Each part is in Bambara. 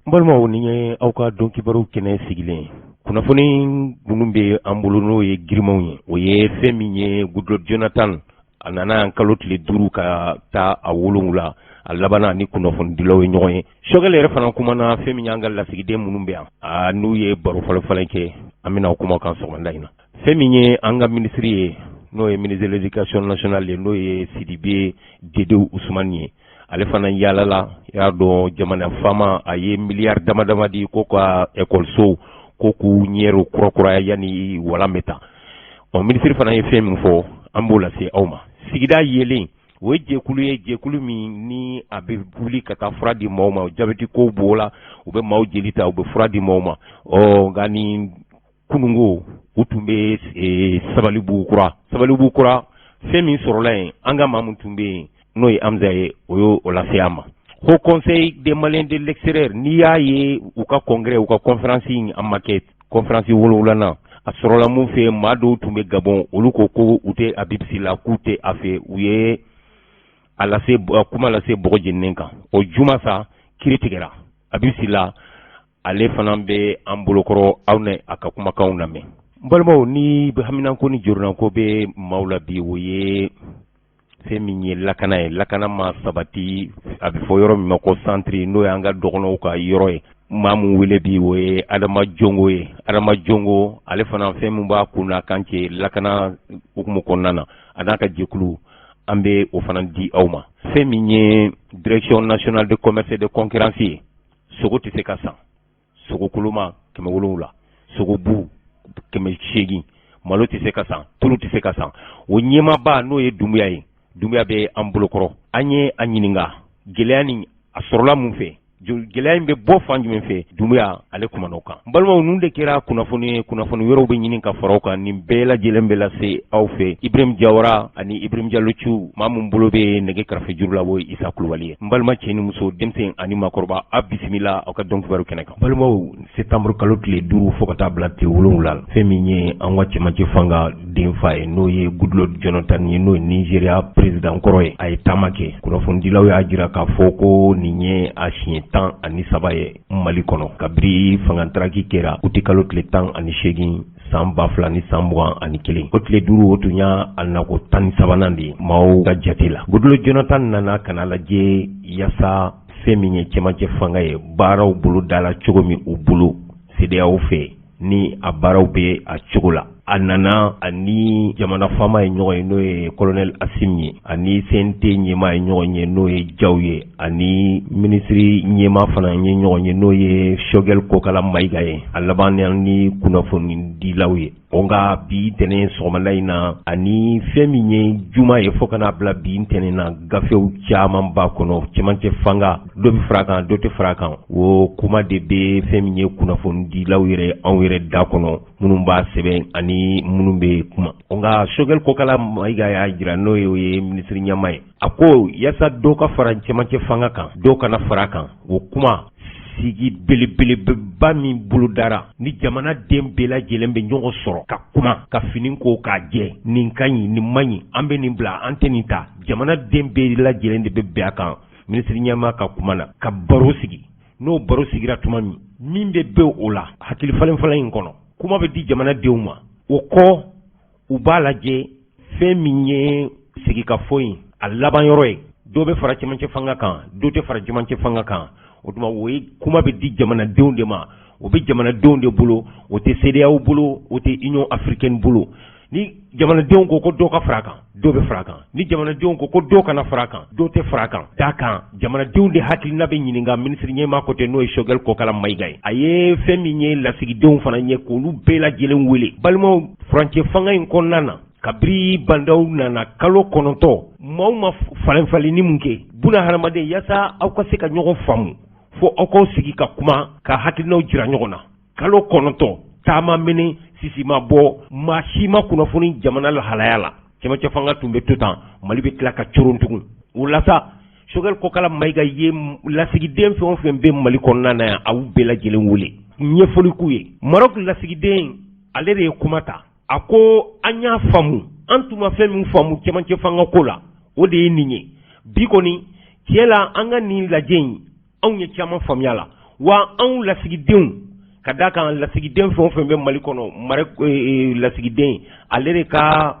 N balimaw, nin ye aw ka don kibaru kɛnɛ sigilen ye. Kunnafoni minnu bɛ an bolo, n'o ye girimanw ye, o ye fɛn min ye Goodluck Jonathan, a nana yan kalo tile 5 ka taa a 7, a labanna ni kunnafonidilaw ye ɲɔgɔn ye. Choguel yɛrɛ fana kumana. Fɛn min y'an ka lasigiden minnu bɛ yan, a n'u ye baro fɔlɔ kɛ, an bɛna o kuma kan sɔgɔmada in na. Fɛn min ye an ka minisiri ye, n'o ye ministre de l'Éducation nationale ye, n'o ye Sidibe Dedew Usumani ye, ale fana yaalala. Y'a dɔn, jamana faama a ye miliyari dama dama di ko ka ekɔlisow ko k'u ɲɛr'u kurakuraya yanni walan bɛ ta. Ɔ, minisiri fana ye fɛn min fɔ, an b'o lase aw ma. Sigida yelen, o ye jɛkulu ye, jɛkulu min ni a bɛ wuli ka taa fura di maaw ma. Jabɛti kow b'o la, u bɛ maaw jeli ta, u bɛ fura di maaw ma. Ɔ, nka ni kununko u tun bɛ Sabalibugu Kura. Sabalibugu Kura, fɛn min sɔrɔla yen, an ka maa min tun bɛ yen, n'o ye Hamza ye, o y'o lase an ma. Haut Conseil des Maliens de l'extérieur, n'i y'a ye u ka congrès, u ka conférence, a ma kɛ, conférence wolonwulanan, a sɔrɔla mun fɛ? Maa dɔw tun bɛ Gabon, olu ko ko u tɛ Habib Sy la, k'u tɛ a fɛ. U ye a lase, kuma lase bɔgɔ jeninen kan. O juma sa, kiri tigɛra Habib Sy la. Ale fana bɛ an bolokɔrɔ, aw ni a ka kumakanw lamɛn. N balimaw, ni haminanko ni jɔrɔnako bɛ maaw la bi, o ye fɛn min ye lakana ye. Lakana ma sabati, a bɛ fɔ yɔrɔ min ma ko centre, n'o y'an ka dɔgɔnɔw ka yɔrɔ ye. Maa min wele bi, o ye Adama Jongo ye. Adama Jongo, ale fana, fɛn min b'a kun na kan cɛ lakana hukumu kɔnɔna na, a n'a ka jɛkulu, an bɛ o fana di aw ma. Fɛn min ye Direction nationale de commerce et de concurrence ye, sogo tɛ se ka san, sogo koloma 700, sogobu 800, malo tɛ se ka san, tulu tɛ se ka san. O ɲɛmaaba, n'o ye Dunbuya ye, Dunbuya bɛ an bolokɔrɔ. An ye a ɲininka, gɛlɛya nin a sɔrɔla mun fɛ? Gɛlɛya in bɛ bɔ fan jumɛn fɛ? Dunbuya, ale kumana o kan. Balimaw, ninnu de kɛra kunnafoni ye. Kunnafoni wɛrɛw bɛ ɲini ka fara o kan. Nin bɛɛ lajɛlen bɛ lase aw fɛ Ibrahim Jawara ani Ibrahim Jalo Cu. Maa min bolo bɛ nɛgɛ karafe juru la, o ye Isa Kulubali ye. N balima cɛ ni muso, denmisɛn ani maakɔrɔba, aw bisimila aw ka dɔn kibaru kɛnɛ kan. Balimaw, septembre kalo tile 5 fo ka taa bila tile 7, fɛn min ye an ka cɛmancɛ fanga denfa ye, n'o ye Goodluck Jonathan ye, n'o ye Nigeria président kɔrɔ ye, a ye taama kɛ. Kunnafonidilaw y'a jira k'a fɔ ko nin ye a siɲɛ 13 ye Mali kɔnɔ kabiri fangataraki kɛra uti kalo tile 18 san 2021. O tile 5, o tun y'a a nako 13nan de ye maaw ka jate la. Goodluck Jonathan nana ka na lajɛ yaasa fɛn min ye cɛmancɛ fanga ye, baaraw bolo dala cogo min u bolo CEDEAO fɛ, ni a baaraw bɛ a cogo la. A nana, ani jamana faama ye ɲɔgɔn ye, n'o ye colonel Assimi ye, ani CNT ɲɛmaa ye ɲɔgɔn ye, n'o ye Jaw ye, ani minisiri ɲɛmaa fana ye ɲɔgɔn ye, n'o ye Choguel Kokala Mayiga ye. A laban ni kunnafonidilaw ye. O nka bi ntɛnɛn sɔgɔmada in na, ani fɛn min ye juma ye fo ka n'a bila bi ntɛnɛn na, gafew caman b'a kɔnɔ. Cɛmancɛ fanga, dɔ bɛ fara kan, dɔ tɛ fara kan, o kuma de bɛ fɛn min ye kunnafonidilaw yɛrɛ, anw yɛrɛ da kɔnɔ, minnu b'a sɛbɛn ani minnu bɛ kuma. Nka Choguel Kokala Mayiga y'a jira, n'o ye o ye minisiri ɲɛmaa ye, a ko yaasa dɔ ka fara cɛmancɛ fanga kan, dɔw kana fara kan, o kuma sigi belebeleba min bolodara ni jamana den bɛɛ lajɛlen bɛ ɲɔgɔn sɔrɔ ka kuma, ka fini ko k'a jɛ, nin ka ɲi, nin man ɲi, an bɛ nin bila, an tɛ nin ta, jamana den bɛɛ lajɛlen de bɛ bɛn a kan. Minisiri ɲɛmaa ka kuma na, ka baro sigi, n'o baro sigira tuma min, min bɛ bɛ o la, hakili falen falen in kɔnɔ, kuma bɛ di jamanadenw ma. O kɔ, u b'a lajɛ fɛn min ye sigikafɔ in a laban yɔrɔ ye, dɔw bɛ fara cɛmancɛ fanga kan, dɔw tɛ fara cɛmancɛ fanga kan. O tuma, o ye kuma bɛ di jamanadenw de ma. O bɛ jamanadenw de bolo, o tɛ CEDEAO bolo, o tɛ Union africaine bolo. Ni jamanadenw ko ko dɔw ka fara kan, dɔw bɛ fara kan. Ni jamanadenw ko ko dɔw kana fara kan, dɔw tɛ fara kan. D'a kan, jamanadenw de hakilina bɛ ɲininka. Minisiri ɲɛmaa ko tɛ, n'o ye Choguel Kokala Mayiga ye, a ye fɛn min ye lasigidenw fana ɲɛ, k'olu bɛɛ lajɛlen wele. Balimaw, furancɛ fanga in kɔnɔna na, kabiri Bah N'Daw nana kalo 9, maaw ma falen falenni mun kɛ buna hadamaden yaasa aw ka se ka ɲɔgɔn faamu, fo aw k'aw sigi ka kuma, ka hakilinaw jira ɲɔgɔn na. Kalo 9, taama mɛnɛ sisi ma bɔ, maa si ma kunnafoni jamana lahalaya la. Cɛmancɛ fanga tun bɛ to tan, Mali bɛ tila ka coron tugun. O la sa, Choguel Kokala Mayiga ye lasigiden fɛn o fɛn bɛ Mali kɔnɔna na yan, a y'u bɛɛ lajɛlen wele ɲɛfɔli k'u ye. Maroc lasigiden, ale de ye kuma ta. A ko an y'a faamu, an tun ma fɛn min faamu cɛmancɛ fanga ko la, o de ye nin ye. Bi kɔni, tiɲɛ la, an ka nin lajɛ in, anw ye caman faamuya la. Wa anw lasigidenw, ka d'a kan lasigiden fɛn o fɛn bɛ Mali kɔnɔ, mara lasigiden, ale de ka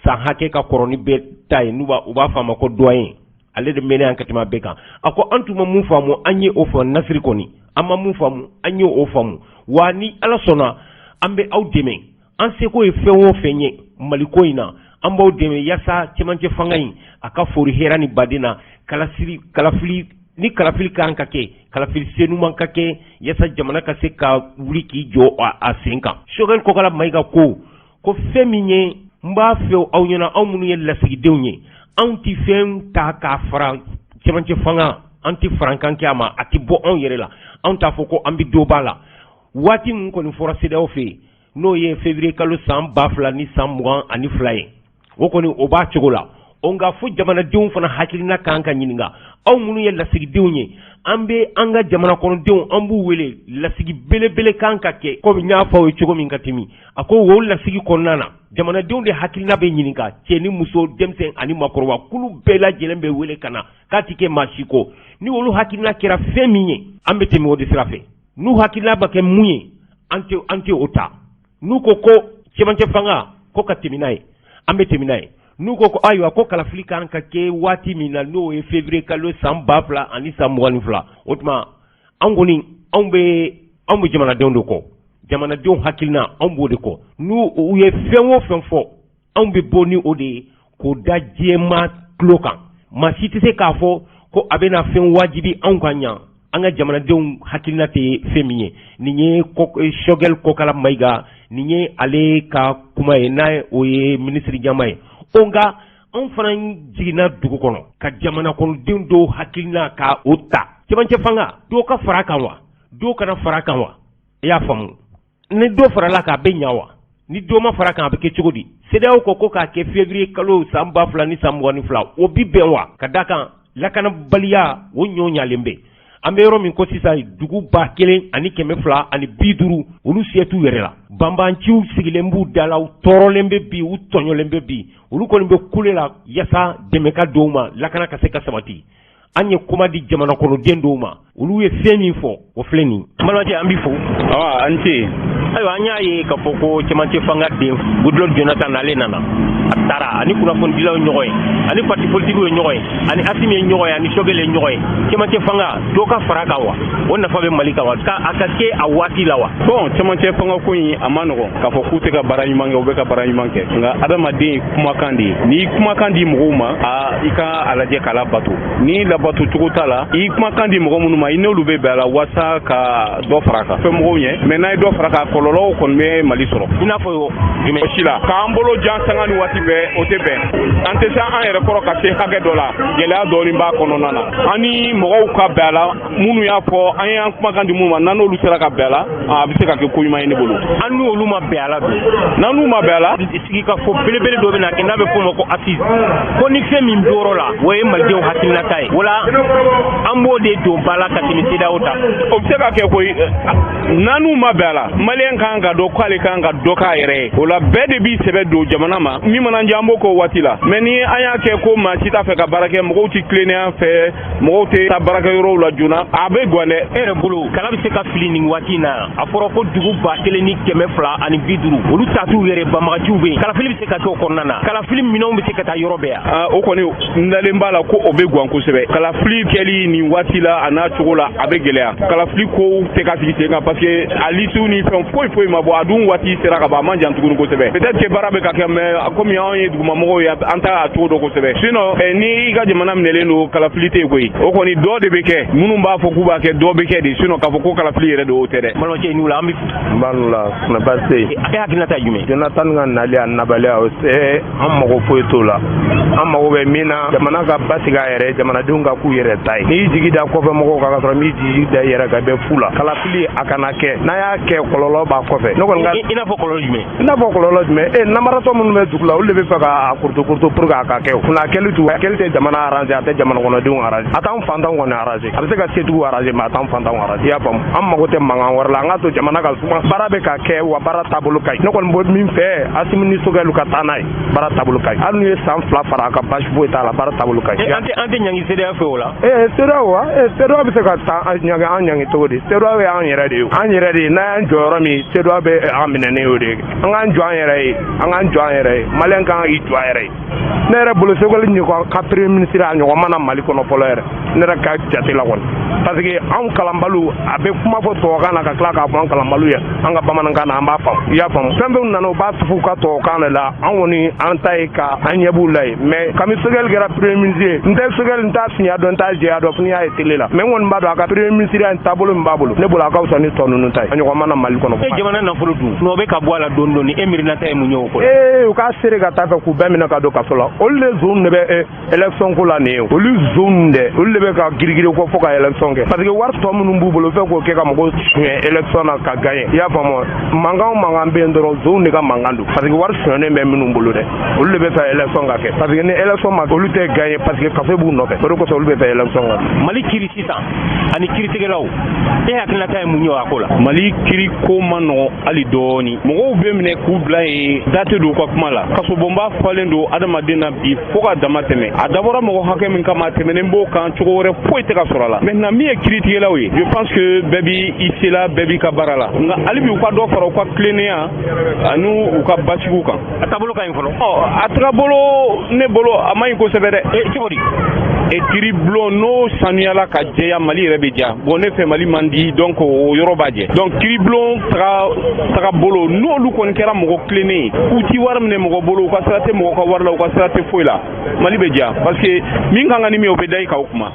san hakɛ ka kɔrɔ ni bɛɛ ta ye, n'u u b'a fɔ a ma ko doyen, ale de mɛnna yan ka tɛmɛ bɛɛ kan. A ko an tun ma mun faamu, an ye o fɔ. Nasiri kɔni, an ma mun faamu, an ye o faamu. Wa ni Ala sɔnna, an bɛ aw dɛmɛ. An seko ye fɛn o fɛn ye Maliko in na, an b'aw dɛmɛ yaasa cɛmancɛ fanga in a ka fori hɛrɛ ni baden na. Kalasiri kalafili ni kalafili kan ka kɛ, kalafili senuman ka kɛ, yaasa jamana ka se ka wuli k'i jɔ a sen kan. Choguel Kokalla Maïga ko fɛn min ye, n b'a fɛ aw ɲɛna, aw minnu ye lasigidenw ye, anw tɛ fɛn ta k'a fara cɛmancɛ fanga, an tɛ farankan kɛ a ma, a tɛ bɔ anw yɛrɛ la. Anw t'a fɔ ko an bɛ dɔ b'a la. Waati min kɔni fɔra CEDEAO fɛ yen, n'o ye février kalo san 2022 ye, o kɔni o b'a cogo la. O nka fo jamanadenw fana hakilina kan ka ɲininka. Aw minnu ye lasigidenw ye, an bɛ an ka jamana kɔnɔdenw, an b'u wele, lasigi belebele kan ka kɛ, komi n y'a fɔ aw ye cogo min ka tɛmɛ. A ko o lasigi kɔnɔna na, jamanadenw de hakilina bɛ ɲininka, cɛ ni muso, denmisɛn ani makɔrɔba, kulu bɛɛ lajɛlen bɛ wele ka na, k'a ti kɛ maa si kɔ. Ni olu hakilina kɛra fɛn min ye, an bɛ tɛmɛ o de sira fɛ. N'u hakilina bɛ kɛ mun ye, an tɛ o ta. N'u ko ko cɛmancɛ fanga ko ka tɛmɛ n'a ye, an bɛ tɛmɛ n'a ye. N'u ko ko ayiwa, ko kalafili kan ka kɛ waati min na, n'o ye février kalo san 2022, o tuma an kɔni anw bɛ jamanadenw de kɔ. Jamanadenw hakilina, anw b'o de kɔ. N'u u ye fɛn o fɛn fɔ, anw bɛ bɔ ni o de ye k'o da diɲɛmaa tulo kan. Maa si tɛ se k'a fɔ ko a bɛna fɛn wajibi anw ka ɲa an ka jamanadenw hakilina tɛ fɛn min ye. Nin ye Choguel Kokalla Maïga, nin ye ale ka kuma ye, n'a o ye minisiri ɲɛmaa ye. O nka anw fana jiginna dugu kɔnɔ ka jamana kɔnɔdenw dɔw hakilina ka o ta. Cɛmancɛ fanga, dɔw ka fara kan wa, dɔw kana fara kan wa? I y'a faamu, ni dɔ farala kan, a bɛ ɲa wa? Ni dɔ ma fara kan, a bɛ kɛ cogo di? CEDEAO ko k'a kɛ février kalo san 2022, o bi bɛn wa? Ka da kan lakanabaliya, o ɲɔ ɲalen bɛ. An bɛ yɔrɔ min ko sisan, dugu 1250, olu se t'u yɛrɛ la. Banbanciw sigilen b'u da la, u tɔɔrɔlen bɛ bi, u tɔɲɔlen bɛ bi. Olu kɔni bɛ kule la yaasa dɛmɛ ka don u ma, lakana ka se ka sabati. An ye kuma di jamana kɔnɔden dɔw ma, olu ye fɛn min fɔ, o filɛ nin. Balimacɛ, an b'i fo. Awa, an ce. Ayiwa, an y'a ye k'a fɔ ko cɛmancɛ fanga den Goodluck Jonathan, ale nana, a taara ani kunnafonidilaw ye ɲɔgɔn ye, ani parti politique ye ɲɔgɔn ye, ani Assimi ye ɲɔgɔn ye, ani Choguel ye ɲɔgɔn ye. Cɛmancɛ fanga, dɔ ka fara kan wa? O nafa bɛ Mali kan wa? Ka a ka kɛ a waati la wa? Bon, cɛmancɛ fanga ko in, a ma nɔgɔn k'a fɔ k'u tɛ ka baara ɲuman kɛ. U bɛ ka baara ɲuman kɛ, nka adamaden ye kumakan de ye. N'i kumakan di mɔgɔw ma, a i ka a lajɛ k'a labato. Ni labato cogo t'a la, i kumakan di mɔgɔ minnu ma, i n'olu bɛ bɛn a la waasa ka dɔ fara a kan fɛn mɔgɔw ɲɛ. Mais n'a ye dɔ fara kan, kɔlɔlɔw kɔni bɛ Mali sɔrɔ. I n'a fɔ jumɛn? O si la k'an bolo jan sanga ni waati bɛɛ, o tɛ bɛn. An tɛ se an yɛrɛ kɔrɔ ka se hakɛ dɔ la, gɛlɛya dɔɔni b'a kɔnɔna na. An ni mɔgɔw ka bɛn a la, minnu y'a fɔ an y'an kumakan di minnu ma, n'an n'olu sera ka bɛn a la, a bɛ se ka kɛ ko ɲuman ye ne bolo. An n'olu ma bɛn a la dun? N'an n'u ma bɛn a la. Sigikafɔ belebele dɔ bɛ na kɛ, n'a bɛ f'o ma ko assise, ko ni fɛn min bɔr'o la, o ye malidenw hakilinata ye. O la, an b'o de don ba la ka tɛmɛ CEDEAO ta. O bɛ se ka kɛ koyi. N'an n'u ma bɛn a la, Malien kan ka dɔn k'ale kan ka dɔ k'a yɛrɛ ye. O la, bɛɛ de b'i sɛbɛ don jamana ma. Min mana diya, an b'o k'o waati la. Mais ni an y'a kɛ ko maa si t'a fɛ ka baara kɛ, mɔgɔw tɛ tilennenya fɛ, mɔgɔw tɛ taa baarakɛyɔrɔw la joona, a bɛ gan dɛ. E yɛrɛ bolo, kala bɛ se ka fili nin waati in na? A fɔra ko dugu 1250, olu ta t'u yɛrɛ, banbagaciw bɛ yen. Kalafili bɛ se ka kɛ o kɔnɔna na? Kalafili minɛnw bɛ se ka taa yɔrɔ bɛɛ yan? O kɔni, n dalen b'a la ko o bɛ gan kosɛbɛ. Kalafili kɛli nin waati la, a n'a cogo la, a bɛ gɛlɛya. Kalafili kow tɛ ka sigi sen kan, parce que a lisiw ni fɛn foyi foyi ma bɔ. A dun waati sera ka ban, a man jan tuguni kosɛbɛ. Peut-être que baara bɛ ka kɛ, mais komi anw ye dugumamɔgɔw ye, an t'a a cogo dɔn kosɛbɛ. Sinon, ni i ka jamana minɛlen don, kalafili tɛ yen koyi. O kɔni, dɔ de bɛ kɛ. Minnu b'a fɔ k'u b'a kɛ, dɔ bɛ kɛ de. Sinon, k'a fɔ ko kalafili yɛrɛ don, o tɛ dɛ. Balimacɛ, i ni wula, an bɛ. N b'a la kuna baasi tɛ yen. A kɛ hakilinata ye jumɛn? Jonathan ka nali, a nabaliya, o tɛ an mago foyi t'o la. An mago bɛ min na, jamana ka basigi a yɛrɛ, jamanadenw ka k'u yɛrɛ ta ye. N'i y'i jigi da kɔfɛ mɔgɔw kan ka sɔrɔ m'i jigi da i yɛrɛ kan, i bɛ fu la. Kalafili, a kana kɛ. N'a y'a kɛ, kɔlɔlɔ b'a kɔfɛ. Ne kɔni ka. I n'a fɔ kɔlɔlɔ jumɛn? I n'a fɔ kɔlɔlɔ jumɛn? E namaratɔ minnu bɛ dugu la, olu de bɛ fɛ k'a kurutu kurutu pour que a ka kɛ. Kunna a kɛli tu, a kɛli tɛ jamana arranger, a tɛ jamana kɔnɔdenw arranger, a t'an fantanw kɔni arranger. A bɛ se ka setigiw arranger, mais a t'an fantanw arranger. I y'a faamu? An mago tɛ mankan wɛrɛ la. An k'a to jamana ka suma. Baara bɛ ka kɛ wa, baara taabolo ka ɲi. Ne kɔni bɛ min fɛ, Assimi ni Choguel ka taa n'a ye. Baara taabolo ka ɲi. Hali n'u ye san 2 fara a kan, baasi foyi t'a la. Baara taabolo ka ɲi. An tɛ ɲangi CEDEAO fɛ o la. Ee, CEDEAO wa, ee, CEDEAO bɛ se ka taa an ɲangi, an ɲangi cogo di? CEDEAO ye an yɛrɛ de ye, an yɛrɛ de ye. N'an y'an jɔ yɔrɔ min, CEDEAO bɛ an minɛ ne y'o de ye. An k'an jɔ an yɛrɛ ye, an k'an jɔ an yɛrɛ ye. Maliyɛn kan k'i jɔ a yɛrɛ ye. Ne yɛrɛ bolo, Choguel ɲɔgɔn ka premier ministre, a ɲɔgɔn ma na Mali kɔnɔ fɔlɔ yɛrɛ, ne yɛrɛ ka jate la kɔni, parce que anw kalanbaliw, a bɛ kuma fɔ tubabukan na ka tila k'a fɔ an kalanbaliw ye an ka bamanankan na, an b'a faamu. I y'a faamu? Fɛn fɛn nana, u b'a tufu u ka tubabukan de la. An kɔni, an ta ye ka an ɲɛ b'u la ye. Mais kami Choguel kɛra premier ministre ye, n tɛ Choguel, n t'a fiɲɛ dɔn, n t'a jɛya dɔn, fo n'i y'a ye télé la. Mais n kɔni b'a dɔn, a ka premier ministre ya taabolo min b'a bolo, ne bolo a ka fisa ni tɔ ninnu ta ye. A ɲɔgɔn ma na Mali kɔnɔ. E jamana nafolo dun n'o bɛ ka bɔ a la dɔɔni dɔɔni, e miirinata ye mun ye o ko la? Ee, u k'a seere ka taa fɛ k'u bɛɛ minɛ ka don kaso la. Olu de zone de bɛ élection ko la nin ye. Olu zone dɛ, olu de bɛ ka girigiri ko fo ka élection kɛ, parce que wari tɔ minnu b'u bolo, fɛ k'o kɛ ka mɔgɔw suɲɛ élection na ka gagner. I y'a faamu? Mankan o mankan bɛ yen dɔrɔn, zone de ka mankan don, parce que wari suɲɛnen bɛ minnu bolo dɛ, olu de bɛ fɛ élection ka kɛ, parce que ni élection ma, olu tɛ gagner, parce que kaso b'u nɔfɛ. O de kosɔn olu bɛ fɛ élection ka kɛ. Mali kiri sisan ani kiritigɛlaw, e hakilinata ye mun ye a ko la? Mali kiri ko ma nɔgɔn hali dɔɔni. Mɔgɔw bɛ minɛ k'u bila yen, da tɛ don u ka kuma la. Kasobonba falen don adamaden na bi fo ka dama tɛmɛ. A dabɔra mɔgɔ hakɛ min kama, a tɛmɛnen b'o kan, cogo wɛrɛ foyi tɛ ka sɔrɔ a la. Maintenant, min ye kiritigɛlaw ye, je pense que bɛɛ bi i sela, bɛɛ b'i ka baara la, nka hali bi u ka dɔ fara u ka tilennenya ani u ka basigiw kan. A taabolo ka ɲi fɔlɔ? Ɔ, a tagabolo, ne bolo, a man ɲi kosɛbɛ dɛ. E, cogo di? E, kiri bulon n'o sanuyala ka jɛya, Mali yɛrɛ bɛ diya. Bon, ne fɛ, Mali man di, donc o yɔrɔ b'a jɛ. Donc kiri bulon taga bolo, n'olu kɔni kɛra mɔgɔ tilennen ye, u ti wari minɛ mɔgɔ bolo, u ka sira tɛ mɔgɔ ka wari la, u ka sira tɛ foyi la, Mali bɛ diya, parce que min kan ka ni min ye, o bɛ da i kan o kuma.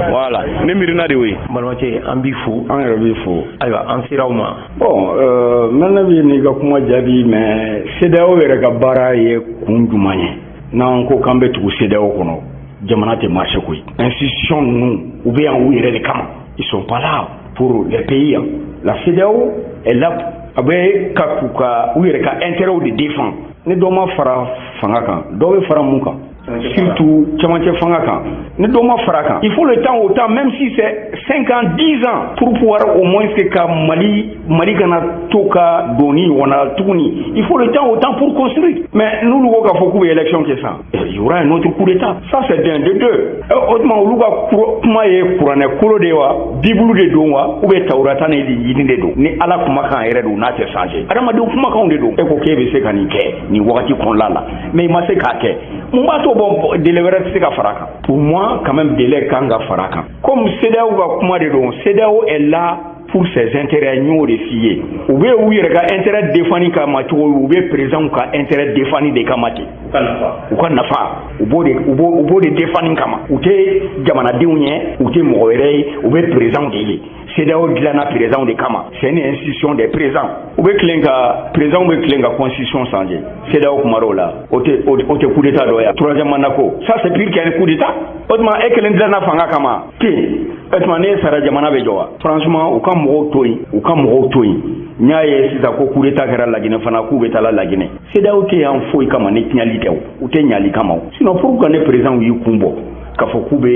Voilà, ne miirina de y'o ye. Balimacɛ, an b'i fo. An yɛrɛ b'i fo. Ayiwa, an sera aw ma. Bon, n bɛ n'i ka kuma jaabi, mais CEDEAO yɛrɛ ka baara ye kun jumɛn ye? N'an ko k'an bɛ tugu CEDEAO kɔnɔ, jamana tɛ marché koyi. Institution ninnu, u bɛ yan u yɛrɛ de kama. Ils sont pas là pour les pays. La CEDEAO est là, a bɛ ka k'u ka u yɛrɛ ka intérêt de défend. Ni dɔ ma fara fanga kan, dɔ bɛ fara mun kan? Surtout cɛmancɛ fanga kan, ni dɔ ma fara kan, il faut le temps au temps, même si c'est 5 ans, 10 ans, pour pouvoir au moins que ka Mali kana to ka don ni ɲɔgɔn na tuguni. Il faut le temps au temps pour construire. Mais n'olu ko k'a fɔ k'u bɛ élection kɛ sisan, il y aura un autre coup d'état. Ça, c'est d'un. De deux, o tuma, olu ka kuma ye kuranɛ kolo de ye wa, Bible de don wa, ou bien Tawurata ni yini de don? Ni Ala kumakan yɛrɛ don, n'a tɛ changer, adamadenw kumakanw de don. E ko k'e bɛ se ka nin kɛ nin wagati kɔnɔna la, mais i ma se k'a kɛ, mun b'a to? Bon, délai wɛrɛ tɛ se ka fara a kan. Pour moi, quand même, délai kan ka fara a kan. Comme CEDEAO ka kuma de don, CEDEAO est là pour ses intérêts. N y'o de f'i ye, u bɛ u yɛrɛ ka intérêt défendre kama cogo, u bɛ président ka intérêt défendre de kama ten, u ka nafa, u b'o de défendre kama. U tɛ jamanadenw ye, u tɛ mɔgɔ wɛrɛ ye, u bɛ président de ye. CEDEAO dilanna président de kama, c'est une institution des présidents. U bɛ tilen ka président bɛ tilen ka constitution changer CEDEAO kuma dɔw la, o tɛ coup d'état dɔ ye? Troisième mandat ko, ça, c'est pire qu'un coup d'état. O tuma, e kelen dilanna fanga kama ten, o tuma, n'e sara, jamana bɛ jɔ wa? Franchement, u ka mɔgɔw to yen, u ka mɔgɔw to yen. N y'a ye sisan ko coup d'état kɛra Laginɛ fana, k'u bɛ taa la Laginɛ. CEDEAO tɛ yan foyi kama ni tiɲɛli tɛ, o u tɛ ɲali kama. O sinon, pourquoi ne président y'i kun bɔ k'a fɔ k'u bɛ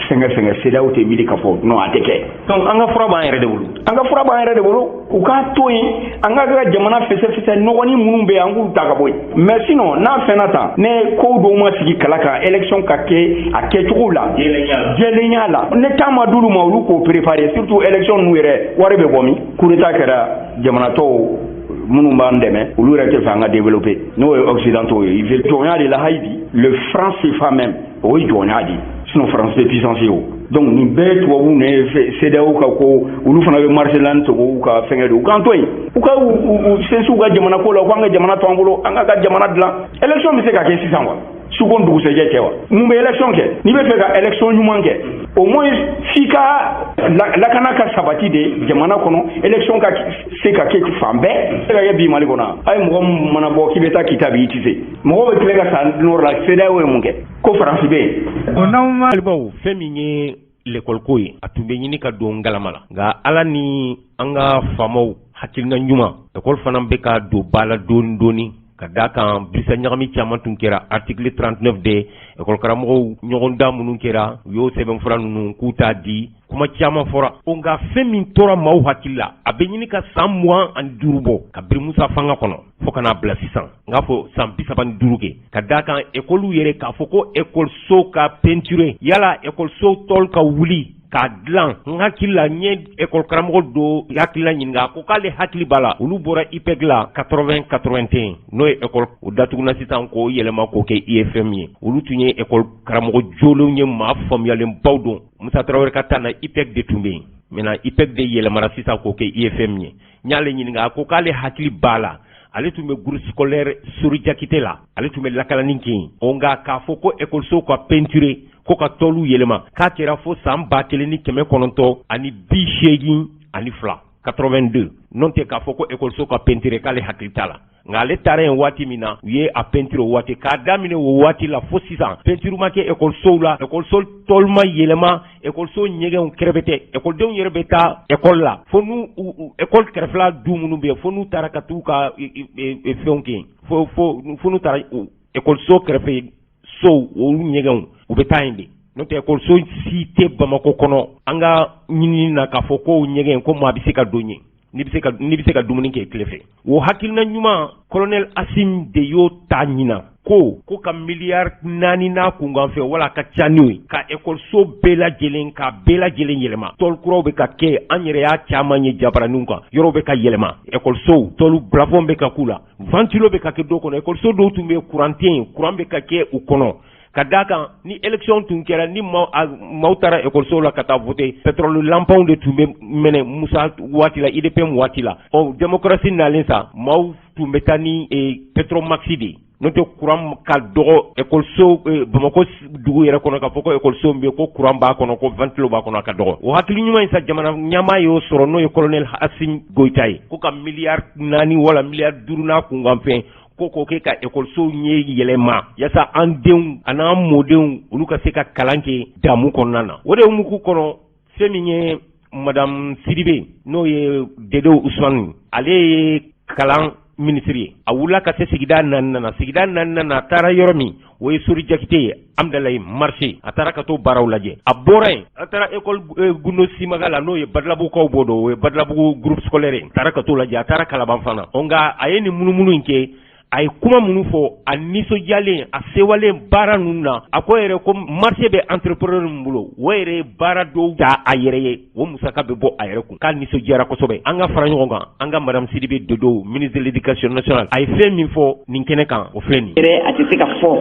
fɛngɛ fɛngɛ, CEDEAO tɛ wuli k'a fɔ non, a tɛ kɛ? Donc an ka fura b'an yɛrɛ de bolo. An ka fura b'an yɛrɛ de bolo. U k'a to yen, an ka ka jamana fɛsɛfɛsɛ, nɔgɔnin minnu bɛ yen, an k'u ta ka bɔ yen. Mais sinon, n'a fɛnna tan, ne kow dɔw ma sigi kala kan, élection ka kɛ a kɛcogo la, jɛlenya la, ne temps ma d'olu ma, olu k'o préparer. Surtout élection ninnu yɛrɛ, wari bɛ bɔ min? Coup d'état kɛra, jamana tɔw minnu b'an dɛmɛ, olu yɛrɛ tɛ fɛ an ka développer, n'o ye occidentaux ye. Il jɔnya de la hali bi, le franc CFA même, o ye jɔnya de ye. Sinon, France tɛ puissance ye o. Donc nin bɛɛ ye tubabuw ne CEDEAO ka ko, olu fana bɛ marché la ni tubabuw ka fɛngɛ de. U k'an to yen, u ka u sinsin u ka jamana ko la, u k'an ka jamana to an bolo, an ka jamana dilan. Élection bɛ se ka kɛ sisan wa, su ko dugusɛjɛ cɛ wa? Mun bɛ élection kɛ? N'i bɛ fɛ ka élection ɲuman kɛ, au moins f'i ka lakana ka sabati de jamana kɔnɔ, élection ka se ka kɛ fan bɛɛ. Se ka kɛ bi Mali kɔnɔ, a ye mɔgɔ min mana bɔ k'i bɛ taa Kita bi, i tɛ se. Mɔgɔw bɛ tila ka sa nord la. CEDEAO ye mun kɛ ko Faransi bɛ yen? O n'aw ma balimaw, fɛn min ye lekɔliko ye, a tun bɛ ɲini ka don galama la, nka Ala ni an ka faamaw hakilina ɲuman, ekɔli fana bɛ ka don ba la dɔɔni dɔɔni, ka da kan bisa ɲagami caman tun kɛra. Article 39 de, ekɔli karamɔgɔw ɲɔgɔndan minnu kɛra, u y'o sɛbɛnfura ninnu k'u t'a di, kuma caman fɔra o. Nka fɛn min tora maaw hakili la, a bɛ ɲini ka san 25 bɔ ka biri Musa fanga kɔnɔ fo ka n'a bila sisan, n k'a fɔ san 35 kɛ, ka da kan ekɔliw yɛrɛ, k'a fɔ ko ekɔliso ka peinture, yala ekɔliso tɔl ka wuli. K'a dilan, n hakili la, n ye école karamɔgɔ dɔ hakilila ɲininka, a ko k'ale hakili b'a la, olu bɔra IPEC la 80 81, n'o ye école o datuguna sisan k'o yɛlɛma k'o kɛ IFM ye. Olu tun ye école karamɔgɔ jolenw ye, maa faamuyalenbaw don. Musa Tarawele ka taa na, IPEC de tun bɛ yen. Maintenant, IPEC de yɛlɛmara sisan k'o kɛ IFM ye. N y'ale ɲininka, a ko k'ale hakili b'a la, ale tun bɛ groupe scolaire Sori Jakite la, ale tun bɛ lakalani kɛ yen. O nka k'a fɔ ko école ka peinture, ko ka tɔliw yɛlɛma, k'a kɛra fo san 1982, 82. N'o tɛ, k'a fɔ ko école ka peinture, k'ale hakili t'a la. Nka ale taara yen waati min na, u ye a peinture o waati. K'a daminɛ o waati la fo sisan, peinture ma kɛ école la, école tɔli ma yɛlɛma, école ɲɛgɛnw kɛrɛfɛ, écoledenw yɛrɛ bɛ taa école la fo n'u école kɛrɛfɛla du minnu bɛ yen, fo n'u taara ka t'u ka fɛnw kɛ, fo n'u taara école kɛrɛfɛ sow, olu ɲɛgɛnw, u bɛ taa yen de. N'o tɛ, école si tɛ Bamakɔ kɔnɔ, an ka ɲinini na, k'a fɔ ko ɲɛgɛn ko maa bɛ se ka don yen, n'i bɛ se ka dumuni kɛ tile fɛ. O hakilina ɲuman, colonel Assimi de y'o ta ɲinan, ko ka miliyari 4 n'a kunkan fɛ wala ka ca n'o ye, ka ekɔliso bɛɛ lajɛlen, ka bɛɛ lajɛlen yɛlɛma. Tɔli kuraw bɛ ka kɛ, an yɛrɛ y'a caman ye jabaraninw kan, yɔrɔw bɛ ka yɛlɛma, ekɔlisow tɔlu plafond bɛ ka k'u la, ventilo bɛ ka kɛ dɔw kɔnɔ. Ekɔliso dɔw tun bɛ courant tɛ yen, courant bɛ ka kɛ u kɔnɔ. Ka d'a kan, ni élection tun kɛra, ni maaw taara ekɔlisow la ka taa voter, pétrole lampanw de tun bɛ mɛnɛ Musa waati la, UDPM waati la. Ɔ, démocratie nalen sa, maaw tun bɛ taa ni Petromax de ye. N'o tɛ, courant ka dɔgɔ ekɔliso Bamakɔ dugu yɛrɛ kɔnɔ, k'a fɔ ko ekɔliso bɛ yen ko courant b'a kɔnɔ, ko ventilo b'a kɔnɔ, a ka dɔgɔ. O hakili ɲuman in sa, jamana ɲɛmaa y'o sɔrɔ, n'o ye colonel Assimi Goïta ye, ko ka miliyari 4 wala miliyari 5 n'a kunkanfɛn, ko k'o kɛ ka ekɔlisow ɲɛ yɛlɛma, yaasa an denw an'an mɔdenw, olu ka se ka kalan kɛ damu kɔnɔna na. O de mugu kɔnɔ, fɛn min ye madame Sidibe, n'o ye Dedew Usumani, ale ye kalan minisiri ye, a wulila ka se sigida naaninan na. Sigida naaninan na, a taara yɔrɔ min, o ye Sori Jakite ye, Amidalayi marché. A taara ka t'o baaraw lajɛ. A bɔra yen, a taara école Gundo Simaga la, n'o ye Badalabugukaw b'o dɔn, o ye Badalabugu groupe scolaire ye. A taara ka t'o lajɛ. A taara Kalaban fana. Ɔ, nka a ye nin munumunu in kɛ, a ye kuma minnu fɔ, a nisɔndiyalen, a sewalen baara ninnu na, a ko yɛrɛ ko marché bɛ entrepreneur min bolo, o yɛrɛ ye baara dɔw ta a yɛrɛ ye, o musaka bɛ bɔ a yɛrɛ kun, k'a nisɔndiyara kosɛbɛ. An ka fara ɲɔgɔn kan, an ka madame Sidibe Dodo, ministre de l'Éducation nationale, a ye fɛn min fɔ nin kɛnɛ kan, o filɛ nin yɛrɛ, a tɛ se ka fɔ,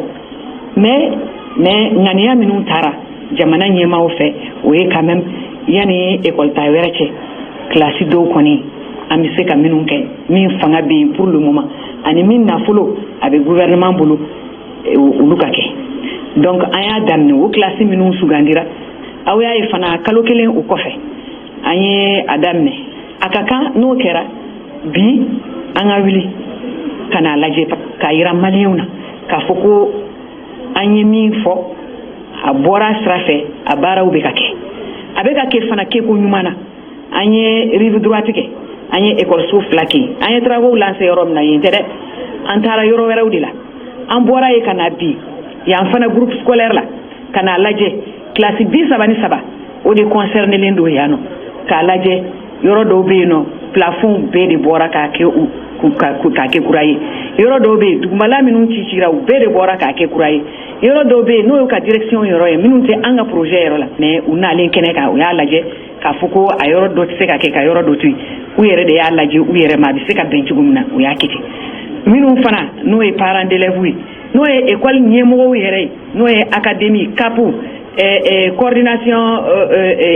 mais ŋaniya minnu taara jamana ɲɛmaaw fɛ, o ye quand même yanni école ta wɛrɛ cɛ, kilasi dɔw kɔni an bɛ se ka minnu kɛ, min fanga bɛ yen pour le moment ani min nafolo a bɛ gouvernement bolo, olu ka kɛ. Donc an y'a daminɛ o kilasi minnu sugandira. Aw y'a ye fana, kalo kelen o kɔfɛ, an ye a daminɛ. A ka kan n'o kɛra bi, an ka wuli ka n'a lajɛ k'a yira maliyɛnw na k'a fɔ ko an ye min fɔ, a bɔra a sira fɛ, a baaraw bɛ ka kɛ, a bɛ ka kɛ fana kɛko ɲuman na. An ye rive droite kɛ, an ye ekɔliso fila kɛ, an ye travaux lancé yɔrɔ min na, yen tɛ dɛ, an taara yɔrɔ wɛrɛw de la. An bɔra yen ka na bi yan fana, groupe scolaire la, ka n'a lajɛ, kilasi 33, o de concernélen don yan nɔ, k'a lajɛ yɔrɔ dɔw bɛ yen nɔ, plafond bɛɛ de bɔra k'a kɛ k'a kɛ kura ye. Yɔrɔ dɔw bɛ yen, dugumala minnu cicira, u bɛɛ de bɔra k'a kɛ kura ye. Yɔrɔ dɔw bɛ yen, n'o y'u ka direction yɔrɔ ye, minnu tɛ an ka projet yɔrɔ la, mais u nalen kɛnɛ kan, u y'a lajɛ k'a fɔ ko a yɔrɔ dɔ tɛ se ka kɛ ka yɔrɔ dɔ to yen. U yɛrɛ de y'a lajɛ u yɛrɛ ma, a bɛ se ka bɛn cogo min na, u y'a kɛ ten. Minnu fana n'o ye parents d'élèves ye, n'o ye école ɲɛmɔgɔw yɛrɛ ye, n'o ye académie, CAP, coordination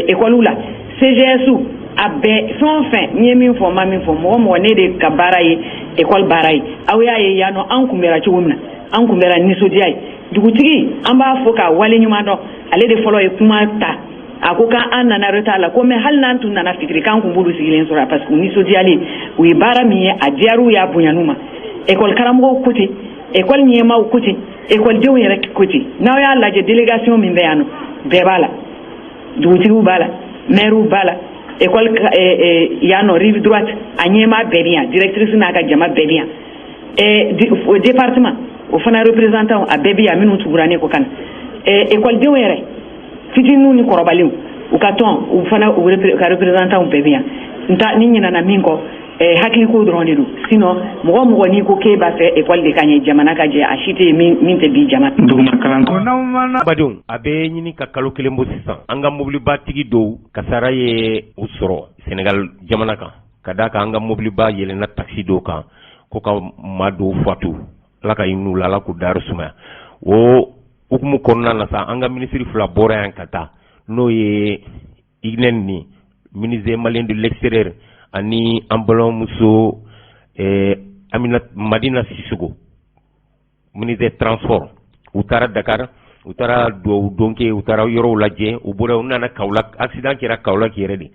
école la, CGS, a bɛɛ, fɛn o fɛn n ye min fɔ, n ma min fɔ, mɔgɔ mɔgɔ, ne de ka baara ye école baara ye. Aw y'a ye yan nɔ, an kunbɛra cogo min na, an kunbɛra nisɔndiya ye. Dugutigi, an b'a fɔ k'a wale ɲuman dɔn, ale de fɔlɔ ye kuma ta. A ko k'an nana retard la ko, mais hali n'an tun nana fitiri, k'an kun b'olu sigilen sɔrɔ, parce que u nisɔndiyalen, u ye baara min ye, a diyar'u y'a bonyan'u ma. École karamɔgɔw ko ten, école ɲɛmaaw ko ten, école denw yɛrɛ ko ten. N'aw y'a lajɛ, délégation min bɛ yan nɔ, bɛɛ b'a la, dugutigiw b'a la, maires b'a la, école yan nɔ, rive droite, a ɲɛmaa bɛɛ bɛ yan, directrice n'a ka jama bɛɛ bɛ yan, département o fana représentant, a bɛɛ bɛ yan, minnu tugura ne kɔ ka na, école denw yɛrɛ, fitininw ni kɔrɔbalenw, u ka tɔn, u fana u ka représentant bɛɛ bɛ yan. N ta ni ɲinɛna min kɔ. Hakiliko dɔrɔn de don. Sinon mɔgɔ mɔgɔ n'i ko k'e b'a fɛ école de ka ɲɛ, jamana ka jɛ, a si tɛ yen min tɛ bi jamana. Duguma kalan. Badenw, a bɛ ɲini ka kalo 1 bɔ sisan, an ka mobilibatigi dɔw kasara ye u sɔrɔ Senegal jamana kan, ka d'a kan an ka mobiliba yɛlɛnna taxi dɔw kan ko ka maa dɔw fatu. Ala ka hinɛ u la, Ala k'u dayɔrɔ sumaya. O hukumu kɔnɔna na sa, an ka minisiri 2 bɔra yan ka taa, n'o ye IGNEN ni ministre malien de l'extérieur ani an balimamuso Amina Madina Sissoko, ministre des transports. U taara Dakar, u taara duwawu don kɛ, u taara yɔrɔw lajɛ. U bɔra, u nana Kaolack. Accident kɛra Kaolack yɛrɛ de.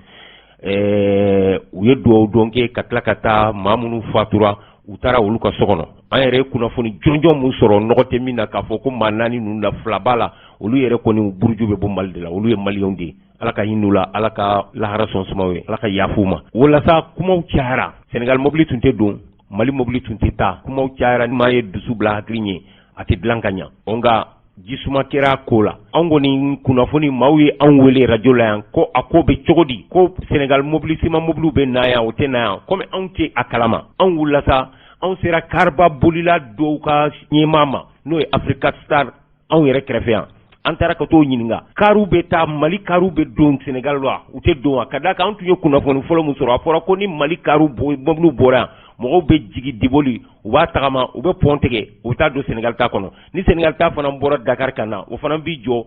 U ye duwawu don kɛ ka tila ka taa maa minnu fatura, u taara olu ka so kɔnɔ. An yɛrɛ ye kunnafoni jɔnjɔn mun sɔrɔ, nɔgɔ tɛ min na, k'a fɔ ko maa 4 ninnu na, 2 b'a la, olu yɛrɛ kɔni buruju bɛ bɔ Mali de la, olu ye maliyɛnw de ye. Ala ka hinɛ u la, Ala ka lahara sɔn suma ye, Ala ka yafa u ma. Walasa kumaw cayara, Senegal mobili tun tɛ don, Mali mobili tun tɛ taa, kumaw cayara, maa ye dusu bila hakili ɲɛ, a tɛ dilan ka ɲa. O nka jisuma kɛra ko la. Anw kɔni kunnafoni, maaw ye anw wele radio la yan ko a ko bɛ cogo di, ko Senegal mobili, sima mobiliw bɛ na yan, o tɛ na yan. Komi anw tɛ a kalama, anw wulila sa, anw sera kariba bolila dɔw ka ɲɛmaa ma, n'o ye Africa Star, anw yɛrɛ kɛrɛfɛ yan. An taara ka t'o ɲininka, kariw bɛ taa Mali, kariw bɛ don Senegal wa, u tɛ don wa? Ka d'a kan an tun ye kunnafoni fɔlɔ min sɔrɔ, a fɔra ko ni Mali kariw mobiliw bɔra yan, mɔgɔw bɛ jigin Diboli, u b'a tagama, u bɛ pont tigɛ, u bɛ taa don Senegal ta kɔnɔ. Ni Senegal ta fana bɔra Dakar ka na, o fana b'i jɔ,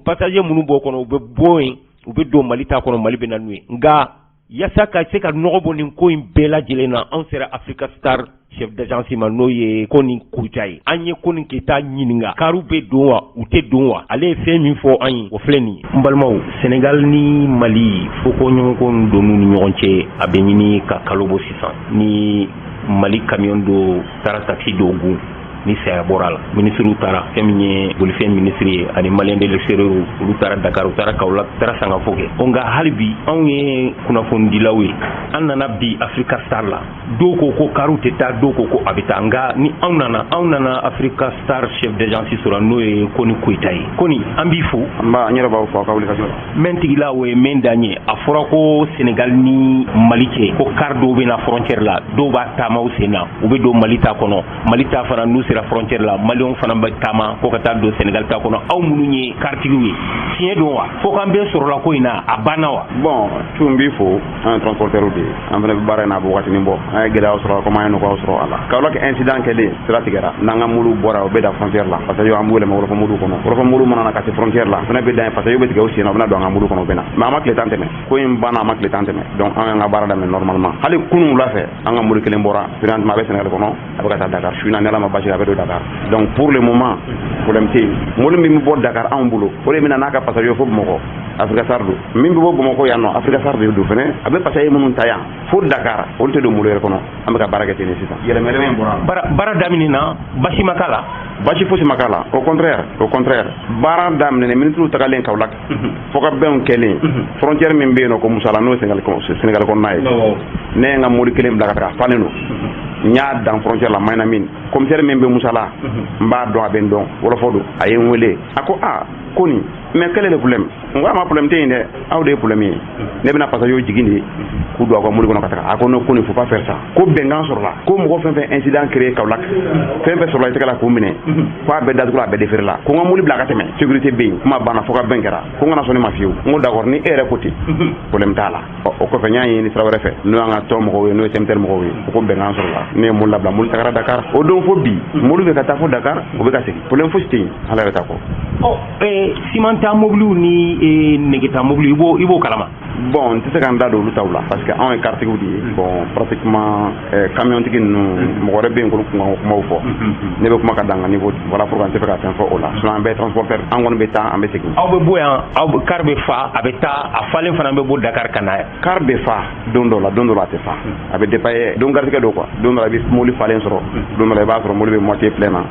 passager minnu b'o kɔnɔ, u bɛ bɔ yen, u bɛ don Mali ta kɔnɔ, Mali bɛ na n'u ye. Nka yaasa ka se ka nɔgɔ bɔ nin ko in bɛɛ lajɛlen na, anw sera Africa Star chef d'agence ma, n'o ye Koni Koyita ye. An ye Koni Keyita ɲininka, kariw bɛ don wa, u tɛ don wa? Ale ye fɛn min fɔ an ye, o filɛ nin ye. N balimaw, Senegal ni Mali fɔkɔɲɔgɔnkɔ donn'u ni ɲɔgɔn cɛ, a bɛ ɲini ka kalo bɔ sisan, ni Mali camion dɔ taara taxi dɔw gun, ni saya bɔra a la. Minisiriw taara, fɛn min ye bolifɛn minisiri ye ani malien de l'extérieur, olu taara Dakar, u taara Kaolack, u taara Sangafo kɛ. O nka hali bi, anw ye kunnafonidilaw ye, an nana bi Africa Star la. Dɔw ko ko kariw tɛ taa, dɔw ko ko a bɛ taa. Nka ni anw nana, anw nana Africa Star chef d'agence sɔrɔ, n'o ye Koni Koyita ye. Koni, an b'i fo. N b'a, n yɛrɛ b'aw fo aw ka wulikajɔ la. Mɛn tigila, o ye mɛn dan ye. A fɔra ko Senegal ni Mali cɛ, ko kari dɔw bɛ na frontière la, dɔw b'a taama u sen na, u bɛ don Mali ta kɔnɔ. Mali ta fana, n'u sera frontière la, maliyɛnw fana bɛ taama ko ka taa don Senegal ta kɔnɔ. Aw minnu ye karitigiw ye, tiɲɛ don wa? Fo k'an bɛɛ sɔrɔla ko in na, a banna wa? Bon, tun b'i fo. An ye transporteur de ye, an fana bɛ baara in na, a bɛ wagatinin bɔ. An ye gɛlɛyaw sɔrɔ a la komi an ye nɔgɔyaw sɔrɔ a la. Kaolack incident kɛlen, sira tigɛra. N'an ka mobili bɔra, o bɛ da frontière la parce que an b'u yɛlɛma wɔlɔfɔ mobili kɔnɔ. Wɔlɔfɔ mobili mana na ka se frontière la, o fana bɛ dan yen, passager bɛ tigɛ u sen na, u bɛna don an ka mobili kɔnɔ, u bɛ na. Mais a ma tile 10 tɛmɛ, ko in banna, a ma tile 10 tɛmɛ. Donc an y'an ka baara daminɛ normalement. Hali kunun wula fɛ, an ka mobili kelen bɔra présentement, a bɛ Sénégal kɔnɔ, a bɛ ka taa Dakar. Su in na, ni Ala ma basi kɛ, a bɛ don Dakar. Donc pour le moment, problème tɛ yen. Mobili min bɛ bɔ Dakar anw bolo, o de bɛ na n'a ka passager fo Bamakɔ, Africa Star don. Min bɛ bɔ Bamakɔ yan nɔ, Africa Star de don fɛnɛ. A bɛ passager minnu ta yan fo Dakar, olu tɛ don mobili wɛrɛ kɔnɔ. An bɛ ka baara kɛ ten de sisan. Yɛlɛma yɛlɛma in bɔra a la. Baara daminɛna, basi ma k'a la? Basi fosi ma k'a la, au contraire, au contraire. Baara daminɛnen, ministre tagalen Kaolack, fɔkabɛnw kɛlen, frontière min bɛ yen nɔ ko Musala, n'o ye Sénégal kɔnɔna ye, ne ye n ka mobili kelen bila ka taga, a falen don, n y'a dan frontière la Mayina. Commissaire min bɛ Musala, n b'a dɔn, a bɛ n dɔn, wɔlɔfɔ don. A ye n wele, a ko aa, ko nin, mais quel est le problème? N ko a ma, problème tɛ yen dɛ, aw de ye problème ye. Ne bɛna passager jigin de k'u don aw ka mobili kɔnɔ ka taga. A ko non, ko nin, faut pas faire ça. Ko bɛnkan sɔrɔla, ko mɔgɔ fɛn fɛn incident créé Kaolack, fɛn fɛn sɔrɔla i tɛgɛ la k'u minɛ, ko a bɛɛ datugula, a bɛɛ déféré la, ko n ka mobili bila ka tɛmɛ, sécurité bɛ yen. Kuma banna, fo ka bɛn kɛra, ko n kana sɔn ne ma fiyewu. N ko d'accord, ni e yɛrɛ ko ten, problème t'a la. O kɔfɛ, n y'a ɲini sira wɛrɛ fɛ, n'o y'an ka tɔn mɔgɔw ye, n'o ye CMTR mɔgɔw ye, o ko bɛnkan sɔrɔla. Ne ye mobili labila, mobili tagara Dakar. O don fo bi, mobili bɛ ka taa fo Dakar, o bɛ ka segin, problème fosi tɛ yen, Ala yɛrɛ ta kɔ. Ɔ, siman ta mobiliw ni nɛgɛta mobiliw, i b'o kalama? Bon, n tɛ se ka n da don olu taw la parce que anw ye karitigiw de ye. Bon, pratiquement camion tigi ninnu, mɔgɔ wɛrɛ bɛ yen k'olu kun ka kumaw fɔ. Ne bɛ kuma ka dan n ka niveau, voilà pourquoi n tɛ fɛ ka fɛn fɔ o la. Sinon an bɛɛ ye transporteur, an kɔni bɛ taa, an bɛ segin. Aw bɛ bɔ yan, aw car bɛ fa, a bɛ taa, a falen fana bɛ bɔ Dakar ka na yan? Car bɛ fa don dɔ la, don dɔ la a tɛ fa. A bɛ dépend don garijɛgɛ don quoi. Don dɔ la, i bɛ mobili falen sɔrɔ, don dɔ la, i b'a sɔrɔ mobili bɛ moitié plein na,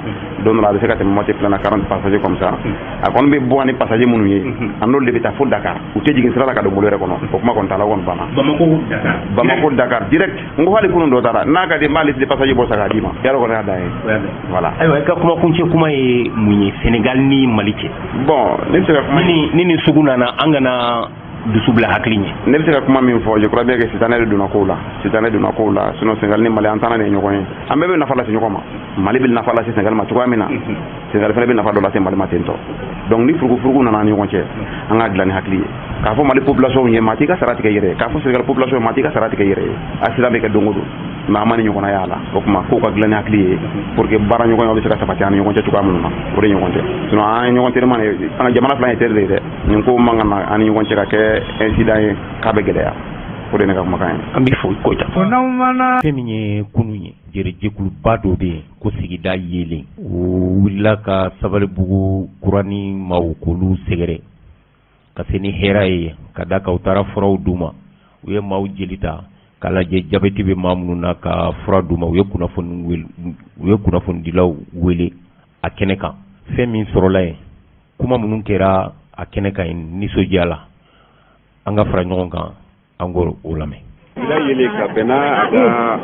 don dɔ la, a bɛ se ka tɛmɛ moitié plein na, 40 passagers comme ça. A kɔni bɛ bɔ ni passager minnu ye, a n'olu de bɛ taa fo Dakar. U tɛ jigin sira la ka don mobili wɛrɛ kɔnɔ, o kuma kɔni t'a la, o kɔni banna. Bamako Dakar? Bamako Dakar direct. N ko hali kunun dɔ taara, n'a ka di n b'a liste passager bɔ sa k'a d'i ma, yarɔ kɔni y'a dan ye, voilà. Ayiwa, i ka kuma kuncɛ kuma ye mun ye Sénégal ni Mali cɛ? Bon, ne bɛ se ka kuma ni nin sugu nana, an kana Dusu bila hakili ɲɛ. Ne bɛ se ka kuma min fɔ, je crois bien que sitanɛ de donna kow la, sitanɛ donna kow la. Sinon Sénégal ni Mali, an taara ni ɲɔgɔn ye, an bɛɛ bɛ nafa lase ɲɔgɔn ma. Mali bɛ nafa lase Sénégal ma cogoya min na, Sénégal fana bɛ nafa dɔ lase Mali ma ten tɔ. Donc ni furugufurugu nana an ni ɲɔgɔn cɛ, an k'a dilan ni hakili ye. K'a fɔ Mali population ye, maa t'i ka sara tigɛ i yɛrɛ ye. K'a fɔ Sénégal population ye, maa t'i ka sara tigɛ i yɛrɛ ye. Accident bɛ kɛ don o don, mais an ma ni ɲɔgɔnna y'a la. O tuma kow ka dilan ni hakili ye pour que baara ɲɔgɔnya bɛ se ka sabati an ni ɲɔgɔn cɛ cogoya minnu na, o de ɲɔgɔn tɛ. Sinon an ye ɲɔgɔn terima de, an ka jamana fila ye teri de ye dɛ. Nin ko man ka na an ni ɲɔgɔn cɛ ka kɛ incident ye k'a bɛ gɛlɛya. O de ye ne ka kumakan ye. An b'i fo, Koyita. Fɛn min ye kunun ye, jɛrɛjɛkuluba dɔ bɛ yen ko Sigida Yeelen, o wulila ka Sabalibugu kurani maaw k'olu sɛgɛrɛ ka se ni hɛrɛ ye, ka da kan u taara furaw d'u ma. U ye maaw jeli ta k'a lajɛ jabɛti bɛ maa minnu na, ka fura d'u ma. U ye kunnafoni, u ye kunnafonidilaw wele a kɛnɛ kan. Fɛn min sɔrɔla yen, kuma minnu kɛra a kɛnɛ kan yen, nisɔndiya la. An ka fara ɲɔgɔn kan, an k'o o lamɛn. Sigida Yeelen ka bɛn n'a a ka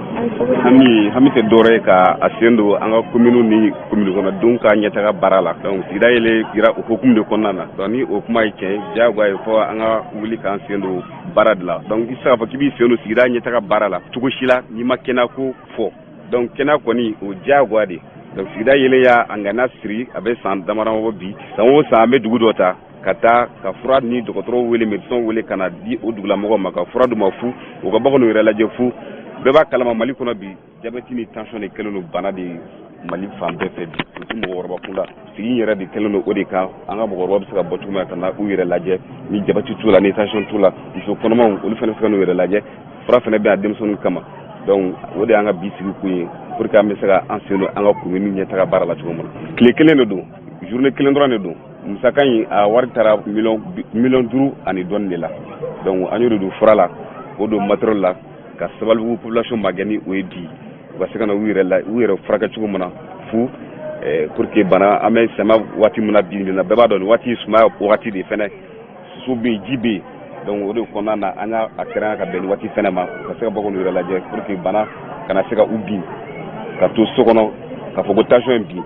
hami, hami tɛ dɔwɛrɛ ye ka a sen don an ka kominiw ni komini kɔnɔdenw ka ɲɛtaga baara la. Donc Sigida Yeelen sigira o hukumu de kɔnɔna na. Donc ni o kuma ye tiɲɛ ye, diyagoya ye fɔ an ka wuli k'an sen don baara de la. Donc i tɛ se k'a fɔ k'i b'i sen don sigida ɲɛtaga baara la cogo si la n'i ma kɛnɛyako fɔ. Donc kɛnɛya kɔni, o diyagoya de. Donc Sigida Yeelen y'a a ŋaniya siri, a bɛ san damadama bɔ bi. San o san, an bɛ dugu dɔ ta ka taa ka fura ni dɔgɔtɔrɔw wele, médecins wele ka na di o dugulamɔgɔw ma, ka fura d'u ma fu, u ka bɔ ka n'u yɛrɛ lajɛ fu. Bɛɛ b'a kalama, Mali kɔnɔ bi, jabɛti ni tension de kɛlen don bana de ye Mali fan bɛɛ fɛ bi, surtout mɔgɔkɔrɔba kunda. Sigi yɛrɛ de kɛlen don o de kan, an ka mɔgɔkɔrɔba bɛ se ka bɔ cogo min na ka na u yɛrɛ lajɛ, ni jabɛti t'u la, ni tension t'u la. Muso kɔnɔmaw, olu fana bɛ se ka n'u yɛrɛ lajɛ. Fura fana bɛ yan denmisɛnninw kama. Donc o de y'an ka bi sigi kun ye, pour que an bɛ se ka an sen don an ka commune ɲɛtaga baara la cogo min na. Tile kelen de don, journée kelen dɔrɔn de don. Musaka in, a wari taara 5 miliyɔn ani dɔɔni de la. Donc an y'o de don fura la, k'o don matériel la, ka Sabalibugu population magɛn ni o ye bi, u ka se ka na u yɛrɛ la, u yɛrɛ furakɛ cogo min na fu, pour que bana, an bɛ samiya waati min na bi na, bɛɛ b'a dɔn nin waati ye sumaya wagati de fɛnɛ, soso bɛ yen, ji bɛ yen. Donc o de kɔnɔna na, an y'a a kɛrɛnkɛrɛn ka bɛn ni waati fɛnɛ ma, u ka se ka bɔ k'u yɛrɛ lajɛ pour que bana kana se ka u bin ka to so kɔnɔ k'a fɔ ko tension ye bin.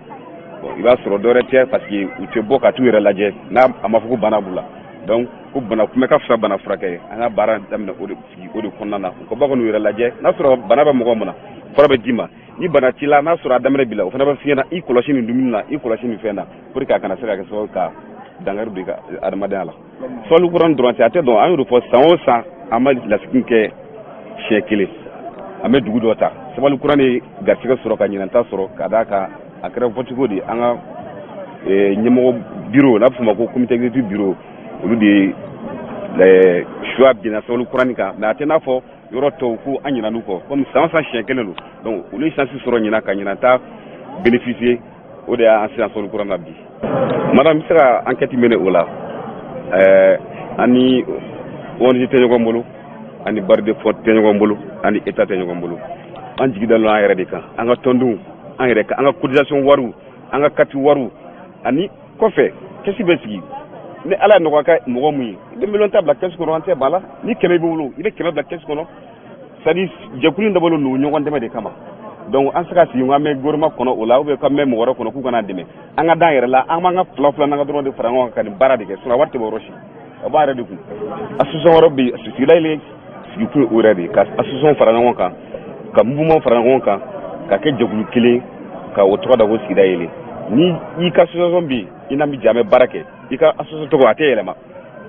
Bon, i b'a sɔrɔ dɔwɛrɛ tɛ, parce que u tɛ bɔ ka t'u yɛrɛ lajɛ n'a a ma fɔ ko bana b'u la. Donc ko bana kunbɛ ka fisa bana furakɛ ye. An ka baara daminɛ o de sigi o de kɔnɔna na, u ka bɔ ka n'u yɛrɛ lajɛ. N'a sɔrɔ bana bɛ mɔgɔ min na, fura bɛ d'i ma. Ni bana t'i la, n'a sɔrɔ a daminɛ b'i la, o fana bɛ f'i ɲɛna: i kɔlɔsi nin dumuni na, i kɔlɔsi nin fɛn na, pour que a kana se ka kɛ sababu ka dankari don i ka adamadenya la. Sabali kuran dɔrɔn tɛ, a tɛ dɔn. An y'o de fɔ, san o san an bɛ lasigi kɛ siɲɛ kelen, an bɛ dugu dɔ ta. Sabali kuran de garisɛgɛ sɔrɔ ka ɲinan ta sɔrɔ, ka d'a kan a kɛra vote de an ka ɲɛmɔgɔ bureau, n'a bɛ f'o ma ko comité exécutif bureau, olu de ye choix binna Sabali kurani kan. Mais a tɛ n'a fɔ yɔrɔ tɔw ko an ɲinɛn'u kɔ, komi san o san siɲɛ kelen don. Donc olu ye chance sɔrɔ ɲinan ka ɲinan ta bénéficier, o de y'an sisan Sabali kuran na bi. Madame, n bɛ se ka enquête mener o la. An ni ONG tɛ ɲɔgɔn bolo, an ni bailleurs de fonds tɛ ɲɔgɔn bolo, an ni État tɛ ɲɔgɔn bolo. An jigi dalen don an yɛrɛ de kan, an ka tɔndenw, an yɛrɛ kan, an ka cotisation wariw, an ka carte wariw, ani kɔfɛ caisse bɛ sigi. Ni Ala ye nɔgɔya kɛ mɔgɔ mun ye, i bɛ 10 miliyɔn bila caisse kɔnɔ, an tɛ ba la. Ni 100 b'i bolo, i bɛ 100 bila caisse kɔnɔ. C'est à dire jɛkulu in dabɔlen don ɲɔgɔn dɛmɛ de kama. Donc an se ka sigi an bɛ gouvernement kɔnɔ o la, ou bien k'an bɛ mɔgɔ wɛrɛ kɔnɔ k'u kana dɛmɛ. An ka d'an yɛrɛ la, an b'an ka fila fila n'an ka dɔrɔn de fara ɲɔgɔn kan ka nin baara de kɛ. Sinon wari tɛ bɔ yɔrɔ si, a b'a yɛrɛ de kun. Association wɛrɛ bɛ yen, sigida in sigikun ye o yɛrɛ de ye, ka association fara ɲɔgɔn kan, ka mouvement fara ɲɔgɔn kan, ka kɛ jɛkulu kelen, ka o tɔgɔ da ko Sigida Yeelen. Ni i ka association bɛ yen, i n'a bɛ jɛ, an bɛ baara kɛ. I ka association tɔgɔ, a tɛ yɛlɛma,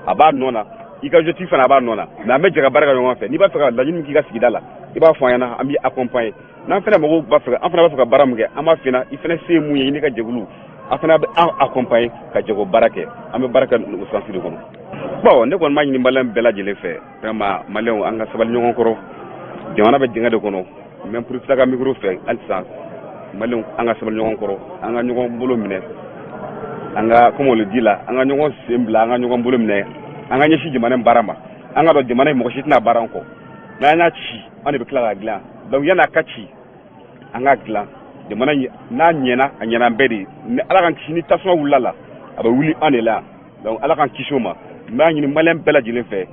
a b'a nɔ na. I ka objectif fana, a b'a nɔ na. Mais an bɛ jɛ ka baara kɛ ɲɔgɔn fɛ. N'i b'a fɛ ka laɲini min k'i ka sigida la, i b'a fɔ an ɲɛna, an b'i accompagner. N'an fana mago b'a fɛ, an fana b'a fɛ ka baara min kɛ, an b'a f'i ɲɛna. I fana se ye mun ye, i n'i ka jɛkulu, an fana bɛ an accompagner ka jɛ k'o baara kɛ. An bɛ baara kɛ o sens de kɔnɔ. Bon, ne kɔni b'a ɲini maliyɛn bɛɛ lajɛlen fɛ, vraiment, maliyɛnw, an ka sabali ɲɔgɔn kɔrɔ. Jamana bɛ dingɛ de kɔnɔ. N bɛ profiter ka micro fɛ hali sisan, maliyɛnw, an ka sabali ɲɔgɔn kɔrɔ, an ka ɲɔgɔn bolo minɛ, an ka, comme on le dit là, an ka ɲɔgɔn sen bila, an ka ɲɔgɔn bolo minɛ, an ka ɲɛsin jamana in baara ma. An ka dɔn jamana in, mɔgɔ si tɛna baara an kɔ. N'an y'a ci, an de bɛ tila k'a dilan. Donc yanni a ka ci, an ka dilan jamana in. N'a ɲɛna, a ɲɛna an bɛɛ de ye. Ni Ala k'an kisi, ni tasuma wulila la, a bɛ wuli an de la yan. Donc Ala k'an kisi o ma. N b'a ɲini maliyɛn bɛɛ lajɛlen fɛ,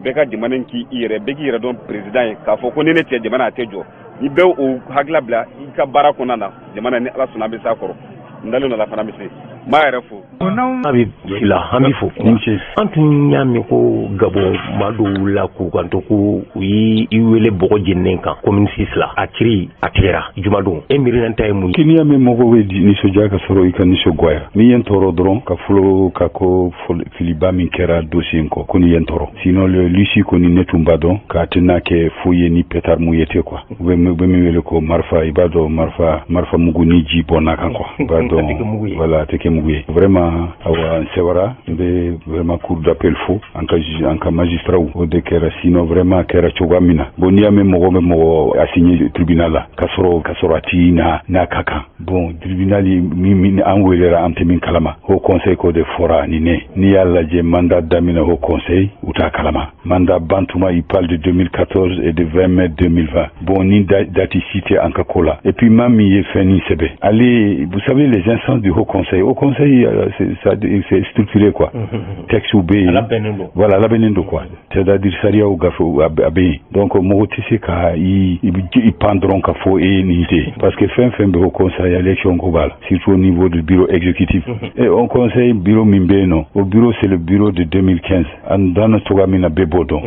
bɛɛ ka jamana in k'i yɛrɛ, bɛɛ k'i yɛrɛ dɔn président ye, k'a fɔ ko ni ne tɛ, jamana a tɛ jɔ. Ni bɛɛ o hakilila bila i ka baara kɔnɔna na, jamana, ni Ala sɔnna, an bɛ s'a kɔrɔ. N dalen don a la fana, an bɛ se. N b'a yɛrɛ fo. A bɛ la an bɛ fo. An tun y'a mɛn ko Gabon maa dɔw wulila k'u kanto ko u y'i wele bɔgɔ jeninen kan commune 6 la, a kiri a tigɛra jumadon. E miirina ta ye mun ye? N'i y'a mɛn mɔgɔw bɛ nisɔndiya ka sɔrɔ i ka nisɔngoya, n'i ye n tɔɔrɔ dɔrɔn ka fɔlɔ ka ko filiba min kɛra dossier in kɔ ko nin ye n tɔɔrɔ. Sinon le l'issue kɔni, ne tun b'a dɔn k'a tɛna kɛ foyi ye ni pétard mouillé tɛ quoi. U bɛ min wele ko marifa, i b'a dɔn, marifa mugu ni ji bɔnna kan quoi, i b'a dɔn, voilà, a tɛ kɛ mugu ye vraiment. Awa, n sɛwara, n bɛ vraiment cour d'appel fo, an ka magistrat. O de kɛra. Sinon vraiment a kɛra cogoya min na, bon, n'i y'a mɛn mɔgɔ bɛ mɔgɔ assigné tribunal la ka sɔrɔ a ti na n'a ka kan, bon, tribunal min an welera, an tɛ min kalama, haut conseil ko de fɔra ani ne. N'i y'a lajɛ, mandat daminɛ haut conseil, u t'a kalama, mandat bantuma, il parle de 2014 et de 20 mai 2020. Bon, ni date si tɛ an ka ko la. Et puis maa min ye fɛn nin sɛbɛn ale, vous savez, les instances du haut conseil, haut conseil, c'est structuré quoi, texte bɛ yen, voilà, labɛnnen don quoi, c'est-à-dire sariyaw gafe a bɛ yen. Donc mɔgɔ tɛ se ka i pan dɔrɔn ka fɔ e ye nin tɛ, parce que fɛn fɛn bɛ haut conseil, élection ko b'a la, surtout au niveau du bureau exécutif. Et haut conseil bureau min bɛ yen nɔ, o bureau, c'est le bureau de 2015. An danna cogoya min na, bɛɛ b'o dɔn.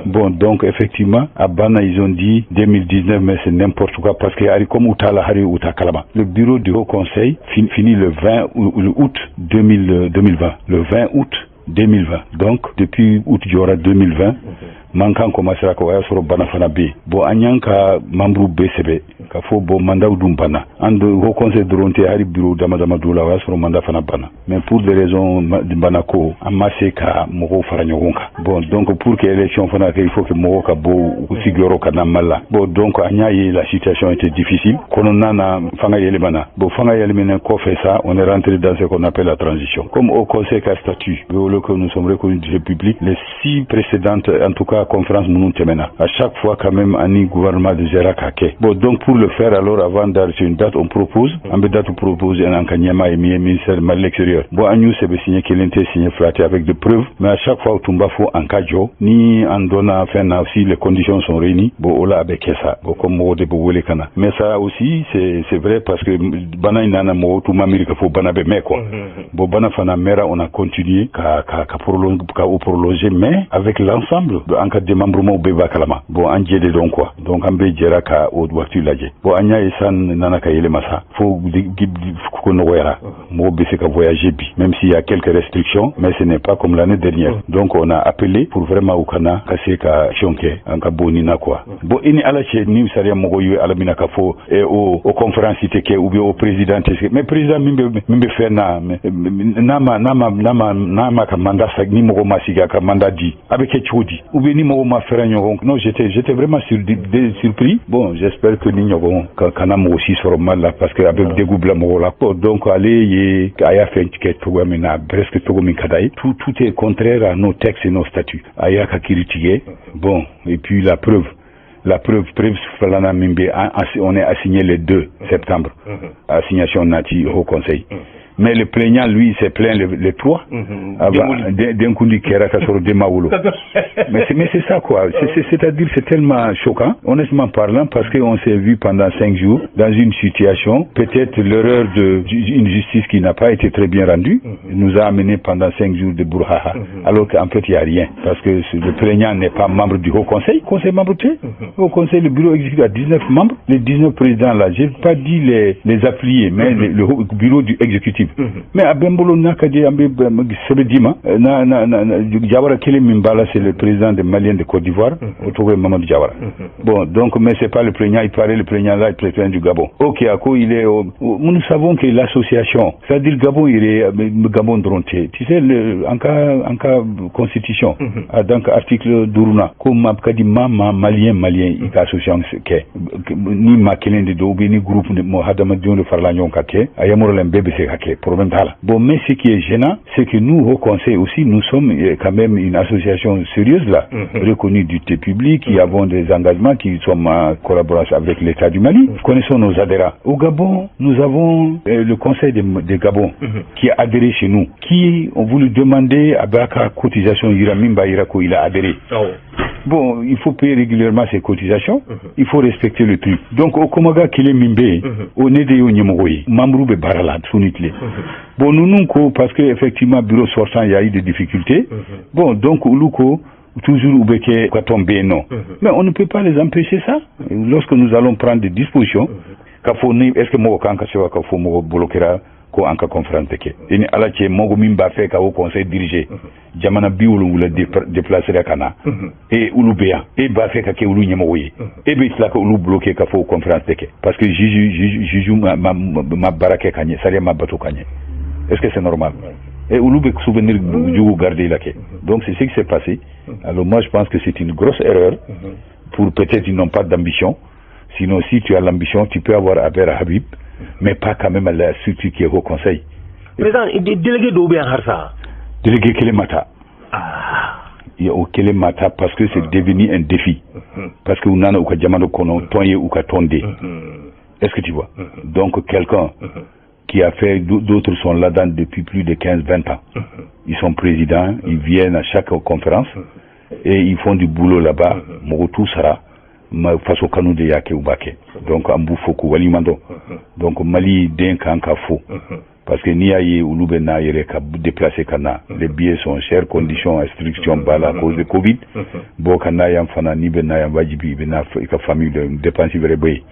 Bon, donc effectivement a banna, ils ont dit 2019, mais c'est n'importe quoi, parce que hari comme u t'a la, hari u t'a kalama. Le bureau du haut conseil finit le 20 août 2020, le 20 août 2020. Donc depuis août jɔra 2020, mankan commencera ka o y'a sɔrɔ bana fana bɛ yen. Bon, an y'an ka membre bɛɛ sɛbɛ ka fɔ, bon, mandat dun banna. An de haut conseil dɔrɔn tɛ, hali bureau dama dama dɔw la, o y'a sɔrɔ mandat fana banna, mais pour des raisons bana ko, an ma se ka mɔgɔw fara ɲɔgɔn kan. Bon, donc pour que élection fana kɛ, il faut que mɔgɔw ka bɔ u sigiyɔrɔ ka na Mali la. Bon, donc an y'a ye la situation était difficile kɔnɔna na, fanga yɛlɛmana. Bon, fanga yɛlɛmana kɔfɛ sa, on est rentré dans ce qu'on appelle la transition. Comme haut conseil ka statut bɛ que nous sommes reconnus du public, les six précédentes, en tout cas conférence minnu tɛmɛna, à chaque fois quand même ani gouvernement de gérera k'a kɛ. Bon, donc pour le faire, alors avant d'arrêter une date, on propose, an bɛ date propose an ka ɲɛmaa ye min ye ministère Mali l'extérieur. Bon, an y'u sɛbɛ, signé kelen tɛ, signé fila tɛ, avec des preuves, mais à chaque fois u tun b'a fɔ an ka jɔ ni an donna fɛn na, si les conditions sont réunies. Bon, o la a bɛ kɛ sa. Bon, comme mɔgɔw de bɛ wele ka na, mais ça aussi c'est vrai, parce que bana in nana, mɔgɔw tun ma miiri ka fɔ bana bɛ mɛn quoi. Bon, bana fana mɛra, on a continué ka prolonger, ka o prolonger, mais avec l'ensemble an ka démembrement bɛɛ b'a kalama. Bon, an jɛ de dɔn quoi. Donc an bɛɛ jɛra ka o waati lajɛ. Bon, an y'a ye san nana ka yɛlɛma sa, fo ko nɔgɔyara, mɔgɔw bɛ se ka voyager bi, même s'il y a quelques restrictions, mais ce n'est pas comme l'année dernière. Donc on a appelé pour vraiment u kana ka se ka action kɛ an ka bɔ nin na quoi. Bon, i ni Ala cɛ, ni sariya mɔgɔw ye Ala mina ka fɔ o conférence tɛ kɛ ou bien o président tɛ se, mais président min bɛ fɛn na, n'a ma ka mandat sa, ni mɔgɔ ma sigi a ka mandat di, a bɛ kɛ cogo di? Ou bien ni mɔgɔ ma fɛrɛ ɲɔgɔn? Non, j'étais vraiment surpris. Bon, j'espère que ni ɲɔgɔn ka kana mɔgɔ si sɔrɔ Mali la, parce que a bɛ degun bila mɔgɔw la. Bon, donc ale ye a y'a fɛn kɛ cogoya min na, presque cogo min ka d'a ye, tout est contraire à nos textes et nos statuts. A y'a ka kiiri tigɛ. Bon, et puis la preuve, preuve filanan min bɛ, on est assigné le 2 septembre, assignation nati au conseil, mais le plaignant, lui, s'est plaint le 3. Denkundi kɛra ka sɔrɔ den ma wolo. Mais c'est ça quoi. C'est-à-dire, c'est tellement choquant, honnêtement parlant, parce qu'on s'est vu pendant 5 jours dans une situation, peut-être l'erreur de une justice qui n'a pas été très bien rendue, nous a amené pendant 5 jours de brouhaha, alors qu'en fait il n'y a rien, parce que le plaignant n'est pas membre du Haut Conseil, conseil membre T. Haut Conseil, le bureau exécutif a 19 membres, les 19 présidents là, j'ai pas dit les affiliés, mais le bureau du exécutif. Mais a bɛ n bolo n'a ka di, an bɛ sɛbɛn d'i ma na Jawara kelen min b'a la, c'est le président des Maliens de Côte d'Ivoire, o tɔgɔ ye Mamadou Jawara. Bon, donc, mais c'est pas le plaignant, il paraît le plaignant là, il est plaignant du Gabon. Ok, a ko il est, nous savons que l'association, c'est-à-dire Gabon, il est Gabon dɔrɔn tɛ, tu sais, le an ka constitution, donc article duurunan ko ma ka di ma malien i ka association kɛ ni maa kelen de don ou bien ni groupe mɔ hadamadenw de farala ɲɔgɔn kan kɛ, a yamaruyalen, bɛɛ bɛ se ka kɛ, problème t'a la. Bon, mais ce qui est gênant, c'est que nous, au conseil aussi, nous sommes quand même une association sérieuse là, reconnue d'utilité publique, qui avons des engagements, qui sommes en collaboration avec l'État du Mali, connaissons nos adhérents. Au Gabon, nous avons le conseil de Gabon qui a adhéré chez nous, qui ont voulu demander à b'a ka cotisation yira min b'a yira ko il a adhéré. Bon, il faut payer régulièrement ses cotisations, il faut respecter le truc. Donc o COMAGA kelen min bɛ yen, o ne de y'o ɲɛmɔgɔ ye, membre bɛ baara la su ni tile. Bon, ninnu ko parce que effectivement bureau sortant, il y a eu des difficultés. Bon, donc olu ko toujours u bɛ kɛ ka tɔn bɛ yen nɔ, mais on ne peut pas les empêcher ça. Lorsque nous allons prendre des dispositions ka fɔ ni est ce que mɔgɔ kan ka se wa ka fɔ mɔgɔ bolo kɛra ko an ka conférence kɛ, i ni Ala cɛ, mɔgɔ min b'a fɛ ka o conseil diriger, jamana 70 déplacera ka na e olu bɛ yan, e b'a fɛ ka kɛ olu ɲɛmɔgɔ ye, e bɛ tila ka olu bloquer ka fɔ o conférence tɛ kɛ parce que juge ma baara kɛ ka ɲɛ, sariya ma bato ka ɲɛ. Est ce que c'est normal? Et olu bɛ souvenir jugu garder la kɛ. Donc c'est ce qui s'est passé. Alors moi, je pense que c'est une grosse erreur pour peut-être ils n'ont pas d'ambition. Sinon, si tu as l'ambition, tu peux avoir affaire à Habib, mais pas quand même à la structure qui est au conseil. Président, délégué dɔw bɛ yan halisa. Délégué kelen ma taa. O kelen ma taa parce que c'est devenu un défi, parce que u nana u ka jamana kɔnɔ, tɔn ye u ka tɔn de. Est-ce que tu vois? Donc quelqu'un qui a fait, d'autres sont là-dedans depuis plus de 15 20 ans, ils sont présidents, ils viennent à chaque conférence et ils font du boulot là-bas. Mɔgɔ t'u sara, ma faso kanu de y'a kɛ u b'a kɛ. Donc an b'u fo k'u waleɲuman dɔn. Donc Mali den kan ka fo parce que n'i y'a ye olu bɛ n'a yɛrɛ ka déplacer ka na, les billets sont chers, conditions, restrictions b'a la à cause de Covid. Bon, ka na yan fana, n'i bɛ na yan, wajibi i bɛ na i ka famille de dépense wɛrɛ bɛ yen.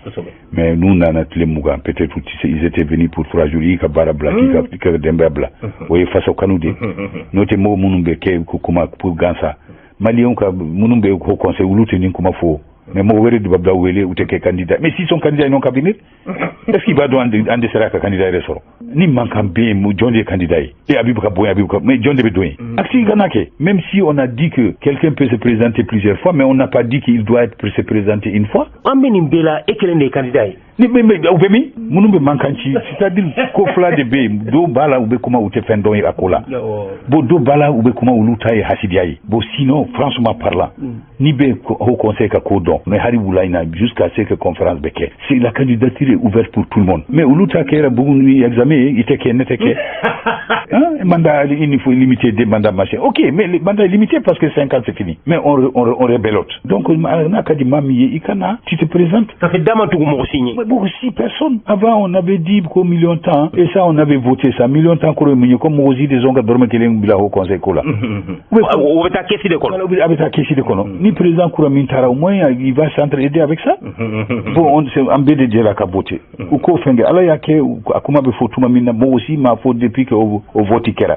Mais n'u nana tile 20, peut-être ils étaient venus pour 3 jours, i ka baara bila k'i ka denbaya bila, o ye faso kanu de. N'o tɛ, mɔgɔ minnu bɛ kɛ ko kuma pour gansa, Maliyɛnw ka minnu bɛ haut conseil, olu tɛ nin kuma fɔ, mais mɔgɔ wɛrɛ de b'a wele u tɛ kɛ candidat. Mais s'ils sont candidats, ils n'ont qu'à venir. Est ce qu'il b'a dɔn an dɛsɛra ka candidat yɛrɛ sɔrɔ? Ni mankan bɛ yen, jɔn de ye candidat ye? E Habib ka bɔ yen, Habib ka, mais jɔn de bɛ don yen? Acte kana kɛ. Même si on a dit que quelqu'un peut se présenter plusieurs fois, mais on n'a pas dit qu'il doit être se présenter une fois. An bɛ nin bɛɛ la, e kelen de ye candidat ye. Ni bɛ u bɛ min, minnu bɛ mankan ci, c'est à dire ko fila de bɛ yen. Dɔw b'a la, u bɛ kuma, u tɛ fɛn dɔn a ko la. Bon, dɔw b'a la, u bɛ kuma, olu ta ye hasidiya ye. Bon, sinon, franchement parlant, n'i bɛ haut conseil ka ko dɔn, mais hali wula in na, jusqu'à ce que conférence bɛ kɛ, c'est la candidature est ouverte pour tout le monde. Mais olu ta kɛra bugun ni examen ye, i tɛ kɛ, ne tɛ kɛ. Hein, mandat, il faut limiter des mandats, machin. Ok, mais le mandat est limité parce que 5 ans, c'est fini. Mais on rebelote. Donc n'a ka di maa min ye, i ka na, tu te présentes. Ça fait dama tugu mɔgɔ si ɲɛ. Bon, si personne. Avant, on avait dit ko million tan, et ça, on avait voté ça. Million tan kɔrɔ ye mun ye? Ko mɔgɔ si de sɔn ka dɔrɔmɛ kelen bila haut conseil ko la. O bɛ taa caisse de kɔnɔ. A bɛ taa caisse de kɔnɔ. Ni président kura min taara, au moins il va s'entraider avec ça. Bon, on an bɛɛ de jɛra ka voter. U k'o fɛn kɛ, Ala y'a kɛ, a kuma bɛ fɔ tuma min na, mɔgɔ si m'a fɔ depuis que o vote kɛra.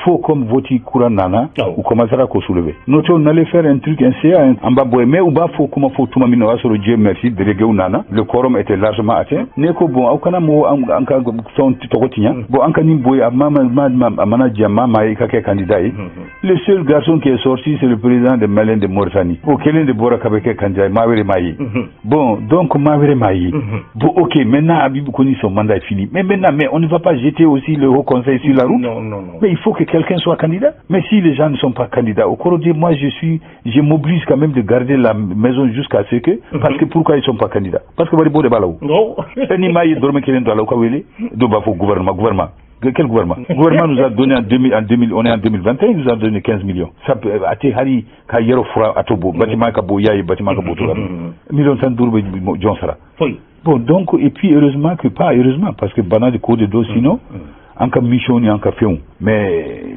Fo comme vote kura nana, u commencera k'o soulever. N'o tɛ, on allait faire un truc, un CA, an b'a bɔ yen, mais u b'a fɔ kuma fɔ tuma min na, o y'a sɔrɔ, Dieu merci, délégué nana, le quorum était largement atteint. Ne ko bon, aw kana mɔgɔ an ka fɛnw tɔgɔ tiɲɛ. Bon, an ka nin bɔ yen, a mana diya maa maa ye, i ka kɛ candidat ye. Le seul garçon qui est sorti, c'est le président des Maliens de Mauritanie. O kelen de bɔra ka bɛ kɛ candidat ye, maa wɛrɛ m'a ye. Bon, donc maa wɛrɛ m'a ye. Bon, ok, maintenant Habib Koni, son mandat est fini. Mais maintenant, mais on ne va pas jeter aussi le haut conseil sur la route. Non, non, non. Mais il faut que quelqu'un soit candidat. Mais si les gens ne sont pas candidats, au cours de moi, je m'oblige quand même de garder la maison jusqu'à ce que, parce que pourquoi ils sont pas candidats? Parce que wari b'o de b'a la o. Ni maa ye dɔrɔmɛ kelen don a la, u ka wele, dɔw b'a fɔ gouvernement, gouvernement. Quel gouvernement? Le gouvernement nous a donné en 2000, en 2000, on est en 2021, il nous a donné 15 millions. Ça peut, a tɛ hali ka yɔrɔ fura a to bɔ, bâtiment ka bɔ, y'a ye bâtiment ka bɔ cogoya min. Million 15 bɛ jɔn sara? Bon, donc, et puis heureusement que, pas heureusement, parce que bana de ko de don, sinon, an ka mission ni an ka fɛnw. Mais,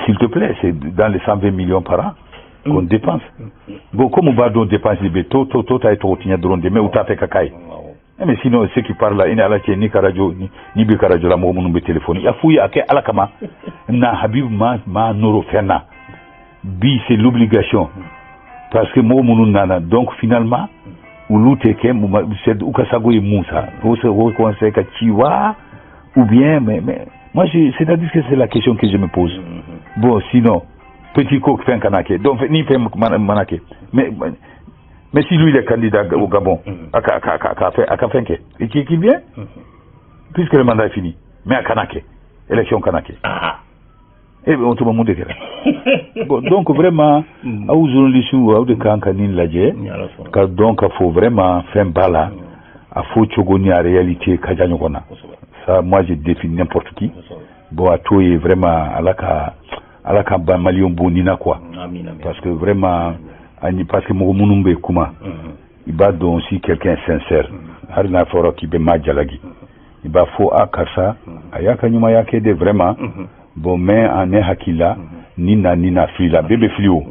s'il te plaît, c'est dans les 120 millions par an qu'on dépense. Bon, comme u b'a dɔn dépense de bɛ to ta ye tɔgɔ tiɲɛ dɔrɔn de, mais u t'a fɛ ka k'a ye. Mais sinon, ceux qui parlent là, i ni Ala cɛ, ni ka radio ni bɛ ka radio la, mɔgɔ minnu bɛ téléphone, a f'u ye a kɛ Ala kama. Na Habib ma nɔrɔ fɛn na. Bi, c'est l'obligation. Parce que mɔgɔ minnu nana, donc finalement, olu tɛ kɛ, u ka sago ye mun sa? O conseil ka ci wa? Ou bien, mais moi, c'est-à-dire que c'est la question que je me pose. Bon, sinon, petit ko fɛn kana kɛ. Donc, ni fɛn mana kɛ. Mais si lui il est candidat au Gabon, a ka fɛn kɛ. Et qui vient? Puisque le mandat est fini. Mais a kana kɛ. Élection kana kɛ. E o tuma mun de kɛra? Bon, donc vraiment, aw journalistes, aw de kan ka nin lajɛ ka dɔn ka fɔ vraiment fɛn b'a la, a fɔ cogo ni a réalité ka jan ɲɔgɔn na. Ça, moi, je défie n'importe qui. Bon, a to ye vraiment, Ala ka ban Maliyɛnw bɔ nin na quoi. Parce que vraiment, Ani parce que mɔgɔ minnu bɛ kuma, i b'a dɔn si quelqu'un est sincère. Hali n'a fɔra k'i bɛ maa jalaki, i b'a fɔ a karisa a y'a ka ɲumanya kɛ de vraiment. Bon, mais en ne hakili la, ni na ni na fili la, bɛɛ bɛ fili o.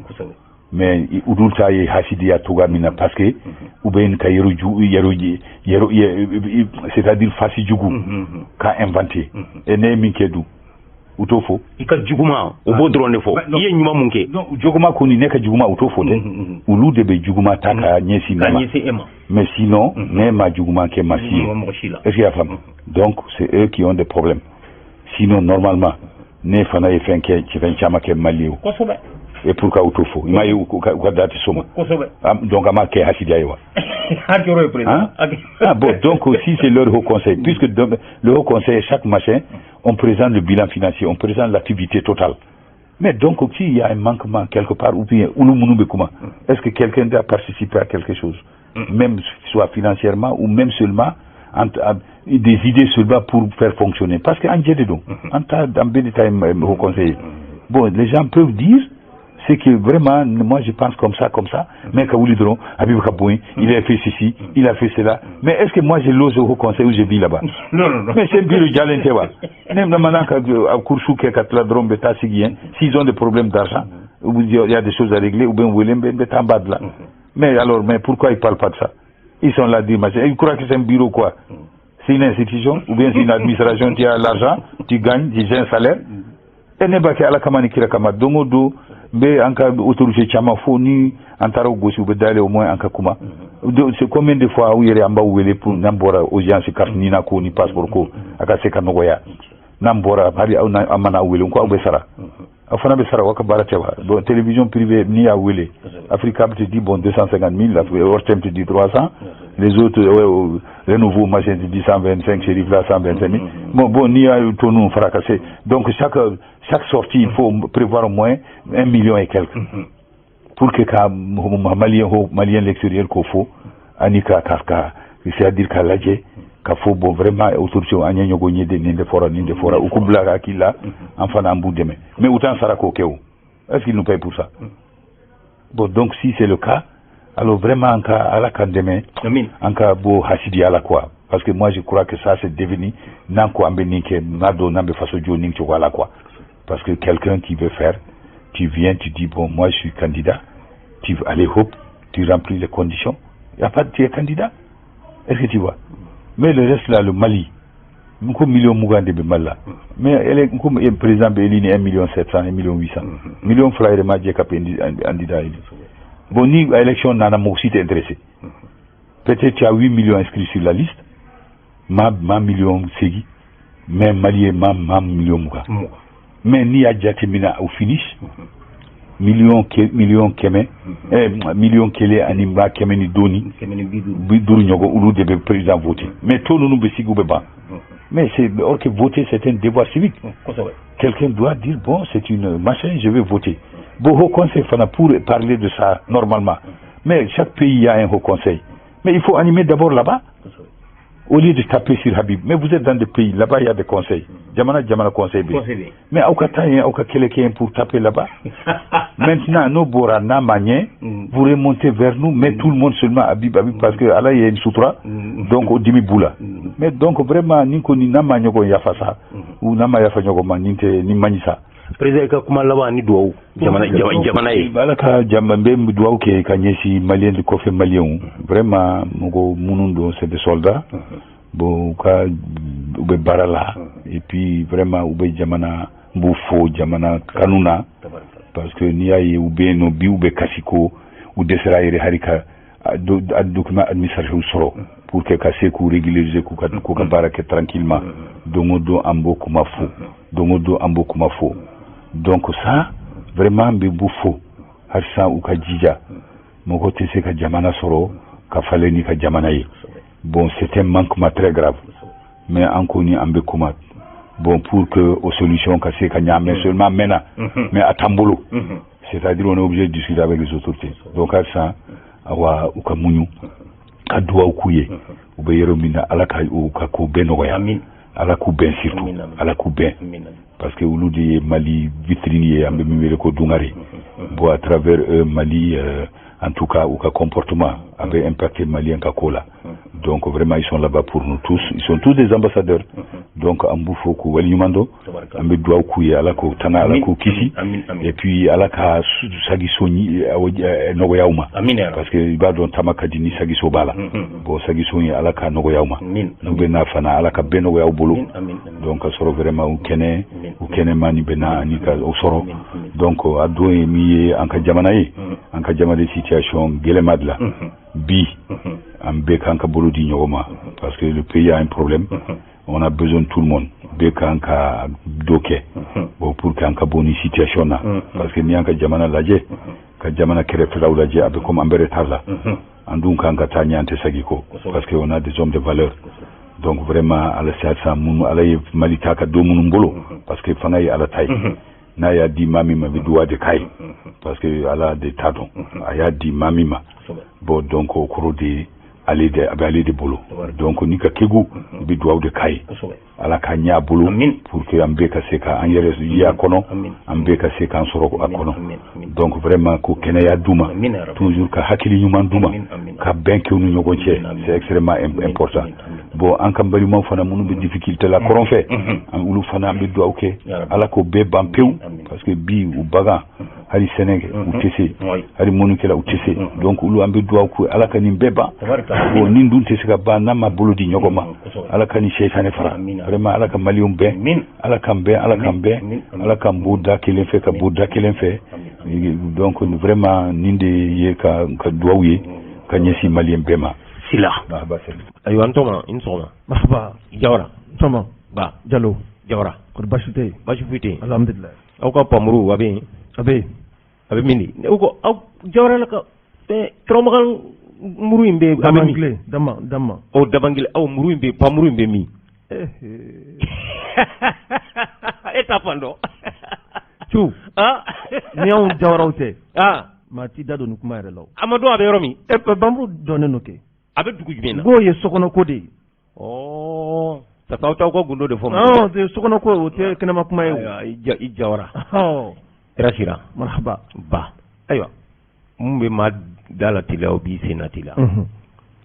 Mais olu ta ye hasidiya togoya min na, parce que u bɛ ka yɔrɔ ju yɔrɔ yɔrɔ, c'est-à-dire fasi jugu ka inventer. Et ne ye min kɛ dun, u t'o fɔ. I ka juguma, o b'o dɔrɔn de fɔ. I ye ɲuman mun kɛ? Juguma kɔni, ne ka juguma, u t'o fɔ dɛ. Olu de bɛ juguma ta ka ɲɛsin ne ma. Ɲɛsin e ma. Mais sinon, ne ma juguma kɛ ma si ye. Est-ce qu'il y a faamu? Donc c'est eux qui ont des problèmes. Sinon, normalement, ne fana ye fɛn kɛ, fɛn caman kɛ Mali ye o. Et pourquoi u t'o fɔ? I m'a ye u ka da tɛ s'o ma. Donc a ma kɛ hasidiya ye wa? Hein? Ah bon, donc aussi c'est leur haut conseil. Puisque le haut conseil, chaque machin, on présente le bilan financier, on présente l'activité totale. Mais donc aussi, il y a un manquement quelque part, ou bien, est-ce que quelqu'un doit participer à quelque chose, même soit financièrement, ou même seulement des idées seulement pour faire fonctionner? Parce qu'en dedans, en tas haut conseil, bon, les gens peuvent dire, c'est que vraiment, moi je pense comme ça, mais ka wuli dɔrɔn, Habib ka bon, il a fait ceci, il a fait cela. Mais est-ce que moi je loge au conseil ou je vis là-bas? Non, non, non. Mais c'est un bureau jalen tɛ wa? Ne maintenant ka kursu kɛ ka tila dɔrɔn bɛ taa sigi yen, s'ils ont des problèmes d'argent, ou il y a des choses à régler, ou bien wele n bɛ taa n b'a dilan. Mais alors, mais pourquoi ils parlent pas de ça? Ils sont là, dire, ils croient que c'est un bureau quoi? C'est une institution, ou bien c'est une administration, tu as l'argent, tu gagnes, tu as un salaire. Et ne b'a kɛ Ala kama ni kira kama, don o don n bɛ an ka autorité caman fo ni an taara u gosi, u bɛ dayɛlɛ au moins an ka kuma. C'est combien de fois aw yɛrɛ an b'aw wele pour n'an bɔra audience carte NINA ko ni passeport ko, a ka se ka nɔgɔya. N'an bɔra hali aw an mana aw wele ko aw bɛ sara, aw fana bɛ sara, aw ka baara tɛ wa? Bon, télévision privée, n'i y'a wele, Africa te dit bon 250 000, ORTM te dit 300, les autres, ouais, Renouveau machin te dit 125, Chérif là 125 000. Bon, n'i y'a to ninnu fara ka se, donc chaque sortie, il faut prévoir au moins 1 million et quelques pour que ka Malien Malien l'extérieur k'o fɔ ani ka ka c'est-à-dire ka lajɛ ka fɔ bon, vraiment autorité an ye ɲɔgɔn ye de, nin de fɔra, nin de fɔra, u k'u bila ka hakili la, an fana an b'u dɛmɛ. Mais u t'an sara k'o kɛ o. Est-ce qu'ils nous payent pour ça? Bon, donc si c'est le cas, alors vraiment an ka Ala k'an dɛmɛ, an ka bɔ hasidiya la quoi, parce que moi je crois que ça c'est devenu n'an ko an bɛ nin kɛ n'a dɔn n'an bɛ faso jɔ nin cogoya la quoi. Parce que quelqu'un qui veut faire, tu viens, tu dis bon, moi je suis candidat, tu allez hop, tu remplis les conditions, il y a pas de, tu es candidat. Est-ce que tu vois? Mais le reste là, le Mali, ko million 20 de bɛ Mali la, mais ele ko président bɛ élu ni 1 million 700, 1 million 800, million 2 yɛrɛ ma jɛ ka candidat élu. Bon, ni élection nana, mɔgɔ si tɛ intéressé. Peut-être tu as 8 millions inscrits sur la liste, ma million 8, mais Mali ma million 20. Mais n'i y'a jateminɛ au finish, million 100, million 1 ani 100 000 ni dɔɔni 50 ɲɔgɔn, olu de bɛ président voter. Mais tɔ ninnu bɛ sigi, u bɛ ban. Mais c'est or que voter, c'est un devoir civique. Quelqu'un doit dire bon, c'est une machin, je vais voter. Bon, haut conseil fana pour parler de ça normalement, mais chaque pays a un haut conseil, mais il faut animer d'abord là-bas au lieu de taper sur Habib. Mais vous êtes dans des pays, là-bas il y a des conseils. Jamana jamana conseil bɛ. Mais aw ka taa yen, aw ka kɛlɛ kɛ pour taper là-bas. Maintenant, n'o bɔra n'a ma ɲɛ, vous remontez vers nous, mais tout le monde seulement Habib, Habib, parce que Ala ye une sutura. Donc o dimi b'u la. Mais donc vraiment, ni ko ni n'a ma ɲɔgɔn yafa sa, ou n'a ma yafa ɲɔgɔn ma, nin tɛ nin man ɲi sa. Président, i ka kuma laban ni duwawu jamana jamana ye. Ala ka jama, n bɛ duwawu kɛ ka ɲɛsin Malien de kɔfɛ Malienw. Vraiment, mɔgɔ minnu don, c'est des soldats. Bon, u ka u bɛ baara la et puis vraiment u bɛ jamana, n b'u fo jamana kanu na, parce que n'i y'a ye u bɛ yen nɔ bi, u bɛ kasi ko u dɛsɛra yɛrɛ hali ka document administratif sɔrɔ pour que ka se k'u régulariser, k'u ka baara kɛ tranquillement. Don o don an b'o kuma fo, don o don an b'o kuma fo. Donc ça vraiment, n bɛ b'u fo halisa, u ka jija. Mɔgɔ tɛ se ka jamana sɔrɔ ka falen n'i ka jamana ye. Bon, c'est un manquement très grave, mais an kɔni an bɛ kuma bon pour que o solution ka se ka ɲa, mais seulement mɛnna, mais a t'an bolo, c'est-à-dire on est obligé de discuter avec les autorités. Donc halisa, awa, u ka muɲu ka duwawu k'u ye, u bɛ yɔrɔ min na, Ala ka u ka ko bɛɛ nɔgɔya, Ala k'u bɛn, surtout Ala k'u bɛn. Parce que olu de ye Mali vitrine ye, an bɛ min wele ko dungare. Bon, à travers eux, Mali, en tout cas u ka comportement a bɛ impacter malien ka ko la. Donc vraiment, ils sont là-bas pour nous tous, ils sont tous des ambassadeurs. Donc an b'u fo k'u waleɲuman dɔn, an bɛ dugawu k'u ye, Ala k'u tanga, Ala k'u kisi, et puis Ala ka sagiso nɔgɔya u ma, parce que i b'a dɔn tama ka di ni sagiso b'a la. Bon, sagiso ye, Ala ka nɔgɔya u ma, n'u bɛ n'a fana, Ala ka bɛɛ nɔgɔya u bolo. Donc ka sɔrɔ vraiment u kɛnɛ, u kɛnɛma ni bɛ na ani ka o sɔrɔ. Donc a don ye min ye, an ka jamana ye, an ka jamana situation gɛlɛma de la bi. An bɛɛ kan ka bolo di ɲɔgɔn ma, parce que le pays a un problème, on a besoin de tout le monde. Bɛɛ kan ka dɔ kɛ, bon, pour que an ka bɔ nin situation na, parce que ni an ka jamana lajɛ, ka jamana kɛrɛfɛlaw lajɛ, a bɛ comme an bɛ retard la. An dun kan ka taa ɲɛ, an tɛ segin kɔ, parce que on a des hommes de valeur. Donc vraiment, Ala sisan minnu Ala ye Mali ta ka don minnu bolo, parce que fanga ye Ala ta ye, n'a y'a di maa min ma, i bɛ duwa de k'a ye, parce que Ala de t'a dɔn a y'a di maa min ma. Bon, donc o kɔrɔ de ale de a bɛ ale de bolo. Donc ni ka kegu, i bɛ duwawu de k'a ye, Ala ka ɲɛ a bolo, pour que an bɛɛ ka se ka an yɛrɛ ye a kɔnɔ, an bɛɛ ka se k'an sɔrɔ a kɔnɔ. Donc vraiment, ko kɛnɛya d'u ma toujours, ka hakili ɲuman d'u ma, ka bɛn kɛ u ni ɲɔgɔn cɛ, c'est extrêmement important. Bon, an ka balimaw fana minnu bɛ difficulté la kɔrɔn fɛ, olu fana, an bɛ duwawu kɛ, Ala k'o bɛɛ ban pewu, parce que bi u bagan, hali sɛnɛ kɛ u tɛ se, hali mɔnikɛla u tɛ se. Donc olu, an bɛ duwawu kɛ, Ala ka nin bɛɛ ban. Bon, nin dun tɛ se ka ban n'a ma bolo di ɲɔgɔn ma. Ala ka nin sɛtanɛ fara. Vraiment, Ala ka maliyɛnw bɛn, Ala k'an bɛn, Ala k'an bɛn, Ala k'an bɔ da kelen fɛ, ka bɔ da kelen fɛ. Donc vraiment, nin de ye ka duwawu ye ka ɲɛsin maliyɛn bɛɛ ma. Sila, ayiwa, n tɔgɔma, i ni sɔgɔma. Marhaba. Jawara. Tɔma. Ba. Jalo. Jawara. Kɔri, baasi tɛ yen? Baasi foyi tɛ yen. Alhamdulilayi. Aw ka pamuru a bɛ yen? A bɛ yen. A bɛ min de? Ne ko aw Jawara la ka fɛn Turamagan muru in bɛ a bɛ min? Dama dama dama. O dabangile, aw muru in bɛ, pamuru in bɛ min? E t'a fan dɔn. Cu. Ni anw Jawaraw tɛ. Maa t'i da don nin kuma yɛrɛ la o. A ma dɔn a bɛ yɔrɔ min. Ɛ, bamuru dɔnnen don kɛ. A bɛ dugu jumɛn na? N k'o ye sokɔnɔko de ye. Ɔɔ, ka aw t'aw ka gundo de fɔ. Ɔn, sokɔnɔko, o tɛ kɛnɛma kuma ye o. I Jawara. Hɛrɛ sira. Marhaba. Ba. Ayiwa, mun bɛ maa da la teliya, o b'i sen na teliya.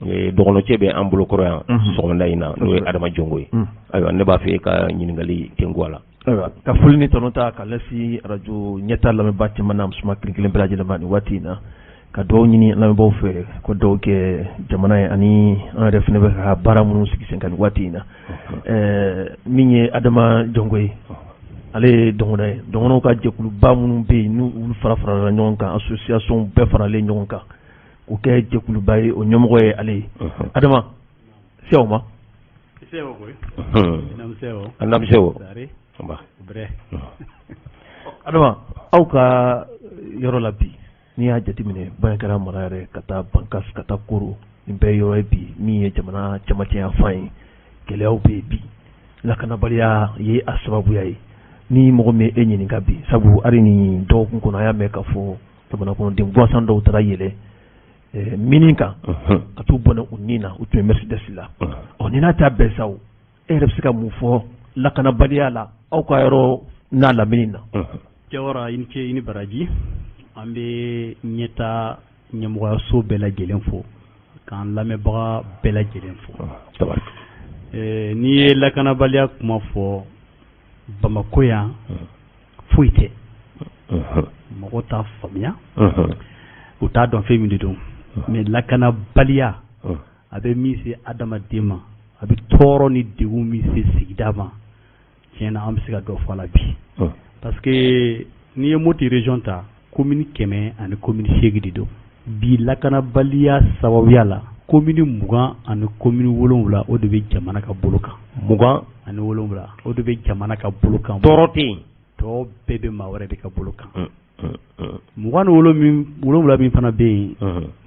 Dɔgɔnɔcɛ bɛ an bolokɔrɔ yan sɔgɔmada in na, n'o ye Adama Jɔngo ye. Ayiwa, ne b'a fɛ e ka ɲininkali tenku a la. Ayiwa, ka foli ni tanu ta ka lase arajo ɲɛta lamɛnbaa cɛman n'a musoman kelen kelen bɛɛ lajɛlen ma nin waati in na, ka dugawu ɲini lamɛnbaaw fɛ ko dugawu kɛ jamana ye, ani an yɛrɛ fana bɛ ka baara minnu sigi sen kan nin waati in na. Min ye Adama Jɔngo ye, ale ye dɔgɔnɔ ye. Dɔgɔnɔw ka jɛkuluba minnu bɛ yen, n'u olu fara farala ɲɔgɔn kan, association bɛɛ faralen ɲɔgɔn kan k'o kɛ jɛkuluba ye, o ɲɛmɔgɔ ye ale ye. Adama, se ma. An o. Adama, aw ka yɔrɔ la bi, n'i y'a jateminɛ, Bandiagara mara yɛrɛ ka taa Bankass, ka taa Koro, nin bɛɛ yɔrɔ ye bi min ye jamana cɛmancɛ yanfan ye, gɛlɛyaw bɛ yen bi, lakanabaliya ye a sababuya ye. Ni mɔgɔ min e ɲininka bi, sabu hali nin dɔgɔkun kɔnɔ, a y'a mɛn k'a fɔ jamana kɔnɔden gansan dɔw taara yɛlɛ mini kan ka t'u bɔnɛ u ni na, u tun ye Mercedes la. Ɔ, ni n'a ta bɛɛ sa, e yɛrɛ bɛ se ka mun fɔ lakanabaliya la aw ka yɔrɔ n'a lamini na? Jawara, i ni ce, i ni baraji. An bɛ ɲɛta ɲɛmɔgɔyaso bɛɛ lajɛlen fo, k'an lamɛnbaga bɛɛ lajɛlen fo. N'i ye lakanabaliya kuma fɔ Bamakɔ yan, foyi tɛ, mɔgɔ t'a faamuya, u t'a dɔn fɛn min de don. Mais lakanabaliya a bɛ min se adamaden ma, a bɛ tɔɔrɔ ni degun min se sigida ma, tiɲɛ na, an bɛ se ka dɔ fɔ a la bi, parce que n'i ye Moti région ta, commune 100 ani commune 8 de don. Bi, lakanabaliya sababuya la, commune 27, o de bɛ jamana ka bolo kan. 27, o de bɛ jamana ka bolo kan. Tɔɔrɔ tɛ yen. Tɔ bɛɛ bɛ maa wɛrɛ de ka bolo kan. 27 min fana bɛ yen,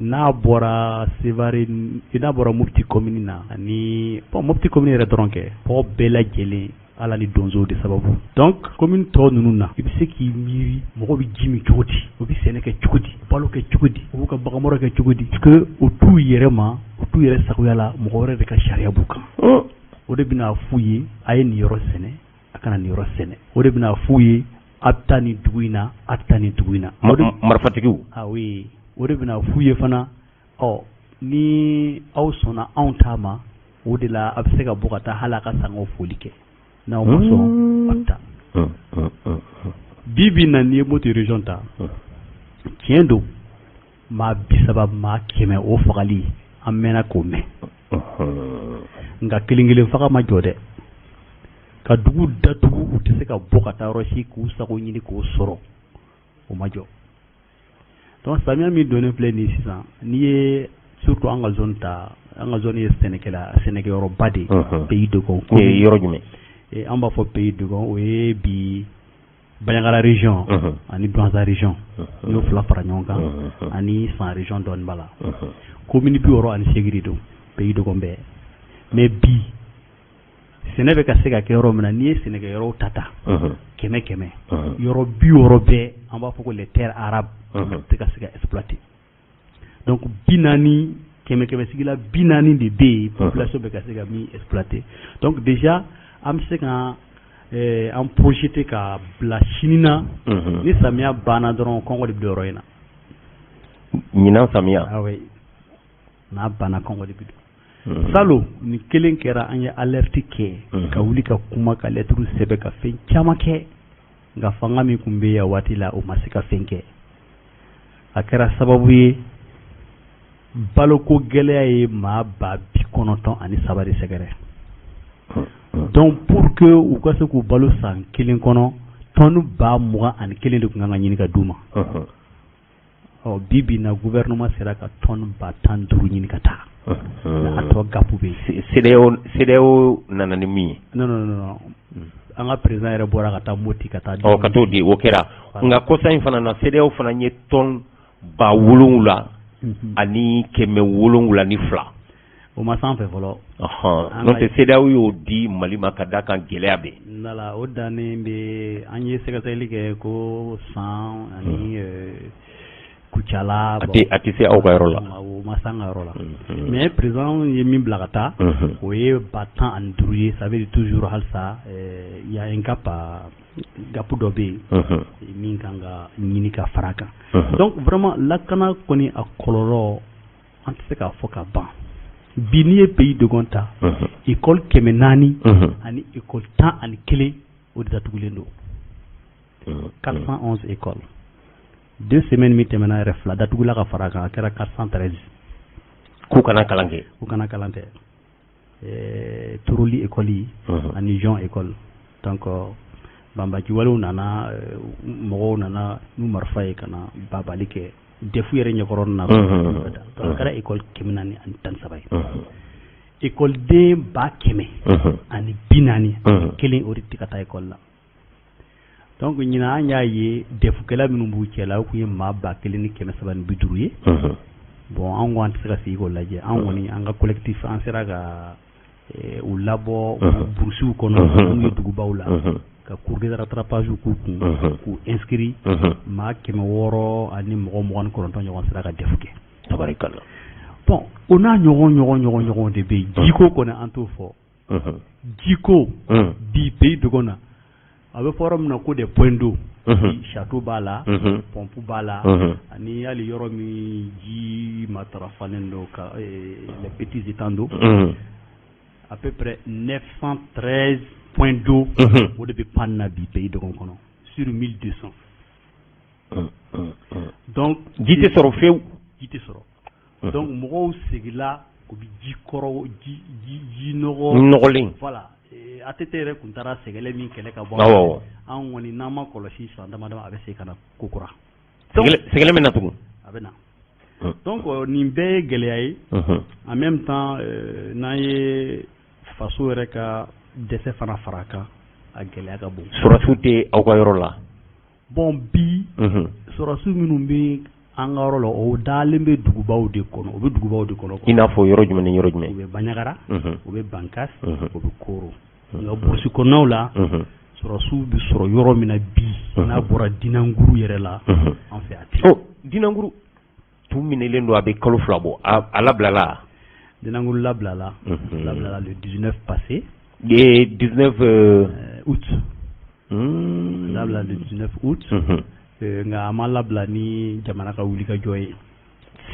n'a bɔra Sevare, n'a bɔra Mopti commune na, ani bon, Mopti commune yɛrɛ dɔrɔn kɛ, tɔ bɛɛ lajɛlen, Ala ni donsow de sababu. Donc commune tɔ ninnu na, i bɛ se k'i miiri, mɔgɔ bɛ ji min cogo di, u bɛ sɛnɛ kɛ cogo di, balo kɛ cogo di, u b'u ka baganmara kɛ cogo di? Parce que u t'u yɛrɛ ma, u t'u yɛrɛ sagoya la, mɔgɔ wɛrɛ de ka sariya b'u kan. O de bɛna f'u ye: a ye nin yɔrɔ sɛnɛ, a kana nin yɔrɔ sɛnɛ. O de bɛna f'u ye a bɛ taa nin dugu in na, a bɛ taa nin dugu in na. Marifatigiw. Ah oui, o de bɛna f'u ye fana, ɔ ni aw sɔnna anw ta ma, o de la a bɛ se ka bɔ ka taa hali a ka sangaw foli kɛ. N'aw ma sɔn, a bɛ taa. Bi bi in na, n'i ye Moti région ta, tiɲɛ don, maa 30, maa 100, o fagali an mɛnna k'o mɛn, nka kelen kelen faga ma jɔ dɛ. Ka dugu datugu, u tɛ se ka bɔ ka taa yɔrɔ si k'u sago ɲini k'o sɔrɔ, o ma jɔ. Donc samiya min donnen filɛ nin ye sisan, n'i ye surtout an ka zone ta, an ka zone ye sɛnɛkɛla sɛnɛkɛyɔrɔba de ye, Pays Dogon. Yɔrɔ jumɛn? An b'a fɔ Pays Dogon, o ye bi Bandiagara région ani Douentza région, n'i y'o fila fara ɲɔgɔn kan, ani San région dɔɔnin b'a la. Commune 68 de don Pays Dogon bɛɛ. Mais bi sɛnɛ bɛ ka se ka kɛ yɔrɔ min na, n'i ye sɛnɛkɛyɔrɔw ta ta 100 100, yɔrɔ 60 bɛɛ, an b'a fɔ ko les terres arables, tɛ ka se ka exploiter. Donc 40, 100 100 sigi la, 40 de bɛ yen population bɛ ka se ka min exploiter. Donc déjà an bɛ se ka an projeter ka bila sini na, ni samiya banna dɔrɔn, kɔngɔ de bɛ don yɔrɔ in na. Ɲinan samiya? Ah oui, n'a banna, kɔngɔ de bɛ don. Salon nin kelen kɛra, an ye alerte kɛ, ka wuli ka kuma, ka lettre sɛbɛn, ka fɛn caman kɛ, nka fanga min tun bɛ yen a waati la, o ma se ka fɛn kɛ. A kɛra sababu ye baloko gɛlɛya ye maa 93,000 de sɛgɛrɛ. Donc pour que u ka se k'u balo san kelen kɔnɔ, tonne 21,000 de tun kan ka ɲini ka d'u ma. Ɔ bi bi in na, gouvernement sera ka tonne 15,000 ɲini ka taa, a tɔ gap bɛ yen. CEDEAO, CEDEAO nana ni min ye? Non, non, non, an ka président yɛrɛ bɔra ka taa Moti ka taa. Ɔ, ka t'o di, o kɛra. Nka kɔsa in fana na, CEDEAO fana ye tonne 7702. O ma s'an fɛ fɔlɔ. N'o tɛ, CEDEAO y'o di Mali ma ka d'a kan gɛlɛya bɛ yen. Voilà, o dannen bɛ. An ye sɛgɛsɛgɛli kɛ ko San ani Kucala. A tɛ se aw ka yɔrɔ la. O ma s'an ka yɔrɔ la, mais président ye min bila ka taa, o ye 15,000 ye. Ça veut dire toujours halisa il y a un gap, gap dɔ bɛ yen min kan ka ɲini ka fara a kan. Donc vraiment lakana kɔni, a kɔlɔlɔ an tɛ se k'a fɔ ka ban. Bi n'i ye Pays Dogon ta, école 400 ani école 11, o de datugulen don, 411 écoles. 2 semaines min tɛmɛna yɛrɛ, fila datugula ka fara a kan, a kɛra 413. K'u kana kalan kɛ? K'u kana kalan kɛ. Toroli école ani Jean école. Donc banbaji walew nana, mɔgɔw nana n'u marifa ye ka na babali kɛ DEF yɛrɛ ɲɛkɔrɔ na. Donc a kɛra école 413 ye. École den 141,000, o de tɛ ka taa école la. Donc ɲinan an y'a ye DEF kɛla minnu b'u cɛ la, o tun ye maa 1350 ye. Bon, an ko an tɛ se ka sigi k'o lajɛ. An kɔni, an ka collectif, an sera ka u labɔ brousse kɔnɔ minnu ye dugubaw la, ka cours de rattrapage k'u kun, k'u inscrit. Maa 629 ɲɔgɔn sera ka DEF kɛ. Tabarikala. Bon, o n'a ɲɔgɔn ɲɔgɔn ɲɔgɔn ɲɔgɔn de bɛ yen. Jiko kɔni, an t'o fɔ. Jiko bi Pays Dogon na, a bɛ fɔ yɔrɔ min na ko des points d'eau, château b'a la, pompe b'a la, ani hali yɔrɔ min ji matarafalen don ka les petits étangs d'eau, à peu près 913 points d'eau, o de bɛ panne na bi Pays Dogon kɔnɔ sur 1200. Donc ji tɛ sɔrɔ fewu. Ji tɛ sɔrɔ. Donc mɔgɔw seginna, u bɛ ji kɔrɔ, ji ji ji nɔgɔ nɔgɔlen. Voilà, ATT yɛrɛ tun taara sɛgɛlɛ min kɛlɛ ka bɔ, an kɔni n'an ma kɔlɔsi, san dama dama a bɛ segin ka na ko kura. Sɛgɛlɛ bɛ na tugun. A bɛ na. Donc nin bɛɛ ye gɛlɛya ye. En même temps, n'an ye faso yɛrɛ ka dɛsɛ fana fara a kan, a gɛlɛya ka bon. Sɔrɔdasiw tɛ aw ka yɔrɔ la? Bon, bi sɔrɔdasiw minnu bɛ an ka yɔrɔ la, o dalen bɛ dugubaw de kɔnɔ, o bɛ dugubaw de kɔnɔ. I n'a fɔ yɔrɔ jumɛn ni yɔrɔ jumɛn? U bɛ Bandiagara, u bɛ Bankass, u bɛ Koro. Nka brousse kɔnɔnaw la, sɔrɔdasiw bɛ sɔrɔ yɔrɔ min na bi, n'a bɔra Dinanguru yɛrɛ la, an fɛ a tɛ. Ɔ, Dinanguru tun minɛlen don, a bɛ kalo 2 bɔ, a labilala? Dinanguru labilala, labilala le 19 passé. 19 août. Labila le 19 août, nka a ma labila ni jamana ka wulikajɔ ye.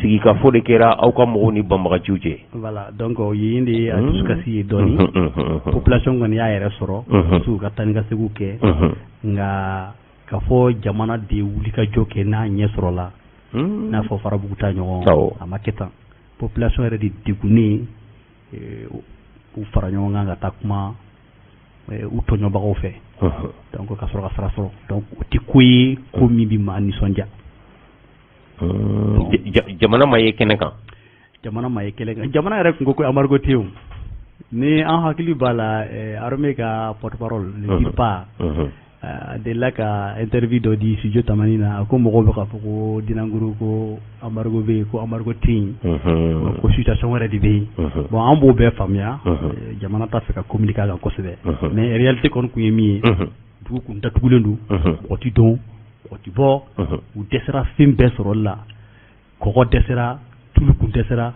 Sigikafɔ de kɛra aw ka mɔgɔw ni banbagaciw cɛ. Voilà, donc yen de ye a dusukasi ye dɔɔni. Population kɔni y'a yɛrɛ sɔrɔ k'u ka taa ni ka seginw kɛ, nka ka fɔ jamana de ye wulikajɔ kɛ n'a ɲɛ sɔrɔla, n'a fɔ Farabugu ta ɲɔgɔn, a ma kɛ tan. Population yɛrɛ de degunnen, u fara ɲɔgɔn kan ka taa kuma u tɔɲɔbagaw fɛ, donc ka sɔrɔ ka sara sɔrɔ. Donc o tɛ ko ye ko min bɛ maa nisɔndiya. Jamana ma ye kɛnɛ kan. Jamana ma ye kɛnɛ kan. Jamana yɛrɛ kun ko embargo tɛ yen. Ni an hakili b'a la, armée ka porte-parole, le DIRPA, a delila ka interview dɔ di studio Tamani na. A ko mɔgɔw bɛ k'a fɔ ko Dinankuru ko embargo bɛ yen, ko embargo tɛ yen, ko situation wɛrɛ de bɛ yen. Bon, an b'o bɛɛ faamuya, jamana t'a fɛ ka communiquer a kan kosɛbɛ, mais réalité kɔni kun ye min ye, dugu kun datugulen don, mɔgɔ ti don, mɔgɔ ti bɔ. U dɛsɛra fɛn bɛɛ sɔrɔli la, kɔgɔ dɛsɛra, tulu kun dɛsɛra.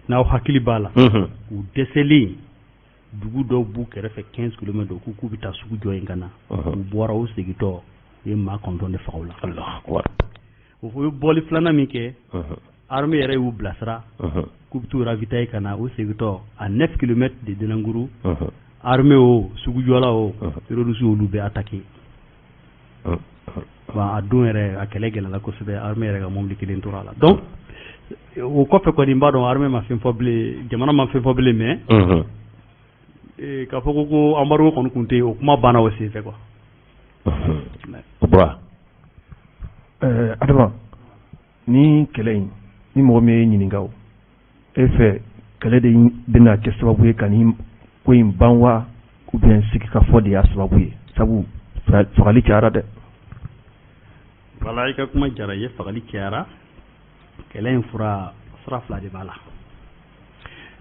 N'aw hakili b'a la, u dɛsɛlen, dugu dɔw b'u kɛrɛfɛ 15 kilomètres, k'u k'u bɛ taa sugu jɔ yen ka na. U bɔra, u segintɔ, u ye maa 9 de faga u la. O ye bɔli filanan min kɛ, armée yɛrɛ y'u bilasira k'u bɛ t'u ravitailler ka na. U segintɔ, à 9 kilomètres de Dinankuru, armée o, sugujɔla o, terroristes olu bɛɛ attaqué. Bon, a don yɛrɛ a kɛlɛ gɛlɛyara kosɛbɛ, armée yɛrɛ ka mobili kelen tora a la. Donc o kɔfɛ kɔni, n b'a dɔn armée ma fɛn fɔ bilen, jamana ma fɛn fɔ bilen, mais k'a fɔ ko embargo kɔni tun tɛ yen, o kuma banna o senfɛ quoi. O bɔra. Adama, ni kɛlɛ in, ni mɔgɔ min ye ɲininka o, e fɛ, kɛlɛ de bɛna kɛ sababu ye ka nin ko in ban wa, ou bien sigikafɔ de y'a sababu ye? Sabu fagali cayara dɛ. Voilà, i ka kuma diyara i ye. Fagali cayara. Kɛlɛ in fura, sira fila de b'a la.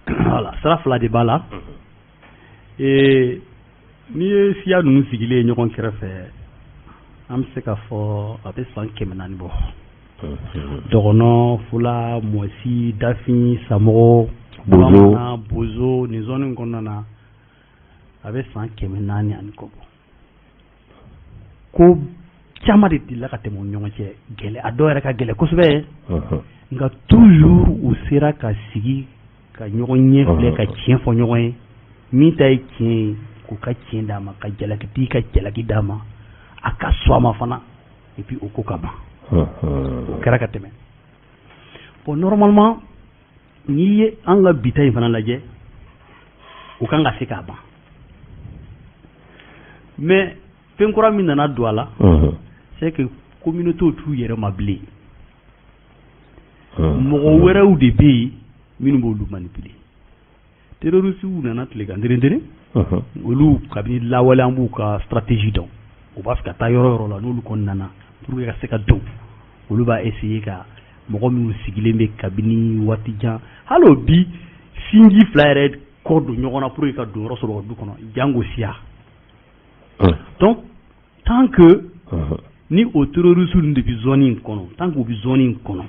Voilà, sira fila de b'a la. N'i ye siya ninnu sigilen ye ɲɔgɔn kɛrɛfɛ, an bɛ se k'a fɔ a bɛ san 400 bɔ. Dɔgɔnɔ, Fula, Mɔsi, Dafin, Samɔgɔ, Bamanan, Bozo, nin zone in kɔnɔna na, a bɛ san 400 ani kɔ bɔ. Ko caman de delila ka tɛmɛ u ni ɲɔgɔn cɛ, gɛlɛ, a dɔw yɛrɛ ka gɛlɛn kosɛbɛ, nka toujours u sera ka sigi ka ɲɔgɔn ɲɛ filɛ, ka tiɲɛ fɔ ɲɔgɔn ye. Min ta ye tiɲɛ ye, k'u ka tiɲɛ d'a ma, ka jalakitigi ka jalaki d'a ma, a ka sɔn a ma fana, et puis o ko ka ban. O kɛra ka tɛmɛ. Bon, normalement, n'i ye an ka bi ta in fana lajɛ, o kan ka se k'a ban, mais fɛn kura min nana don a la, c'est que communauté t'u yɛrɛ ma bilen. Mɔgɔ wɛrɛw de bɛ yen minnu b'olu manipuler. Terroristes nana tilegan teren, olu kabini lawale an b'u ka stratégie dɔn. U b'a fɛ ka taa yɔrɔ yɔrɔ la, n'olu kɔni nana, pour que ka se ka don, olu b'a essayer ka mɔgɔ minnu sigilen bɛ kabini waati jan, hali o bi sinji fila yɛrɛ kɔ don ɲɔgɔn na pour que ka don yɔrɔ sɔrɔ du kɔnɔ, jango siya. Donc tant que ni o terroristes ninnu de bɛ zone in kɔnɔ, tant que u bɛ zone in kɔnɔ,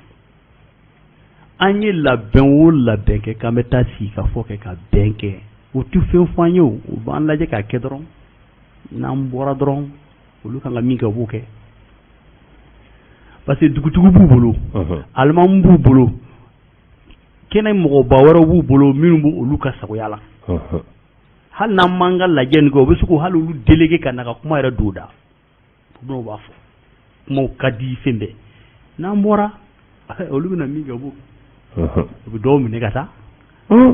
an ye labɛn o labɛn kɛ k'an bɛ taa sigi ka fɔ kɛ ka bɛn kɛ, o tɛ fɛn fɔ an ye. O u b'an lajɛ k'a kɛ dɔrɔn. N'an bɔra dɔrɔn, olu kan ka min kɛ, u b'o kɛ, parce que dugutigiw b'u bolo, alimamu b'u bolo, kɛnɛ mɔgɔba wɛrɛw b'u bolo minnu b'u olu ka sagoya la. Hali n'an m'an ka lajɛ nin kɛ, u bɛ se k'u hali olu délégué ka na ka kuma yɛrɛ don o da. U b'a fɔ kumaw ka di fɛn bɛɛ. N'an bɔra, olu bɛna min kɛ, u b'o kɛ. U bɛ dɔw minɛ ka taa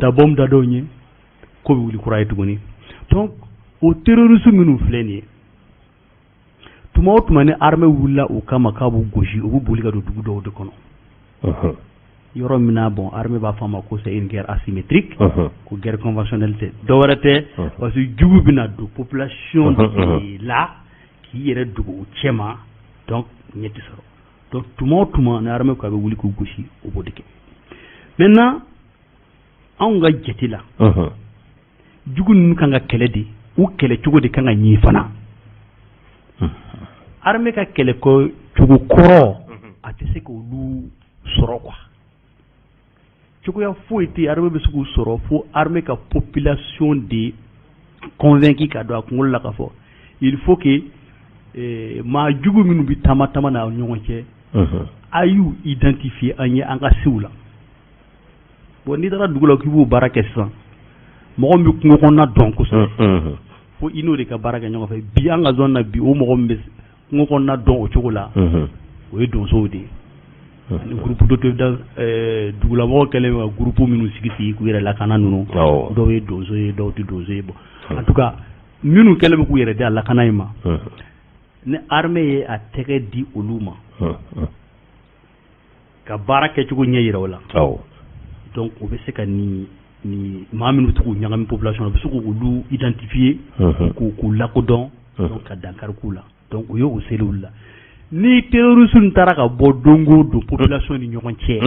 taa bɔmu da dɔw ɲɛ, ko bɛ wuli kura ye tuguni. Donc o terroriste minnu filɛ nin ye, tuma o tuma ni armée wulila o kama k'a b'u gosi, u b'u boli ka don dugu dɔw de kɔnɔ, yɔrɔ min na, bon, armée b'a fɔ a ma ko c'est une guerre asymétrique, ko guerre conventionnelle tɛ. Dɔ wɛrɛ tɛ, parce que jugu bɛna don population de la k'i yɛrɛ dogo u cɛ ma, donc ɲɛ tɛ sɔrɔ. Donc tuma o tuma ni armée ko a bɛ wuli k'u gosi, o b'o de kɛ. Maintenant, anw ka jate la, jugu ninnu kan ka kɛlɛ de, u kɛlɛ cogo de kan ka ɲi fana. Armée ka kɛlɛ cogo kɔrɔ, a tɛ se k'olu sɔrɔ quoi. Cogoya foyi tɛ armée bɛ se k'u sɔrɔ fo armée ka population de convaincu ka don a kunkolo la k'a fɔ Il faut que maa jugu minnu bɛ taama taama n'a ɲɔgɔn cɛ, a y'u identifier an ye, an ka se u la. Bon, n'i taara dugu la k'i b'o baara kɛ sisan, mɔgɔ min bɛ kungo kɔnɔna dɔn kosɛbɛ, fo i n'o de ka baara kɛ ɲɔgɔn fɛ. Bi an ka zone na bi, o mɔgɔ min bɛ kungo kɔnɔna dɔn o cogo la, o ye donsow de ye ani groupe d'autodéfense. Dugulamɔgɔw kɛlen bɛ ka groupe minnu sigi sigi k'u yɛrɛ lakana ninnu, dɔw ye donso ye, dɔw tɛ donso ye. Bon, en tout cas, minnu kɛlen bɛ k'u yɛrɛ di a lakana in ma, ni armée ye a tɛgɛ di olu ma ka baara kɛcogo ɲɛ yira o la, donc o bɛ se ka ni maa minnu bɛ to k'u ɲagami population na, u bɛ se k'olu identifier, k'u lakodɔn, donc ka dankari k'u la. Donc o ye o seli olu la. Ni terroriste taara ka bɔ don o don population ni ɲɔgɔn cɛ,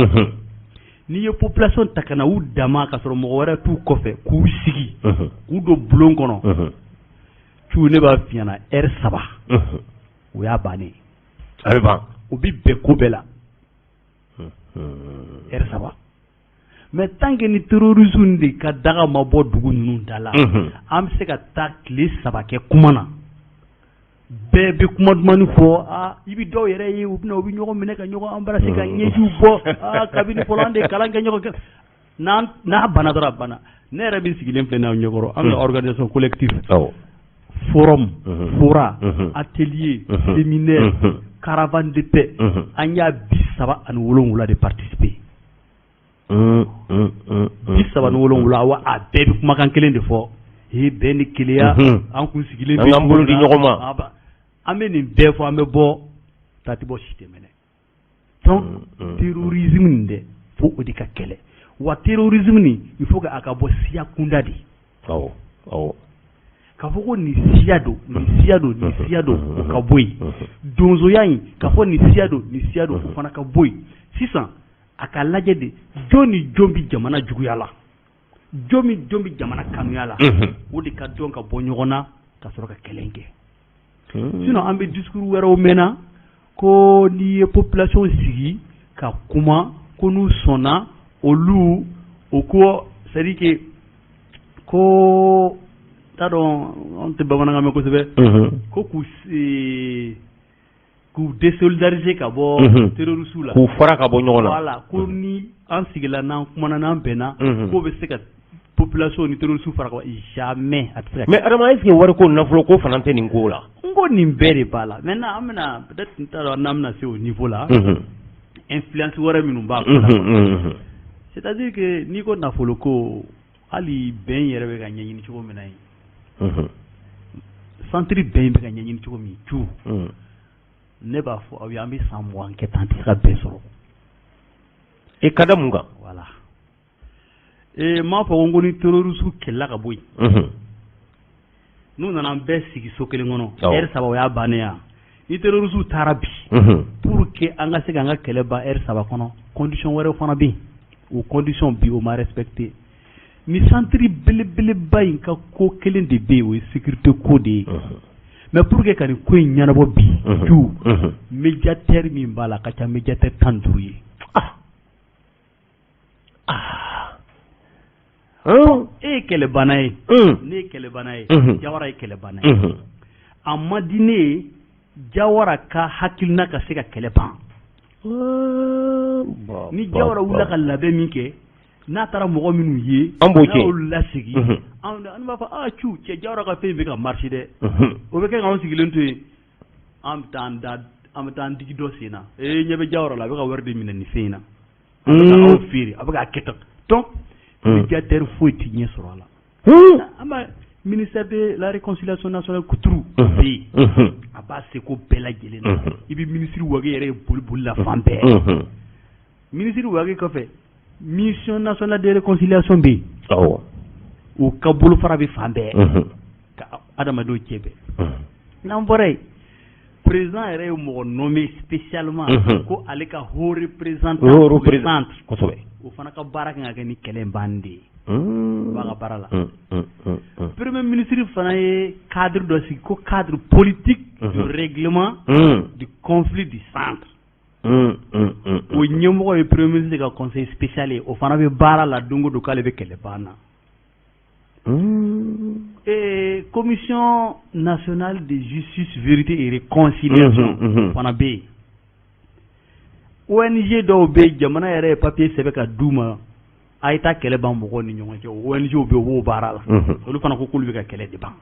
n'i ye population ta ka na u dama ka sɔrɔ mɔgɔ wɛrɛ t'u kɔfɛ, k'u sigi, k'u don bulon kɔnɔ cu, ne b'a f'i ɲɛna, heure 3, o y'a bannen ye. A bɛ ban. O bɛ bɛn ko bɛɛ la, heure 3. Mais tant que ni terrorisme de ka daga ma bɔ dugu ninnu da la, an bɛ se ka taa tile 3 kɛ kuma na, bɛɛ bɛ kuma dumanni fɔ. Aa, i bɛ dɔw yɛrɛ ye, u bɛna, u bɛ ɲɔgɔn minɛ ka ɲɔgɔn embrasser, ka ɲɛjiw bɔ. Aa, kabini fɔlɔ an de ye kalan kɛ ɲɔgɔn fɛ. N'a banna dɔrɔn, a banna. Ne yɛrɛ min sigilen filɛ n'aw ɲɛkɔrɔ, an ka organisation collective, forum, fora, atelier, séminaire, caravane de paix, an y'a 37 de participer. 37, wa a bɛɛ bɛ kumakan kelen de fɔ: ee, bɛn ni kelenya, an kun sigilen. An k'an bolo di ɲɔgɔn ma. An bɛ nin bɛɛ fɔ, an bɛ bɔ, ta tɛ bɔ, si tɛ mɛnɛ. Donc terrorisme nin dɛ, fo o de ka kɛlɛ. Wa terrorisme nin, il faut que a ka bɔ siya kunda de. Awɔ awɔ. K'a fɔ ko nin siya don, nin siya don, nin siya don, o ka bɔ yen. Donsoya in, k'a fɔ nin siya don, nin siya don, o fana ka bɔ yen. Sisan a ka lajɛ de, jɔn ni jɔn bɛ jamana juguya la, jɔn ni jɔn bɛ jamana kanuya la, o de ka dɔn ka bɔ ɲɔgɔn na ka sɔrɔ ka kɛlɛ kɛ. Sinon an bɛ discours wɛrɛw mɛnna ko n'i ye population sigi ka kuma, ko n'u sɔnna, olu o ko, c'est à dire que ko t'a dɔn, anw tɛ bamanankan mɛn kosɛbɛ, ko k'u désolidariser ka bɔ terroristes la. K'u fara ka bɔ ɲɔgɔn na. Voilà, ko ni an sigila, n'an kumana, n'an bɛnna, k'o bɛ se ka population ni terroristes fara ka bɔ. Jamais, a tɛ se ka kɛ. Mais Adama, est ce que wari ko, nafolo ko fana tɛ nin ko la? N ko nin bɛɛ de b'a la. Maintenant an bɛna, peut être n t'a dɔn n'an bɛna se o niveau la, influence wɛrɛ minnu b'a ko la. C'est à dire que n'i ko nafolo ko, hali bɛn yɛrɛ bɛ ka ɲɛɲini cogo min na yen, centre bɛn bɛ ka ɲɛɲini cogo min cu, ne b'a fɔ aw ye, an bɛ san 20 kɛ tan, tɛ se ka bɛn sɔrɔ. E ka da mun kan? Voilà, ee, n m'a fɔ ko ni terroriste kɛlɛla ka bɔ yen, n'u nana an bɛɛ sigi so kelen kɔnɔ, heure 3, o y'a bannen ya. Ni terroriste taara bi, pour que an ka se k'an ka kɛlɛ ban heure 3 kɔnɔ, condition wɛrɛw fana bɛ yen. O condition bi, o ma respecté. Ni centre belebeleba in ka ko kelen de bɛ yen, o ye sécurité ko de ye. Mais pour que ka nin ko in ɲɛnabɔ bi ju, médiateur min b'a la, a ka ca médiateur 15 ye. Ah. E ye kɛlɛbana ye, ne ye kɛlɛbana ye, Jawara ye kɛlɛbana ye. A man di ne ye Jawara ka hakilina ka se ka kɛlɛ ban. Ni Jawara wulila ka labɛn min kɛ, n'a taara mɔgɔ minnu ye, an b'o tiɲɛ. N'olu lasigi, an b'a fɔ: aa, cu cɛ, Jawara ka fɛn bɛ ka marcher dɛ. O bɛ kɛ k'anw sigilen to yen, an bɛ taa an da, an bɛ taa an digi dɔ sen na. Ee, ɲɛ bɛ Jawara la, a bɛ ka wari de minɛ nin fɛn in na, a bɛ ka aw feere, a bɛ k'a kɛ tan. Donc médiateur foyi tɛ ɲɛ sɔrɔ a la. An b'a ministère de la Réconciliation nationale kuturu bɛ yen, a b'a seko bɛɛ lajɛlen na. I bɛ ministre Wage yɛrɛ ye boli boli la fan bɛɛ. Ministre Wage kɔfɛ, mission nationale de réconciliation bɛ yen, o ka bolofara bɛ fan bɛɛ ka adamadenw cɛ bɛn. N'an bɔra yen, président yɛrɛ ye mɔgɔ nommé spécialement ko ale ka haut représentant Haut pour le centre. O fana ka baara kan ka kɛ ni kɛlɛ in banni de ye, o b'a ka baara la. Premier ministre fana ye cadre dɔ sigi ko cadre politique de règlement du conflit du centre. O ɲɛmɔgɔ ye premier ministre ka conseil spécial ye. O fana bɛ baara la don o don k'ale bɛ kɛlɛ ban na. Ee. Commission nationale de justice, vérité et réconciliation fana bɛ yen. ONG dɔw bɛ yen, jamana yɛrɛ ye papier sɛbɛn ka d'u ma, a ye taa kɛlɛ ban mɔgɔw ni ɲɔgɔn cɛ. O ONG bɛ yen, u b'o baara la. Olu fana ko k'olu bɛ ka kɛlɛ de ban.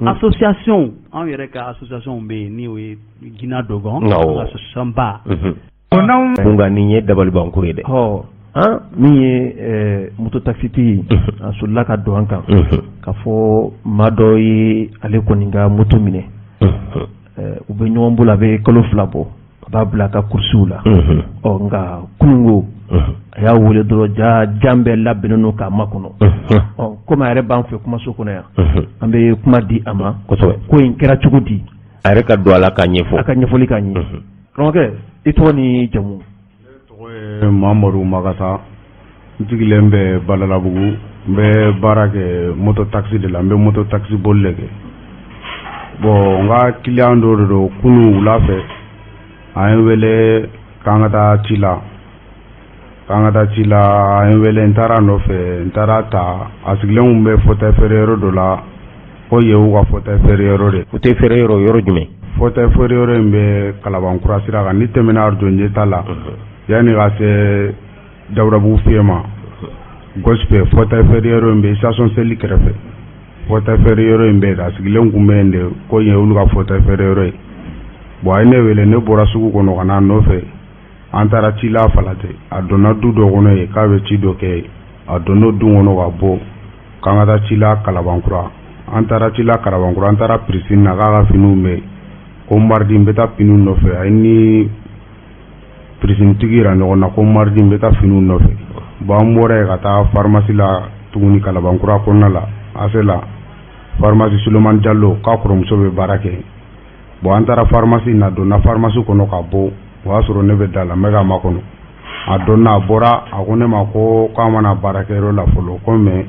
Association, anw yɛrɛ ka association bɛ yen, ni o ye Guina Dogon association ba. Nka nin ye dabalibanko ye dɛ. Ɔ, min ye moto taxitigi, a solila ka don an kan k'a fɔ maa dɔ ye ale kɔni ka moto minɛ. U bɛ ɲɔgɔn bolo, a bɛ kalo 2 bɔ, a b'a bila a ka courses la. Ɔ, nka kununko a y'a wele dɔrɔn, ja jan bɛɛ labɛnnen don k'a makɔnɔ. Ɔ, komi a yɛrɛ b'an fɛ kumaso kɔnɔ yan, an bɛ kuma di a ma. Ko in kɛra cogo di? A yɛrɛ ka don a la k'a ɲɛfɔ. A ka ɲɛfɔli k'a ɲɛ. Karamɔgɔkɛ, i tɔgɔ ni jamu? Ne tɔgɔ ye Mamadu Magasa, n sigilen bɛ Badalabugu. N bɛ baara kɛ moto taxi de la, n bɛ moto taxi boli de kɛ. Bon, n ka client dɔ de don, kunun wula fɛ a ye n wele k'an ka taa ci la, k'an ka taa ci la. A ye n wele, n taara a nɔfɛ, n taara ta. A sigilen kun bɛ fauteuil feere yɔrɔ dɔ la, ko yen y'u ka fauteuil feere yɔrɔ de. Fauteuil feere yɔrɔ, yɔrɔ jumɛn? Fauteuil feere yɔrɔ in bɛ Kalabankura sira kan, n'i tɛmɛna arajo ɲɛta la, yanni ka se Dawudabugu fiyɛ ma, gauche fɛ, fauteuil feere yɔrɔ in bɛ station seli kɛrɛfɛ. Fauteuil feere yɔrɔ in bɛ yen, a sigilen kun bɛ yen de, ko yen y'olu ka fauteuil feere yɔrɔ ye. Bon, a ye ne wele, ne bɔra sugu kɔnɔ ka n'a nɔfɛ, an taara ci la Falajɛ. A donna du dɔ kɔnɔ yen k'a bɛ ci dɔ kɛ yen. A donna du kɔnɔ ka bɔ k'an ka taa ci la Kalabankura. An taara ci la Kalabankura, an taara piscine na k'a ka finiw bɛ yen, ko mardi n bɛ taa finiw nɔfɛ. A ye ni piscine tigi yira ɲɔgɔn na ko mardi n bɛ taa finiw nɔfɛ. Bon, an bɔra yen ka taa pharmacie la tuguni Kalabankura kɔnɔna la, ase la, pharmacie Sulemani Jalo, k'a kɔrɔmuso bɛ baara kɛ. Bon, an taara pharmacie na, donna pharmacie kɔnɔ ka bɔ, o y'a sɔrɔ ne bɛ da la, n bɛ k'a makɔnɔ. A donna, a bɔra, a ko ne ma ko k'a mana baarakɛyɔrɔ la fɔlɔ, ko mais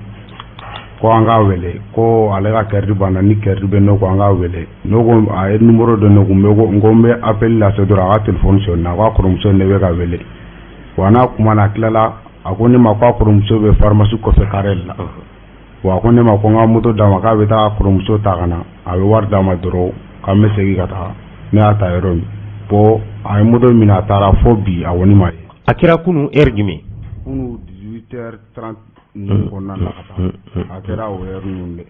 ko an k'a wele, ko ale ka crédit banna, ni crédit bɛ ne ko an k'a wele. Ne ko, a ye numéro dɔ ne kun, n ko n bɛ appel lase dɔrɔn, a ka téléphone sonné, a k'a kɔrɔmuso ne bɛ ka wele. Wa n'a kumana, a tilala, a ko ne ma k'a kɔrɔmuso bɛ pharmacie kɔfɛ carré la. Wa a ko ne ma ko n ka moto d'a ma, k'a bɛ taa kɔrɔmuso ta ka na, a bɛ wari d'a ma dɔrɔn k'an bɛ segin ka taa ne y'a ta yɔrɔ min. Bon, a ye moto minɛ, a taara, fo bi a kɔni ma ye. A kɛra kunun heure jumɛn? Kunun 18h30 ninnu kɔnɔna na ka taa, a kɛra o heure ninnu de.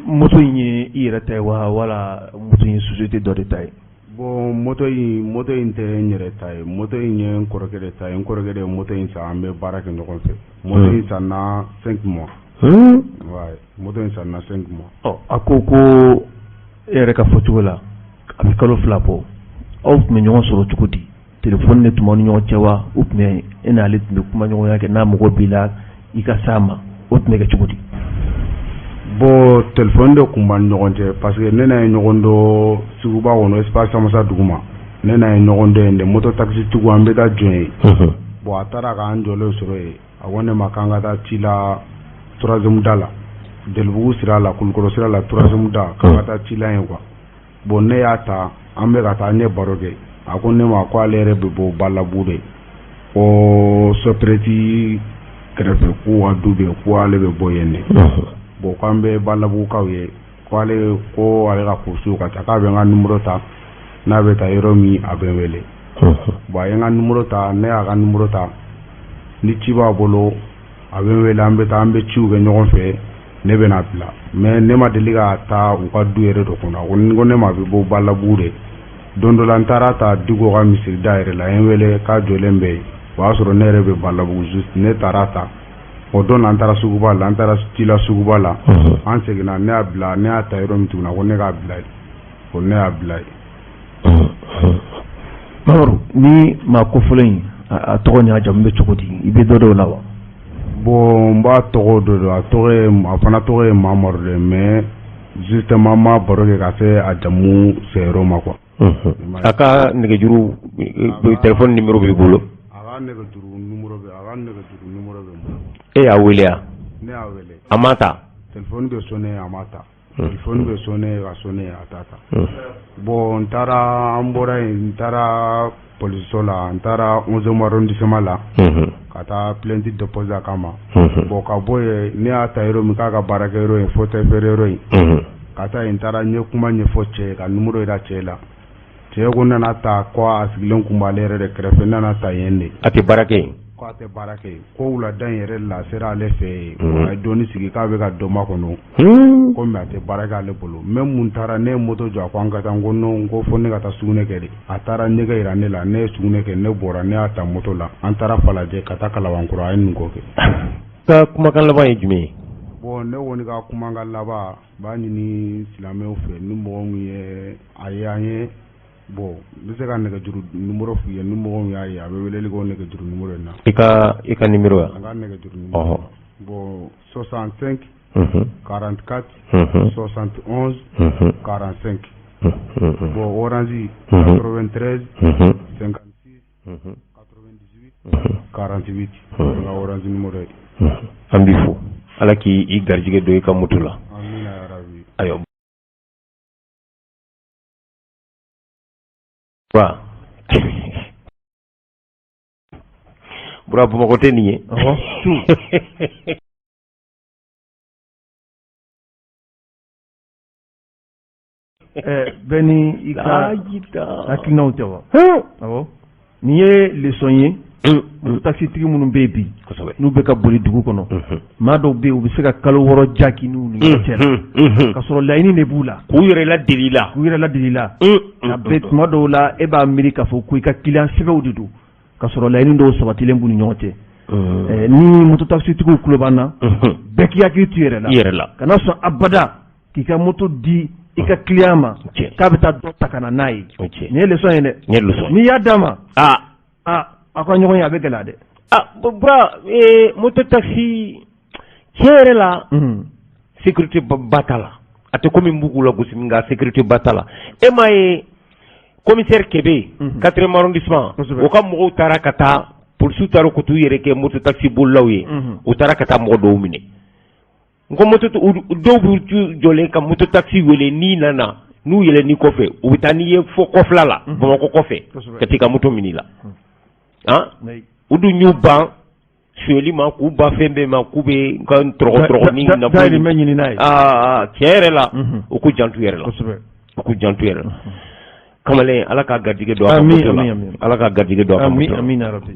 Moto in ye i yɛrɛ ta ye wa, wala moto in ye société dɔ de ta ye? Bon, moto in tɛ n yɛrɛ ta ye, moto in ye n kɔrɔkɛ de ta ye. N kɔrɔkɛ de ye moto in san, an bɛ baara kɛ ɲɔgɔn fɛ. Moto in sanna 5 mois. Ouais, moto in sanna 5 mois. Ɔ, a ko ko e yɛrɛ ka fɔ cogo la, a bɛ kalo 2 bɔ. Aw tun bɛ ɲɔgɔn sɔrɔ cogo di? Téléphone de tun b'aw ni ɲɔgɔn cɛ wa, ou bien e n'ale tun bɛ kuma ɲɔgɔnya kɛ, n'a mago b'i la i ka s'a ma, o tun bɛ kɛ cogo di? Bon, téléphone de tun b'an ni ɲɔgɔn cɛ, parce que ne n'a ye ɲɔgɔn dɔn suguba kɔnɔ, espace Samasa duguma. Ne n'a ye ɲɔgɔn dɔn yen de, moto taxi tigiw, an bɛ taa jɔ yen. Bon, a taara k'an jɔlen sɔrɔ yen, a ko ne ma k'an ka taa ci la troisième da la, Jelibugu sira la, Kulukɔrɔ sira la, troisième da, k'an ka taa ci la yen quoi. Bon, ne y'a ta, an bɛ ka taa, an ye baro kɛ. A ko ne ma ko ale yɛrɛ bɛ bɔ Balabu de, ko Sɔpirɛti kɛrɛfɛ k'u ka du bɛ yen, ko ale bɛ bɔ yen de. Bon, k'an bɛ Balabugukaw ye, ko ale ko ale ka courses ka ca, k'a bɛ n ka numéro ta, n'a bɛ taa yɔrɔ min a bɛ n wele. Bon, a ye n ka numéro ta, ne y'a ka numéro ta, ni ci b'a bolo a bɛ n wele, an bɛ taa, an bɛ ciw kɛ ɲɔgɔn fɛ, ne bɛ n'a bila. Mais ne ma deli ka taa u ka du yɛrɛ dɔ kɔnɔ. A ko ne ma a bɛ bɔ Balabugu de. Don dɔ la n taara ta Diko ka misiri da yɛrɛ la, a ye n wele k'a jɔlen bɛ yen, o y'a sɔrɔ ne yɛrɛ bɛ Balabugu juste, ne taara ta. O don na an taara suguba la, an taara ci la suguba la, an seginna, ne y'a bila, ne y'a ta yɔrɔ min tuguni, a ko ne k'a bila yen, ko ne y'a bila yen. Mamadu, ni maa kofɔlen in, a tɔgɔ ni a jamu bɛ cogo di? I bɛ dɔ dɔw la wa? Bon, n b'a tɔgɔ dɔ dɔn, a tɔgɔ ye, a fana tɔgɔ ye Mamadu de, mais justement n ma baro kɛ ka se a jamu seyɔrɔ ma quoi. A ka nɛgɛjuru téléphone numéro b'i bolo? A ka nɛgɛjuru numéro bɛ, a ka nɛgɛjuru numéro bɛ n bolo. E y'a wele wa? Ne y'a wele. A ma ta? Téléphone bɛ sonné, a ma ta. Téléphone bɛ sonné ka sonné, a t'a ta. Bon, n taara, an bɔra yen, n taara polisiso la, n taara 11e arrondissement la ka taa plainte déposer a kama. Bon, ka bɔ yen, ne y'a ta yɔrɔ min k'a ka baarakɛyɔrɔ ye, fauteuil feere yɔrɔ in, ka taa yen, n taara n ye kuma ɲɛfɔ cɛ ye, ka numéro yira cɛ la. Cɛ ko n nana ta, ko a sigilen kun b'ale yɛrɛ de kɛrɛfɛ, n nana ta yen de. A tɛ baara kɛ yen? Ko a tɛ baara kɛ yen, ko wulada in yɛrɛ la a sera ale fɛ yen, a ye dɔɔni sigi k'a bɛ ka dɔ makɔnɔ, ko mais a tɛ baara kɛ ale bolo. Même mun taara, ne ye moto jɔ, a ko an ka taa, n ko non, n ko fo ne ka taa sugunɛ kɛ de. A taara ɲɛgɛn yira ne la, ne ye sugunɛ kɛ, ne bɔra, ne y'a ta moto la, an taara Falajɛ ka taa Kalabankɔrɔ, a ye nin ko kɛ. Ka kumakan laban ye jumɛn ye? Bon, ne kɔni ka kumakan laban, n b'a ɲini silamɛw fɛ, ni mɔgɔ min ye a ye an ye, bon, n bɛ se ka nɛgɛjuru numéro f'u ye, ni mɔgɔ min y'a ye, a bɛ weleli kɛ o nɛgɛjuru numéro in na. I ka numéro ya? An ka nɛgɛjuru numéro. Bon, 65 44 71 45. Bon, Orange, 93 56 98 48, o ye n ka Orange numéro ye. An b'i fo, Ala k'i i garijɛgɛ don i ka moto la. Amina yarabi. Ayiwa Bura, Bura, Bamakɔ tɛ nin ye. Bɛɛ ni i ka hakilinaw tɛ wa? Awɔ, nin ye leçon ye taxitigi minnu bɛ yen bi, n'u bɛ ka boli dugu kɔnɔ. Maa dɔw bɛ yen, u bɛ se ka kalo 6 ja k'i n'u ni ɲɔgɔn cɛ la, ka sɔrɔ laɲini de b'u la. K'u yɛrɛ ladeli la. K'u yɛrɛ ladeli la. A bɛ tuma dɔw la, e b'a miiri k'a fɔ ko i ka client sɛbɛw de don, ka sɔrɔ laɲini dɔw sabatilen b'u ni ɲɔgɔn cɛ. Ni moto taxitigiw tulo b'an na, bɛɛ k'i hakili to i yɛrɛ la. I yɛrɛ la. Kana sɔn abada k'i ka moto di i ka client ma k'a bɛ taa dɔ ta ka na n'a ye. Nin ye leçon ye dɛ. Nin ye leçon. N'i y'a d'a ma, aa, aw ka ɲɔgɔn ye, a bɛ gɛlɛya dɛ. Ah Bura, moto taxi, tiɲɛ yɛrɛ la, sécurité ba t'a la. A tɛ komi n b'u k'u la gosi, nka sécurité ba t'a la. E m'a ye, commissaire Kebe, 4e arrondissement, o ka mɔgɔw taara ka taa, polisiw taara ko t'u yɛrɛ kɛ moto taxi bolilaw ye, u taara ka taa mɔgɔ dɔw minɛ. N ko moto, dɔw b'u jɔlen ka moto taxi wele, n'i nana, n'u yɛlɛn'i kɔfɛ, u bɛ taa n'i ye fo kɔfɛla la, Bamakɔ kɔfɛ, ka t'i ka moto minɛ i la. Han, u dun y'u ban sonyɛli ma, k'u ban fɛn bɛɛ ma, k'u bɛ ka tɔrɔgɔ tɔrɔgɔ ni nafolo. Dahirimɛ ɲini n'a ye. Aa, tiɲɛ yɛrɛ la, u k'u janto yɛrɛ la, u k'u janto yɛrɛ la. Kamalen, Ala ka garijɛgɛ don a ka moto la, Ala ka garijɛgɛ don a ka moto la. Amina rabi.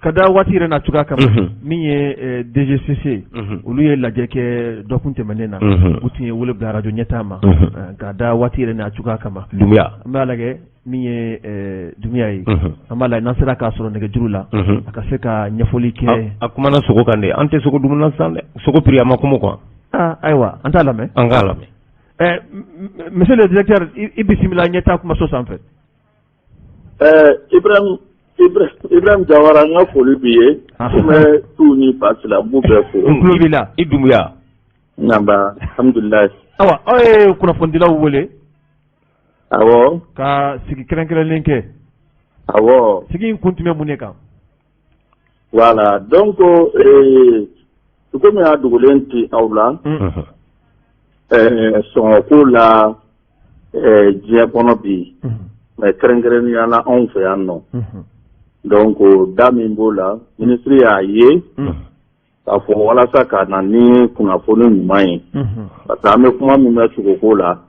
Ka da waati yɛrɛ n'a cogoya kama, min ye DGCC, olu ye lajɛ kɛ dɔgɔkun tɛmɛnen na, u tun ye wele bila arajo ɲɛtaa ma, ka da waati yɛrɛ n'a cogoya kama. Dunbuya. An b'a lajɛ min ye Dunbuya ye, an b'a lajɛ n'an sera k'a sɔrɔ nɛgɛjuru la, a ka se ka ɲɛfɔli kɛ. A kumana sogo kan dɛ, an tɛ sogo dumuni na sisan dɛ, sogo prix a ma kuma quoi. Aa ayiwa, an t'a lamɛn. An k'a lamɛn. Monsieur le directeur, i bisimila ɲɛtaa kumaso sanfɛ. Ibrahim Ibrahim Jawara, n ka foli b'i ye. N bɛ tu ni Basila, n b'u bɛɛ fo. N tulo b'i la. I Dunbuya. Nba, alhamdulilayi. Awa, aw ye kunnafonidilaw wele. Awɔ. Ka sigi kɛrɛnkɛrɛnlen kɛ. Awɔ. Sigi in kun tun bɛ mun de kan? Voilà, donc komi a dogolen tɛ aw la, sɔngɔko la diɲɛ kɔnɔ bi, mais kɛrɛnkɛrɛnnenya la anw fɛ yan nɔ. Donc da min b'o la, ministre y'a ye k'a fɔ walasa ka na ni kunnafoni ɲuman ye, parce que an bɛ kuma min bɛ sogoko la,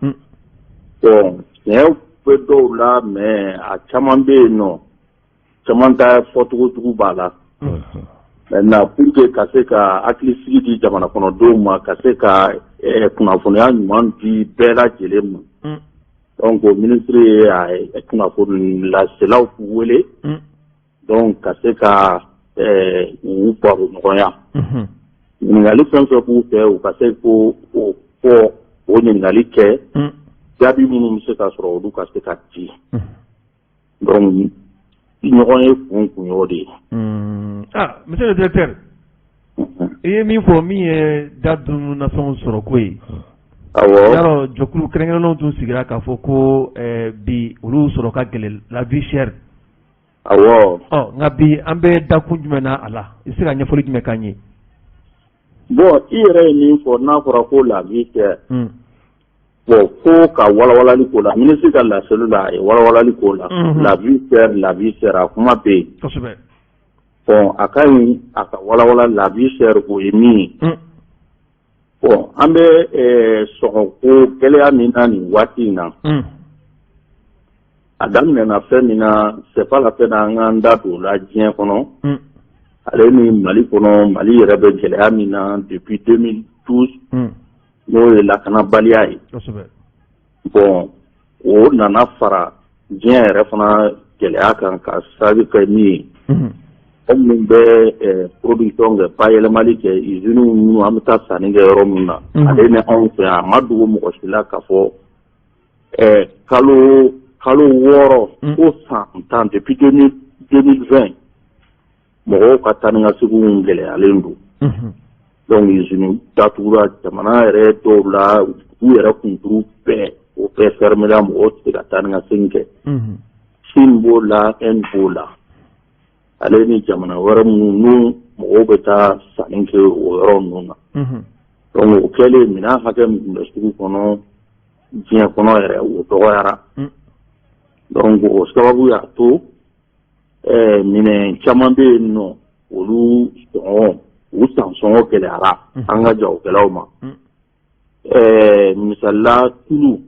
bon, tiɲɛ bɛ dɔw la, mais a caman bɛ yen nɔ, caman ta fɔcogo jugu b'a la. Maintenant, pour que ka se ka hakilisigi di jamana kɔnɔdenw ma, ka se ka kunnafoniya ɲuman di bɛɛ lajɛlen ma, donc ministre ye a kunnafoni laselaw wele, donc ka se ka u baro ɲɔgɔnya, ɲininkali fɛn fɛn b'u fɛ, u ka se k'o fɔ, o ɲininkali kɛ, jaabi minnu bɛ se ka sɔrɔ, olu ka se ka di. Donc ɲɔgɔn ye kun y'o de ye. Ah, monsieur le directeur, i ye min fɔ, min ye da dunnafɛnw sɔrɔ ko ye. Awɔ. Yarɔ, jɛkulu kɛrɛnkɛrɛnnenw tun sigira k'a fɔ ko bi olu sɔrɔ ka gɛlɛn, la vie chère. Awɔ. Ɔ, nka bi an bɛ dakun jumɛn na a la? I bɛ se ka ɲɛfɔli jumɛn k'an ye? Bon, i yɛrɛ ye min fɔ, n'a fɔra ko la vie chère. Bon, ko ka walawalali k'o la, ministre ka laseli la, a ye walawalali k'o la. La vie chère, la vie chère, a kuma bɛ yen. Bon, a ka ɲi a ka walawala la vie chère o ye min ye. Bon, an bɛ sɔngɔko gɛlɛya min na nin waati in na, a daminɛna fɛn min na, c'est pas la peine an k'an da don o la diɲɛ kɔnɔ. Ale ni Mali kɔnɔ, Mali yɛrɛ bɛ gɛlɛya min na depuis 2012, n'o ye lakanabaliya ye. Bon, o nana fara diɲɛ yɛrɛ fana gɛlɛya kan ka sababu kɛ min ye, mɔgɔ minnu bɛ production kɛ, bayɛlɛmali kɛ, usines minnu an bɛ taa sanni kɛ yɔrɔ min na, ale ni anw fɛ yan, a ma dogo mɔgɔ si la k'a fɔ kalo 6 fo san 10, depuis 2020, mɔgɔw ka taa ni ka seginw gɛlɛyalen don. Donc usine datugura jamana yɛrɛ dɔw la, u yɛrɛ kunturu bɛɛ, o bɛɛ fermé la, mɔgɔw tɛ se ka taa ni ka segin kɛ. Chine b'o la, Inde b'o la, ale ni jamana wɛrɛ minnu n'u mɔgɔw bɛ taa sanni kɛ o yɔrɔ ninnu na. Donc o kɛlen, minɛn hakɛ min tun bɛ sugu kɔnɔ diɲɛ kɔnɔ yɛrɛ, o dɔgɔyara. Donc o sababu y'a to minɛn caman bɛ yen nɔ, olu sɔngɔ, u san sɔngɔ gɛlɛyara an ka jagokɛlaw ma. Misali la, tulu,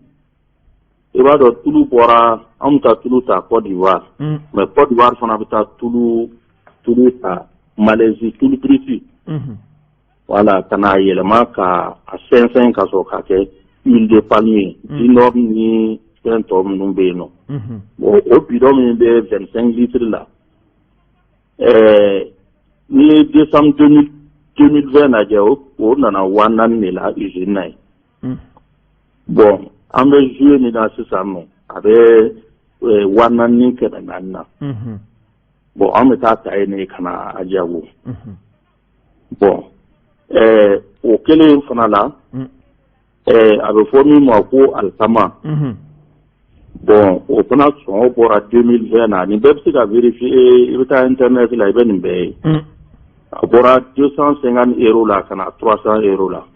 i b'a dɔn tulu bɔra, an bɛ taa tulu ta Côte d'Ivoire, mais Côte d'Ivoire fana bɛ taa tulu ta Malaisie, tulu brut, voilà, ka n'a yɛlɛma ka a sɛnsɛn ka sɔrɔ k'a kɛ huile de palme ye, du nord ni fɛn tɔ minnu bɛ yen nɔ. Bon, o bidon min bɛ 25 litres la, n'i ye décembre 2020 lajɛ, o nana 4000 de la usine na yen. Bon, an bɛ juillet min na sisan nɔ, a bɛ 4400 na. Bon, an bɛ taa ta yen de ka na a jago. Bon, o kɛlen fana la, a bɛ fɔ min ma ko alikama. Bon, o fana sɔngɔ bɔra 2020 na, nin bɛɛ bɛ se ka vérifier, i bɛ taa internet la, i bɛ nin bɛɛ ye. A bɔra 250 euros la ka na 300 euros la.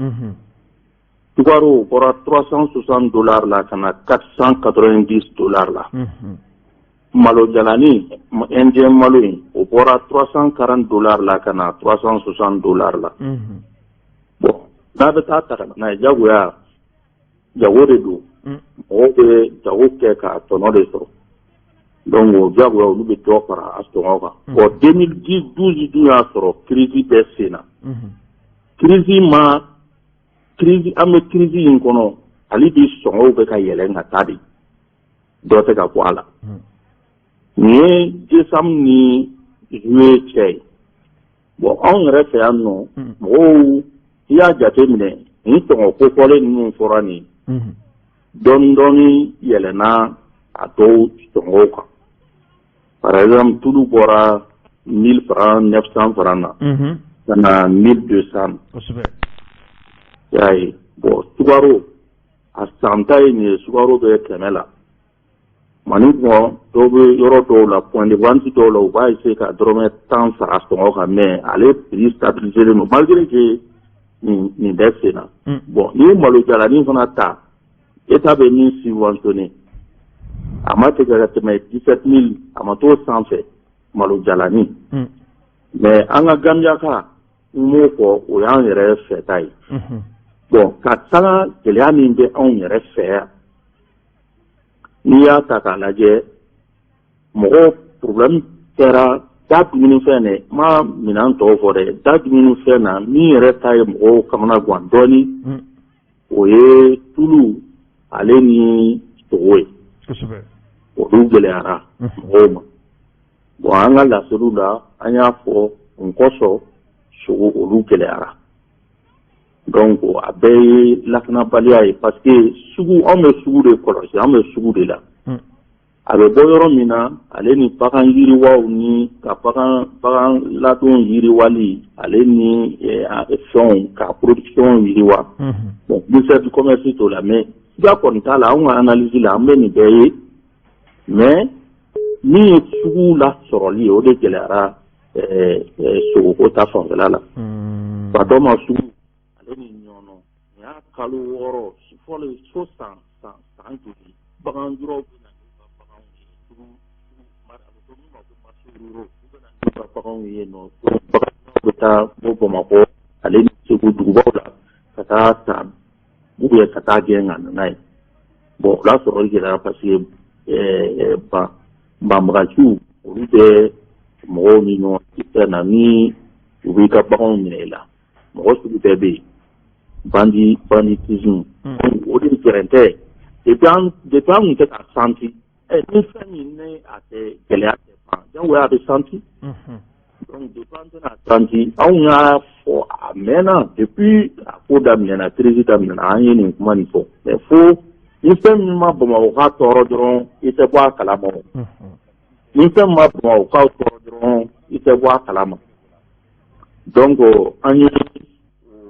Sukaro bɔra 360 dollars la ka na 490 dollars la. Malo jalani, indien malo in, o bɔra 340 dollars la ka na 360 dollars la. Bon, n'a bɛ taa ta ka na n'a ye, jagoya jago de don, mɔgɔw bɛ jago kɛ ka tɔnɔ de sɔrɔ. Donc o jagoya, olu bɛ dɔ fara a sɔngɔ kan. Bon, 2012 dun y'a sɔrɔ crise bɛ sen na. Crise ma crise, an bɛ crise in kɔnɔ hali bi, sɔngɔw bɛ ka yɛlɛn ka taa de, dɔ tɛ ka bɔ a la. Nin ye décembre ni juillet cɛ ye. Bon, anw yɛrɛ fɛ yan nɔ, mɔgɔw, i y'a jate minɛ, nin sɔngɔ kofɔlen ninnu fɔra nin, dɔɔni dɔɔni yɛlɛnna a dɔw sɔngɔw kan. Par exemple, tulu bɔra 1000 francs, 900 francs na ka na 1200. I y'a ye. Bon, sukaro, a santa ye nin ye, sukaro bɛ 100 la. Mali kɔnɔ, dɔw bɛ yɔrɔ dɔw la, point de vente dɔw la, u b'a essayer ka dɔrɔmɛ 10 fara sɔngɔ kan, mais ale prix stabilisé don malgré que nin bɛɛ sen na. Bon, n'i ye malo jalanin fana ta, État bɛ min subventionné, a ma tigɛ ka tɛmɛ 17 000, a ma t'o sanfɛ, malo jalanin. Mais an ka Gambiaka, n m'o fɔ, o y'an yɛrɛ fɛta ye. Bon, ka taga gɛlɛya min bɛ anw yɛrɛ fɛ yan, n'i y'a ta k'a lajɛ, mɔgɔ problème kɛra da dumunifɛn dɛ, n ma minɛn tɔw fɔ dɛ, da dumunifɛn na, min yɛrɛ ta ye mɔgɔw kamana gan dɔɔni, o ye tulu ale ni sogo ye. Olu gɛlɛyara mɔgɔw ma. Bon, an ka laseliw la, an y'a fɔ n kɔsɔn sogo, olu gɛlɛyara. Donc a bɛɛ ye lakanabaliya ye, parce que sugu, anw bɛ sugu de kɔlɔsi, an bɛ sugu de la. A bɛ bɔ yɔrɔ min na, ale ni bagan yiriwaw ni ka bagan ladon yiriwali, ale ni fɛnw ka production yiriwa. Bon, ministère du commerce t'o la, mais siga kɔni t'a la, anw ka analyse la, an bɛ nin bɛɛ ye. Mais min ye sugu lasɔrɔli ye, o de gɛlɛyara sogoko ta fanfɛla la. Ka dɔ ma sugu ale ni ɲɔnɔ, nin y'a kalo 6 fo fɔlɔ so san san san joli, bagan jɔrɔw bɛ na n'u ka baganw ye, sugu a bɛ fɔ min ma ko marché ruraux, u bɛ na n'u ka baganw ye nɔ. Bagan bɛ taa bɔ Bamakɔ ale ni Segu dugubaw la ka taa san ou bien ka taa gɛn ka na n'a ye. Bon, o y'a sɔrɔ gɛlɛyara parce que banbagaciw, olu bɛ mɔgɔw ni ɲɔgɔn cɛ na, ni u b'i ka baganw minɛ i la. Mɔgɔ sugu bɛɛ bɛ yen, banditisme, o de gɛrɛntɛ. Depuis an tun tɛ ka santi ni fɛn min ni a tɛ gɛlɛya tɛ ban, jagoya a bɛ santi. Donc depuis an tɛna santi, anw y'a fɔ a mɛnna. Depuis a ko daminɛna, crise daminɛna, an ye nin kuma nin fɔ. Mais fo ni fɛn min ma Bamakɔ ka tɔɔrɔ dɔrɔn, i tɛ bɔ a kalama o. Ni fɛn min ma Bamakɔ ka tɔɔrɔ dɔrɔn, i tɛ bɔ a kalama. Donc an ye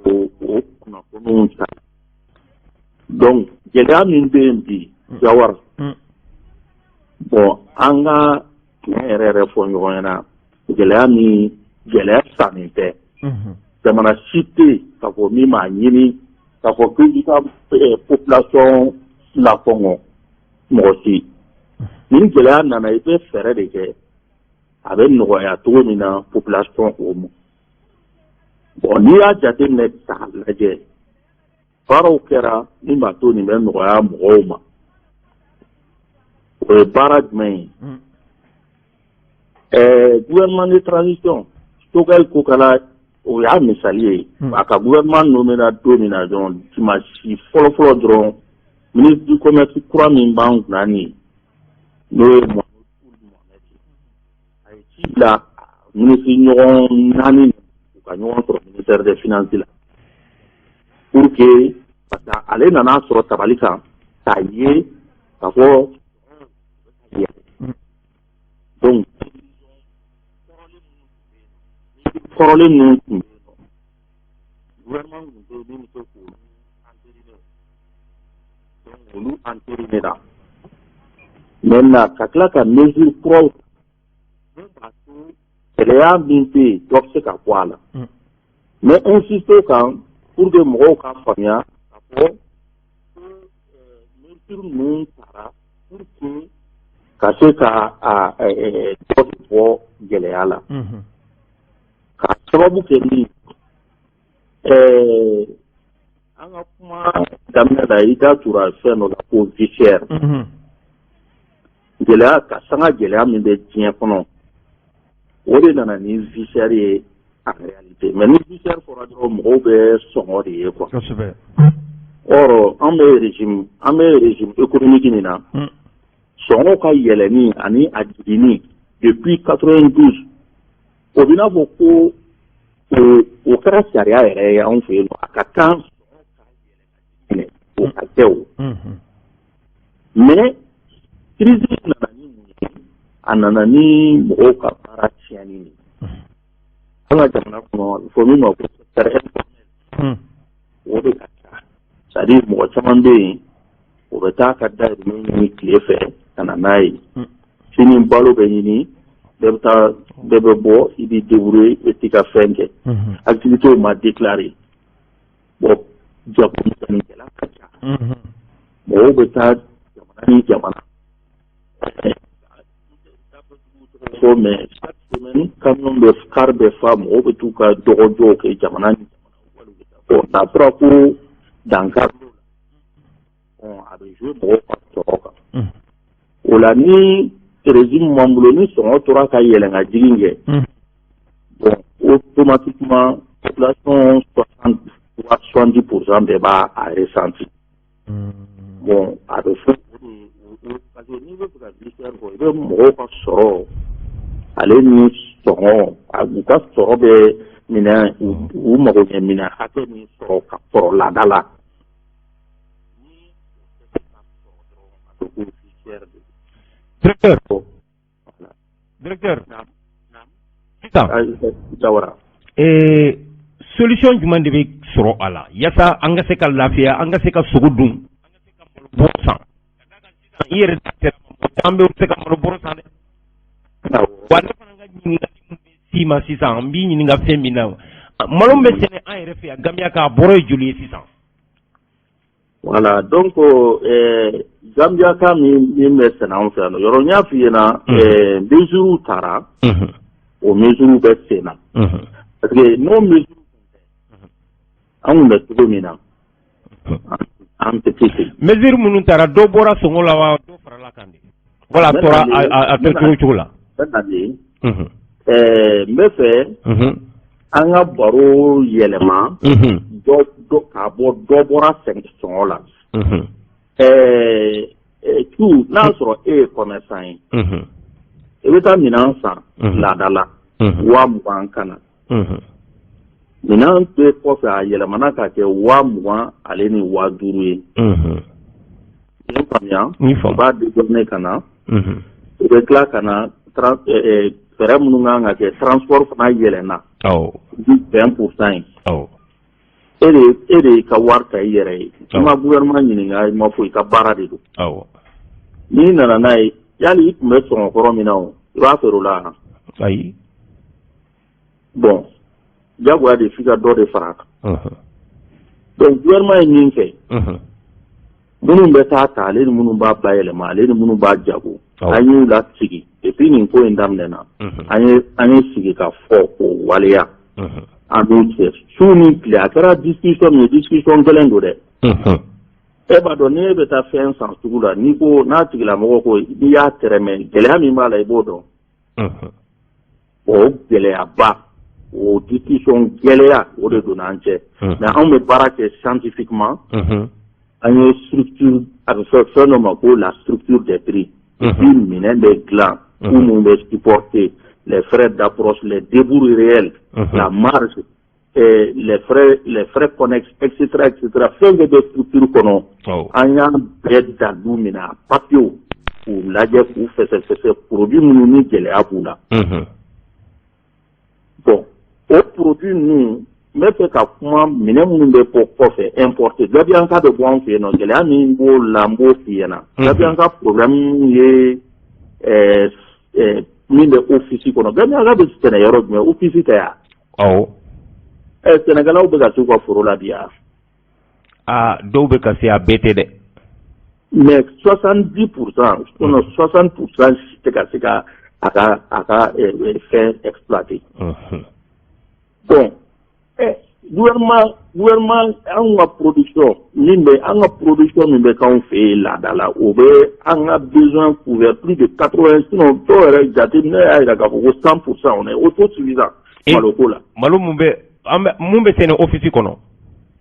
o kunnafoniw ta. Donc gɛlɛya min bɛ yen bi, Jawara, bon, an ka tiɲɛ yɛrɛ yɛrɛ fɔ ɲɔgɔn ɲɛna, gɛlɛya min, gɛlɛya sanni tɛ. Jamana si tɛ yen k'a fɔ min b'a ɲini k'a fɔ k'i ka population lakɔngɔ, mɔgɔ si. Ni gɛlɛya nana, i bɛ fɛɛrɛ de kɛ a bɛ nɔgɔya cogo min na population o ma. Bon, n'i y'a jateminɛ k'a lajɛ, baaraw kɛra min b'a to nin bɛ nɔgɔya mɔgɔw ma. O ye baara jumɛn ye? Gouvernement de transition, Choguel Kokala, o y'a misali ye. A ka gouvernement nommé na don min na dɔrɔn, dimanche fɔlɔ-fɔlɔ dɔrɔn, ministre du commerce kura min b'an kunna nin ye, n'o ye Mohamed Ould Mohamed ye, a ye ci bila ministre ɲɔgɔn naani u ka ɲɔgɔn sɔrɔ ministère des finances la pour que, parce que ale nana sɔrɔ tabali kan k'a ye k'a fɔ. Donc kɔrɔlen ninnu tun bɛ yen nɔ, gouvernement tun tɛ yen min bɛ se k'olu entériner. Donc olu entériner la. Maintenant, ka tila ka mesure kuraw min b'a to gɛlɛya min bɛ yen, dɔ bɛ se ka bɔ a la. N bɛ insister o kan pour que mɔgɔw k'a faamuya k'a fɔ ko mesure ninnu tara pour que ka se ka a dɔ bɔ gɛlɛya la. Ka sababu kɛ min, an ka kuma daminɛ la, i da tura fɛn dɔ la ko vie chère. Gɛlɛya ka sanga gɛlɛya min bɛ diɲɛ kɔnɔ, o de nana ni vie chère ye en réalité. Mais ni vie chère fɔra dɔrɔn, mɔgɔw bɛ sɔngɔ de ye quoi. Or an bɛ régime économique min na, sɔngɔ ka yɛlɛnni ani a jiginni depuis 92, o bɛ n'a fɔ ko o kɛra sariya yɛrɛ ye anw fɛ yen nɔ. A ka kan sɔngɔ ka yɛlɛ ka jigin, o ka kɛ o. Mais crise nana ni mun ye? A nana ni mɔgɔw ka baara tiɲɛni de ye an ka jamana kɔnɔ. A bɛ fɔ min ma ko secteur informel, o de ka ca. C'est à dire mɔgɔ caman bɛ yen, o bɛ taa ka dahirimɛ ɲini tile fɛ ka na n'a ye. Sini balo bɛ ɲini, bɛɛ bɛ taa, bɛɛ bɛ bɔ, i b'i débrouiller, i bɛ t'i ka fɛn kɛ. Activité ma déclarer. Bon, jagomisɛnninkɛla ka ca. Mɔgɔw bɛ taa jamana ni jamana fɔ, mais chaque semaine camion bɛ, car bɛ fa, mɔgɔw bɛ t'u ka dɔgɔjɔw kɛ jamana ni jamana. Bon, n'a fɔra ko dankari l'o la, bon, a bɛ jouer mɔgɔw ka sɔrɔ kan. O la, ni régime b'an bolo, ni sɔngɔ tora ka yɛlɛn ka jigin kɛ, bon, automatiquement population 60 voire 70 % bɛɛ b'a a ressenti. Bon, a bɛ fɔ o de, parce que n'i bɛ fɛ ka vie chère fɔ, i bɛ mɔgɔw ka sɔrɔ ale ni sɔngɔ, u ka sɔrɔ bɛ minɛ, u mago ɲɛ minɛ hakɛ min sɔrɔ ka kɔrɔ laada la, ni o tɛ se ka sɔrɔ dɔrɔn, a bɛ ko vie chère de. Directeur, directeur, sisan Jawara. Solution jumɛn de bɛ sɔrɔ a la yasa an ka se ka lafiya, an ka se ka sogo dun, an ka se ka malo bɔrɔ san? I yɛrɛ, an bɛ se ka malo bɔrɔ san dɛ. Wa ne fana ka ɲininkali min bɛ s'i ma sisan, n b'i ɲininka fɛn min na, malo min bɛ sɛnɛ an yɛrɛ fɛ yan Gambia, k'a bɔrɔ ye joli ye sisan? Voilà, donc Gambia ka min bɛ sɛnɛ anw fɛ yan nɔ, yɔrɔ n y'a f'i ɲɛna, mesures taara, o mesures bɛ sen na, parce que n'o mesures an kun bɛ cogo min na, an tɛ se ten. Mesure minnu taara, dɔ bɔra sɔngɔ la wa, dɔ farala kan de wala a tora a tɛ cogo cogo la? N bɛ na de, n bɛ fɛ an ka baro yɛlɛma dɔ dɔ k'a bɔ dɔ bɔra sɔngɔ la. Tu n'a sɔrɔ e ye commerçant ye, i bɛ taa minɛn san laada la 20 000 ka na, minɛn bɛ kɔfɛ a yɛlɛmana ka kɛ 20 000 ale ni 5000 ye. I ye faamuya? I b'a dédouaner ka na, i bɛ tila ka na fɛɛrɛ minnu kan ka kɛ, transport fana yɛlɛnna 20% ye. E de y'i ka wari ta i yɛrɛ ye, i ma gouvernement ɲininka, i ma foyi, i ka baara de don. N'i nana n'a ye, yali i tun bɛ sɔngɔ kɔrɔ min na, o i b'a feere o la? Ayi. Bon, jagoya de f'i ka dɔ de fara a kan. Donc gouvernement ye min kɛ, minnu bɛ taa ta, ale ni minnu b'a bayɛlɛma, ale ni minnu b'a jago, an y'u lasigi depuis nin ko in daminɛna. An ye sigi ka fɔ o waleya an n'u cɛ su ni tile. A kɛra discussion min ye, discussion gɛlɛn don dɛ. E b'a dɔn, n'e bɛ taa fɛn san sugu la, n'i ko n'a tigilamɔgɔ ko n'i y'a tɛrɛmɛ, gɛlɛya min b'a la, i b'o dɔn. O gɛlɛyaba, o discussion gɛlɛya, o de donna an cɛ. Mais anw bɛ baara kɛ scientifiquement. An ye structure, a bɛ fɔ fɛn dɔ ma ko la structure des prix. Bi minɛn bɛ dilan, coût minnu bɛ supporter, les frais d'approche, les débours réels, la marge, les frais connexes, etc., etc. Fɛn bɛɛ bɛ structure kɔnɔ. An y'a bɛɛ dalu minɛ, a papiyew k'u lajɛ, k'u fɛsɛfɛsɛ, produit minnu ni gɛlɛya b'u la. Bon, o produit ninnu, n bɛ fɛ ka kuma minɛn minnu bɛ bɔ kɔfɛ, importé. Gabiyanka bɛ bɔ an fɛ yen nɔ, gɛlɛya min b'o la, n b'o f'i ɲɛna. Gabiyanka problème ye min bɛ office kɔnɔ. Gabiyanka bɛ sɛnɛ yɔrɔ jumɛn? Office tɛ yan? Awɔ. Sɛnɛkɛlaw bɛ ka s'u ka foro la bi yan? Aa, dɔw bɛ ka se, a bɛɛ tɛ dɛ. Mais 70%, sinon 60% si tɛ ka se ka a ka fɛn exploiter. Bon, gouvernement, anw ka production min bɛ, an ka production min bɛ k'anw fɛ yen laada la, o bɛ an ka besoin couvert plus de 80, sinon dɔw yɛrɛ jateminɛ y'a jira k'a fɔ ko 100%, on est autosuffisant maloko la. Malo mun bɛ, an bɛ mun bɛ sɛnɛ office kɔnɔ?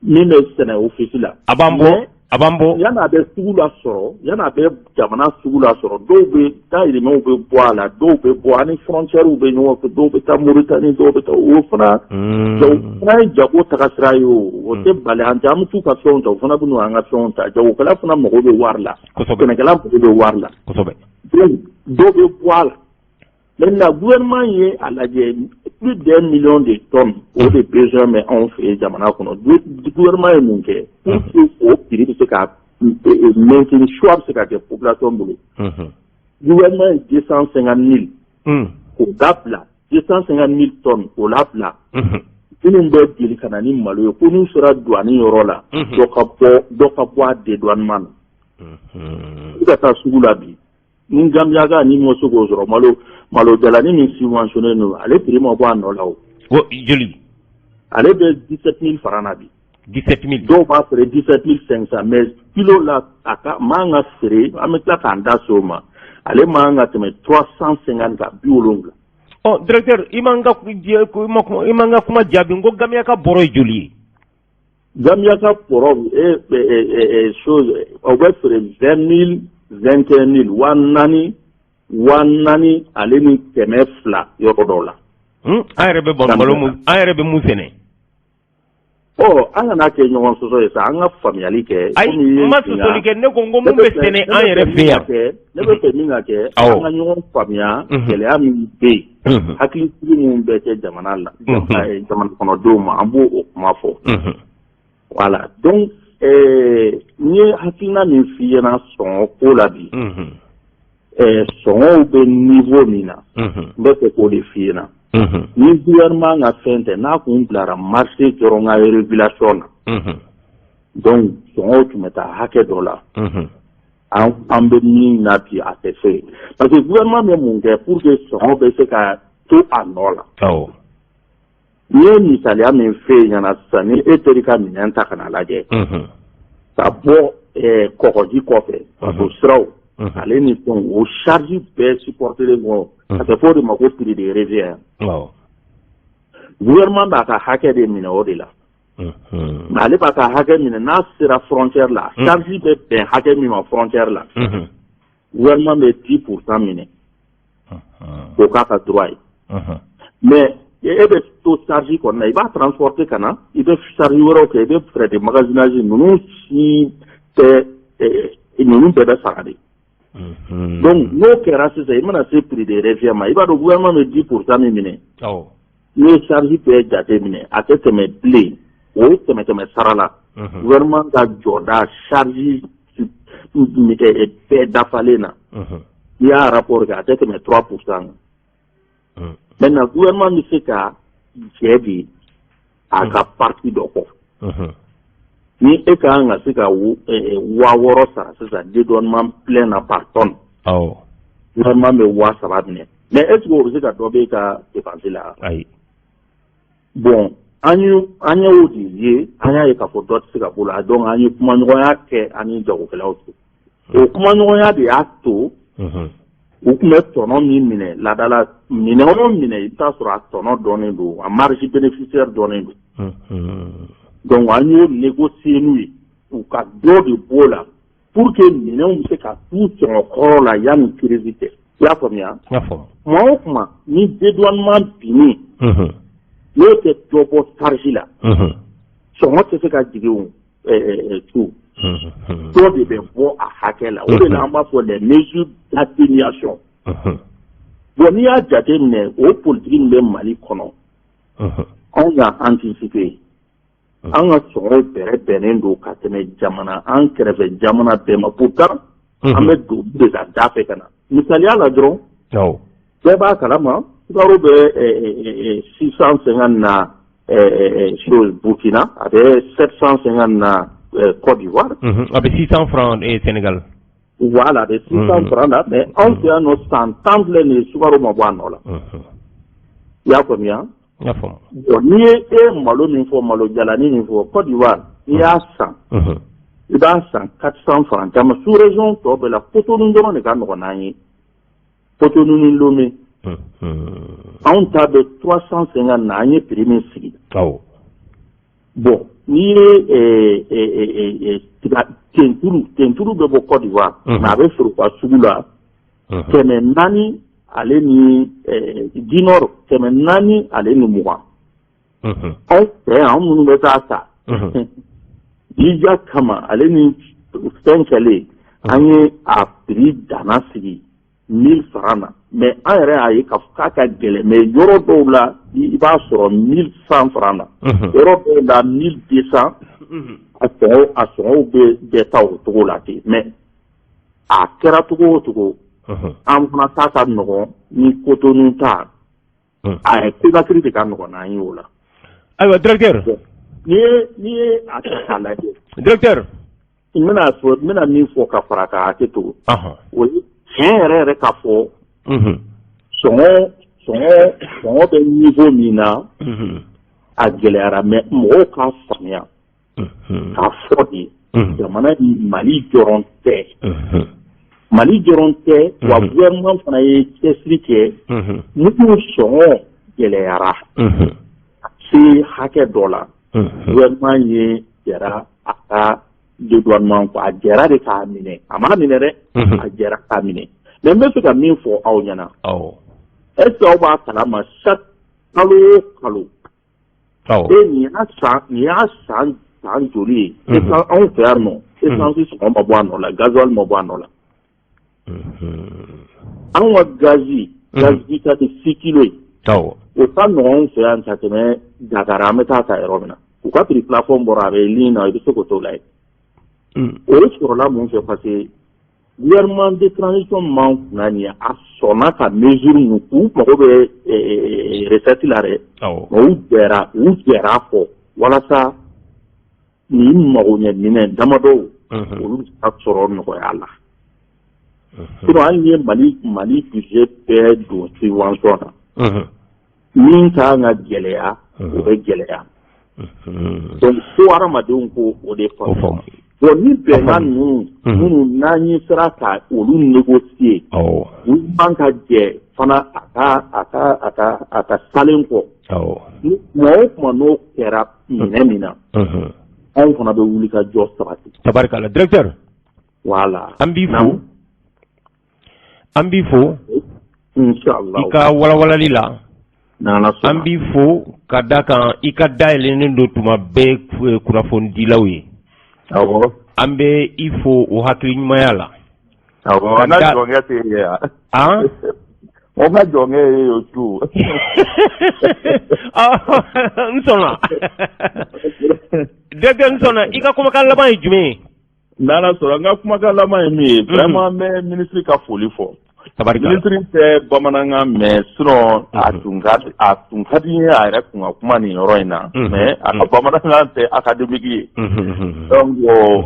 Min bɛ sɛnɛ office la. A b'an bɔ, a b'an bɔ. Yanni a bɛ sugu la sɔrɔ, yanni a bɛ jamana sugu la sɔrɔ, dɔw bɛ dayirimɛw bɛ bɔ a la, dɔw bɛ bɔ ani frontières bɛ ɲɔgɔn fɛ, dɔw bɛ taa Mauritanie, dɔw bɛ taa o fana. O fana ye jago taga sira ye, o tɛ bali an cɛ, an bɛ t'u ka fɛnw ta, o fana bɛ n'u an ka fɛnw ta. Jagokɛla fana mago bɛ wari la, sɛnɛkɛla mago bɛ wari la. Donc dɔw bɛ bɔ a la. Maintenant, gouvernement ye a lajɛ, plus d'1 million de tonnes, o de besoin bɛ anw fɛ yen jamana kɔnɔ. Gouvernement ye mun kɛ pour que o prix bɛ se ka maintenir, choix bɛ se ka kɛ population bolo? Gouvernement ye 250 000 k'o dabila, 250 000 tonnes k'o labila. Minnu bɛ deli ka na ni malo ye, ko n'u sera douane yɔrɔ la, dɔ ka bɔ a dédouanement na. I ka taa sugu la bi, ni Gambiyaka ni ma se k'o sɔrɔ, malo jalani min subventionné don, ale prix ma bɔ a nɔ la o. Joli? Ale bɛ 17 000 francs na bi. 17 000. Dɔw b'a feere 17 500, mais kilo la, a ka man ka feere, an bɛ tila k'an da se o ma, ale man ka tɛmɛ 350 kan, 70. Ɔ, directeur, i man ka kuma jaabi. N ko Gambiyaka bɔrɔ ye joli ye? Gambiyaka bɔrɔ e chose, o bɛ feere 20 000, 21 000, 4000, 4200 yɔrɔ dɔw la. An yɛrɛ bɛ malo mun, an yɛrɛ bɛ mun sɛnɛ? Ɔ, an kana kɛ ɲɔgɔn sɔsɔ ye sa, an ka faamuyali kɛ. Ayi, n ma sɔsɔli kɛ, ne ko n ko mun bɛ sɛnɛ an yɛrɛ fɛ yan. Ne bɛ fɛ min ka kɛ, an ka ɲɔgɔn faamuya, gɛlɛya min bɛ yen, hakilisigi min bɛ kɛ jamana la, jamana kɔnɔdenw ma, an b'o o kuma fɔ. Voilà, donc n ye hakilina min f'i ɲɛna sɔngɔ ko la bi, sɔngɔw bɛ niveau min na, n bɛ fɛ k'o de f'i ɲɛna. Ni gouvernement ka fɛn tɛ, n'a kun bilara marché dɔrɔn ka régulation na, Donc sɔngɔw tun bɛ taa hakɛ dɔ la. An bɛ min na bi, a tɛ se, parce que gouvernement bɛ mun kɛ pour que sɔngɔ bɛ se ka to a nɔ la? N'i ye misaliya min f'e ɲɛna sisan, ni e teri ka minɛn ta ka na lajɛ ka bɔ kɔgɔji kɔfɛ, bateau siraw ale ni fɛnw, o charge bɛɛ supportelen kɔ, a tɛ fɔ o de ma ko prix de revient. Gouvernement b'a ka hakɛ de minɛ o de la, mais ale b'a ka hakɛ minɛ, n'a sera frontière la, charge bɛ bɛn hakɛ min ma frontière la, gouvernement bɛ 10% minɛ k'o k'a ka droit ye. Mais e bɛ to charge kɔnɔna, i b'a transporter ka na, i bɛ charge wɛrɛw kɛ, i bɛ frais de magasinage ninnu si tɛ, ninnu bɛɛ bɛ sara de. Donc n'o kɛra sisan, i mana se prix de revient ma, i b'a dɔn gouvernement bɛ 10% min minɛ, n'i ye charge bɛɛ jate minɛ, a tɛ tɛmɛ bilen o ye kɛmɛ kɛmɛ sara la. Gouvernement ka jɔda charge bɛɛ dafalen na, n'i y'a rapport kɛ, a tɛ tɛmɛ 3% kan. Maintenant, gouvernement bɛ se ka jɛ de a ka partie dɔ kɔ. Ni e ka kan ka se ka 6000 sara sisan dédouanement plein na par tonne, gouvernement bɛ 3000 minɛ, mais est ce que o bɛ se ka dɔ bɔ e ka dépense la? Ayi. Bon, an y'o de ye, an y'a ye k'a fɔ dɔ tɛ se ka bɔ o la. Donc an ye kumaɲɔgɔnya kɛ an ni jagokɛlaw cɛ. O kumaɲɔgɔnya de y'a to u tun bɛ tɔnɔ min minɛ laadala, minɛn o minɛ, i bɛ taa sɔrɔ a tɔnɔ dɔnnen don, a marge bénéficiaire dɔnnen don. Donc an y'o négocier n'u ye, u ka dɔ de b'o la pour que minɛnw bɛ se ka t'u sɔngɔ kɔrɔ la yanni crise cɛ. I y'a faamuya? Tuma o tuma ni dédouanement binnen, n'o tɛ dɔ bɔ charge la, sɔngɔ tɛ se ka jigin o tu dɔ de bɛ bɔ a hakɛ la. O de la an b'a fɔ les mesures d'atténuation. Bon, n'i y'a jate minɛ, o politique min bɛ Mali kɔnɔ, anw y'a anticiper. An ka sɔngɔw bɛrɛ bɛnnen don ka tɛmɛ jamana an kɛrɛfɛ jamana bɛɛ ma. Pourtant an bɛ don de ka da fɛ ka na. Misaliya la dɔrɔn, bɛɛ b'a kalama, sukaro bɛ 650 na chose Burkina, a bɛ 750 na Côte d'Ivoire. A bɛ 600 francs Sénégal. Voilà, a bɛ 600 francs la, mais anw fɛ yan nɔ, san 10 filɛ nin ye, sukaro ma bɔ a nɔ la. I y'a faamuya? Bon, n'i ye e malo min fɔ, malo jalani min fɔ Côte d'Ivoire, n'i y'a san, i b'a san 400 francs. Jama sous région tɔ bɛɛ la, Cotonou dɔrɔn de ka nɔgɔn n'an ye, Cotonou ni Lomé. Anw ta bɛ 350 na, an ye prix min sigi. Bon, n'i ye tiga tentulu, tentulu bɛ bɔ Côte d'Ivoire, mais a bɛ feere u ka sugu la 400 ale ni du Nord, 420. Anw fɛ yan, anw minnu bɛ taa ta jija kama ale ni fɛn kɛlen, an ye a prix danna sigi 1000 francs na, mais an yɛrɛ y'a ye k'a fɔ k'a ka gɛlɛn. Mais yɔrɔ dɔw la, i b'a sɔrɔ 1100 francs na, yɔrɔ dɔw la 1200. A sɔngɔw bɛ taa o cogo la ten. Mais a kɛra cogo o cogo, an fana ta ka nɔgɔn ni Cotonou ta, a Conakry de ka nɔgɔn n'an ye o la. Ayiwa, directeur. N'i ye a ta k'a lajɛ. Directeur. N bɛna fɔ, n bɛna min fɔ ka fara ka hakɛ to, o ye tiɲɛ yɛrɛ yɛrɛ k'a fɔ sɔngɔ bɛ niveau min na, a gɛlɛyara. Mais mɔgɔw k'a faamuya k'a fɔ de, jamana Mali dɔrɔn tɛ, Mali dɔrɔn tɛ wa. Gouvernement fana ye cɛsiri kɛ. Minnu sɔngɔ gɛlɛyara ka se hakɛ dɔ la, gouvernement ye jɛra a ka dédouanement kɔ, a jɛra de k'a minɛ. A m'a minɛ dɛ, a jɛra k'a minɛ. Mais n bɛ fɛ ka min fɔ aw ɲɛna, est ce que aw b'a kalama, chaque kalo o kalo, e nin y'a san joli ye, anw fɛ yan nɔ, essence sɔngɔ ma bɔ a nɔ la, gasoil ma bɔ a nɔ la. Anw ka gazi, gaz butane 6 kilos ye, o ka nɔgɔn anw fɛ yan ka tɛmɛ Dakar, an bɛ taa ta yɔrɔ min na. U ka prix plafond bɔra, a bɛ ligne na, i bɛ se k'o t'o lajɛ. O sɔrɔla mun fɛ? Parce que gouvernement de transition man kunna nin ye, a sɔnna ka mesure ninnu, k'u mago bɛ recette la dɛ, mais u jɛra a kɔ walasa Nin magoɲɛ minɛn damadɔw, olu bɛ se ka sɔrɔ nɔgɔya la. Sinon hali ni ye Mali budget bɛɛ don subvention na, min ka kan ka gɛlɛya, o bɛ gɛlɛya. Donc fo hadamadenw ko o de faamu. Bon, ni bɛnkan ninnu minnu n'an ye sera ka olu négocier, u man ka jɛ fana a ka salen kɔ. Ni tuma o tuma n'o kɛra minɛ min na, anw fana bɛ wuli ka jɔ sabati. Tabarikala, directeur. Voilà. An b'i fo, an b'i fo. Inshallah. I ka walawalali la. N'Ala sɔnna. An b'i fo ka da kan i ka dayɛlɛnnen don tuma bɛɛ kunnafonidilaw ye. An bɛ i fo o hakili ɲumanya la. Awɔ, n ka jɔnkɛ tɛ yen yan. An? O ka jɔnkɛ ye o su. N sɔnna, directeur, n sɔnna. I ka kumakan laban ye jumɛn ye? N'Ala sɔnna, n ka kumakan laban ye min ye, vraiment n bɛ ministre ka foli fɔ. Tabarikala. Ministre tɛ bamanankan mɛn, sinon a tun ka di n ye a yɛrɛ kun ka kuma nin yɔrɔ in na, mais a ka bamanankan tɛ académique ye. Donc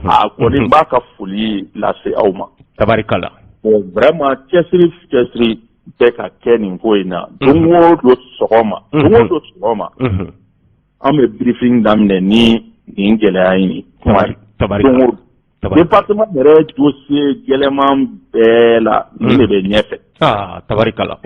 a kɔni b'a ka foli lase aw ma. Tabarikala. Bon, vraiment cɛsiri bɛ ka kɛ nin ko in na. Don o don sɔgɔma, don o don sɔgɔma, an bɛ briefing daminɛ ni nin gɛlɛya in ye. Tabarikala. Don o don. Département yɛrɛ dossier gɛlɛman bɛɛ la, nin de bɛ ɲɛfɛ. Ah, tabarikala.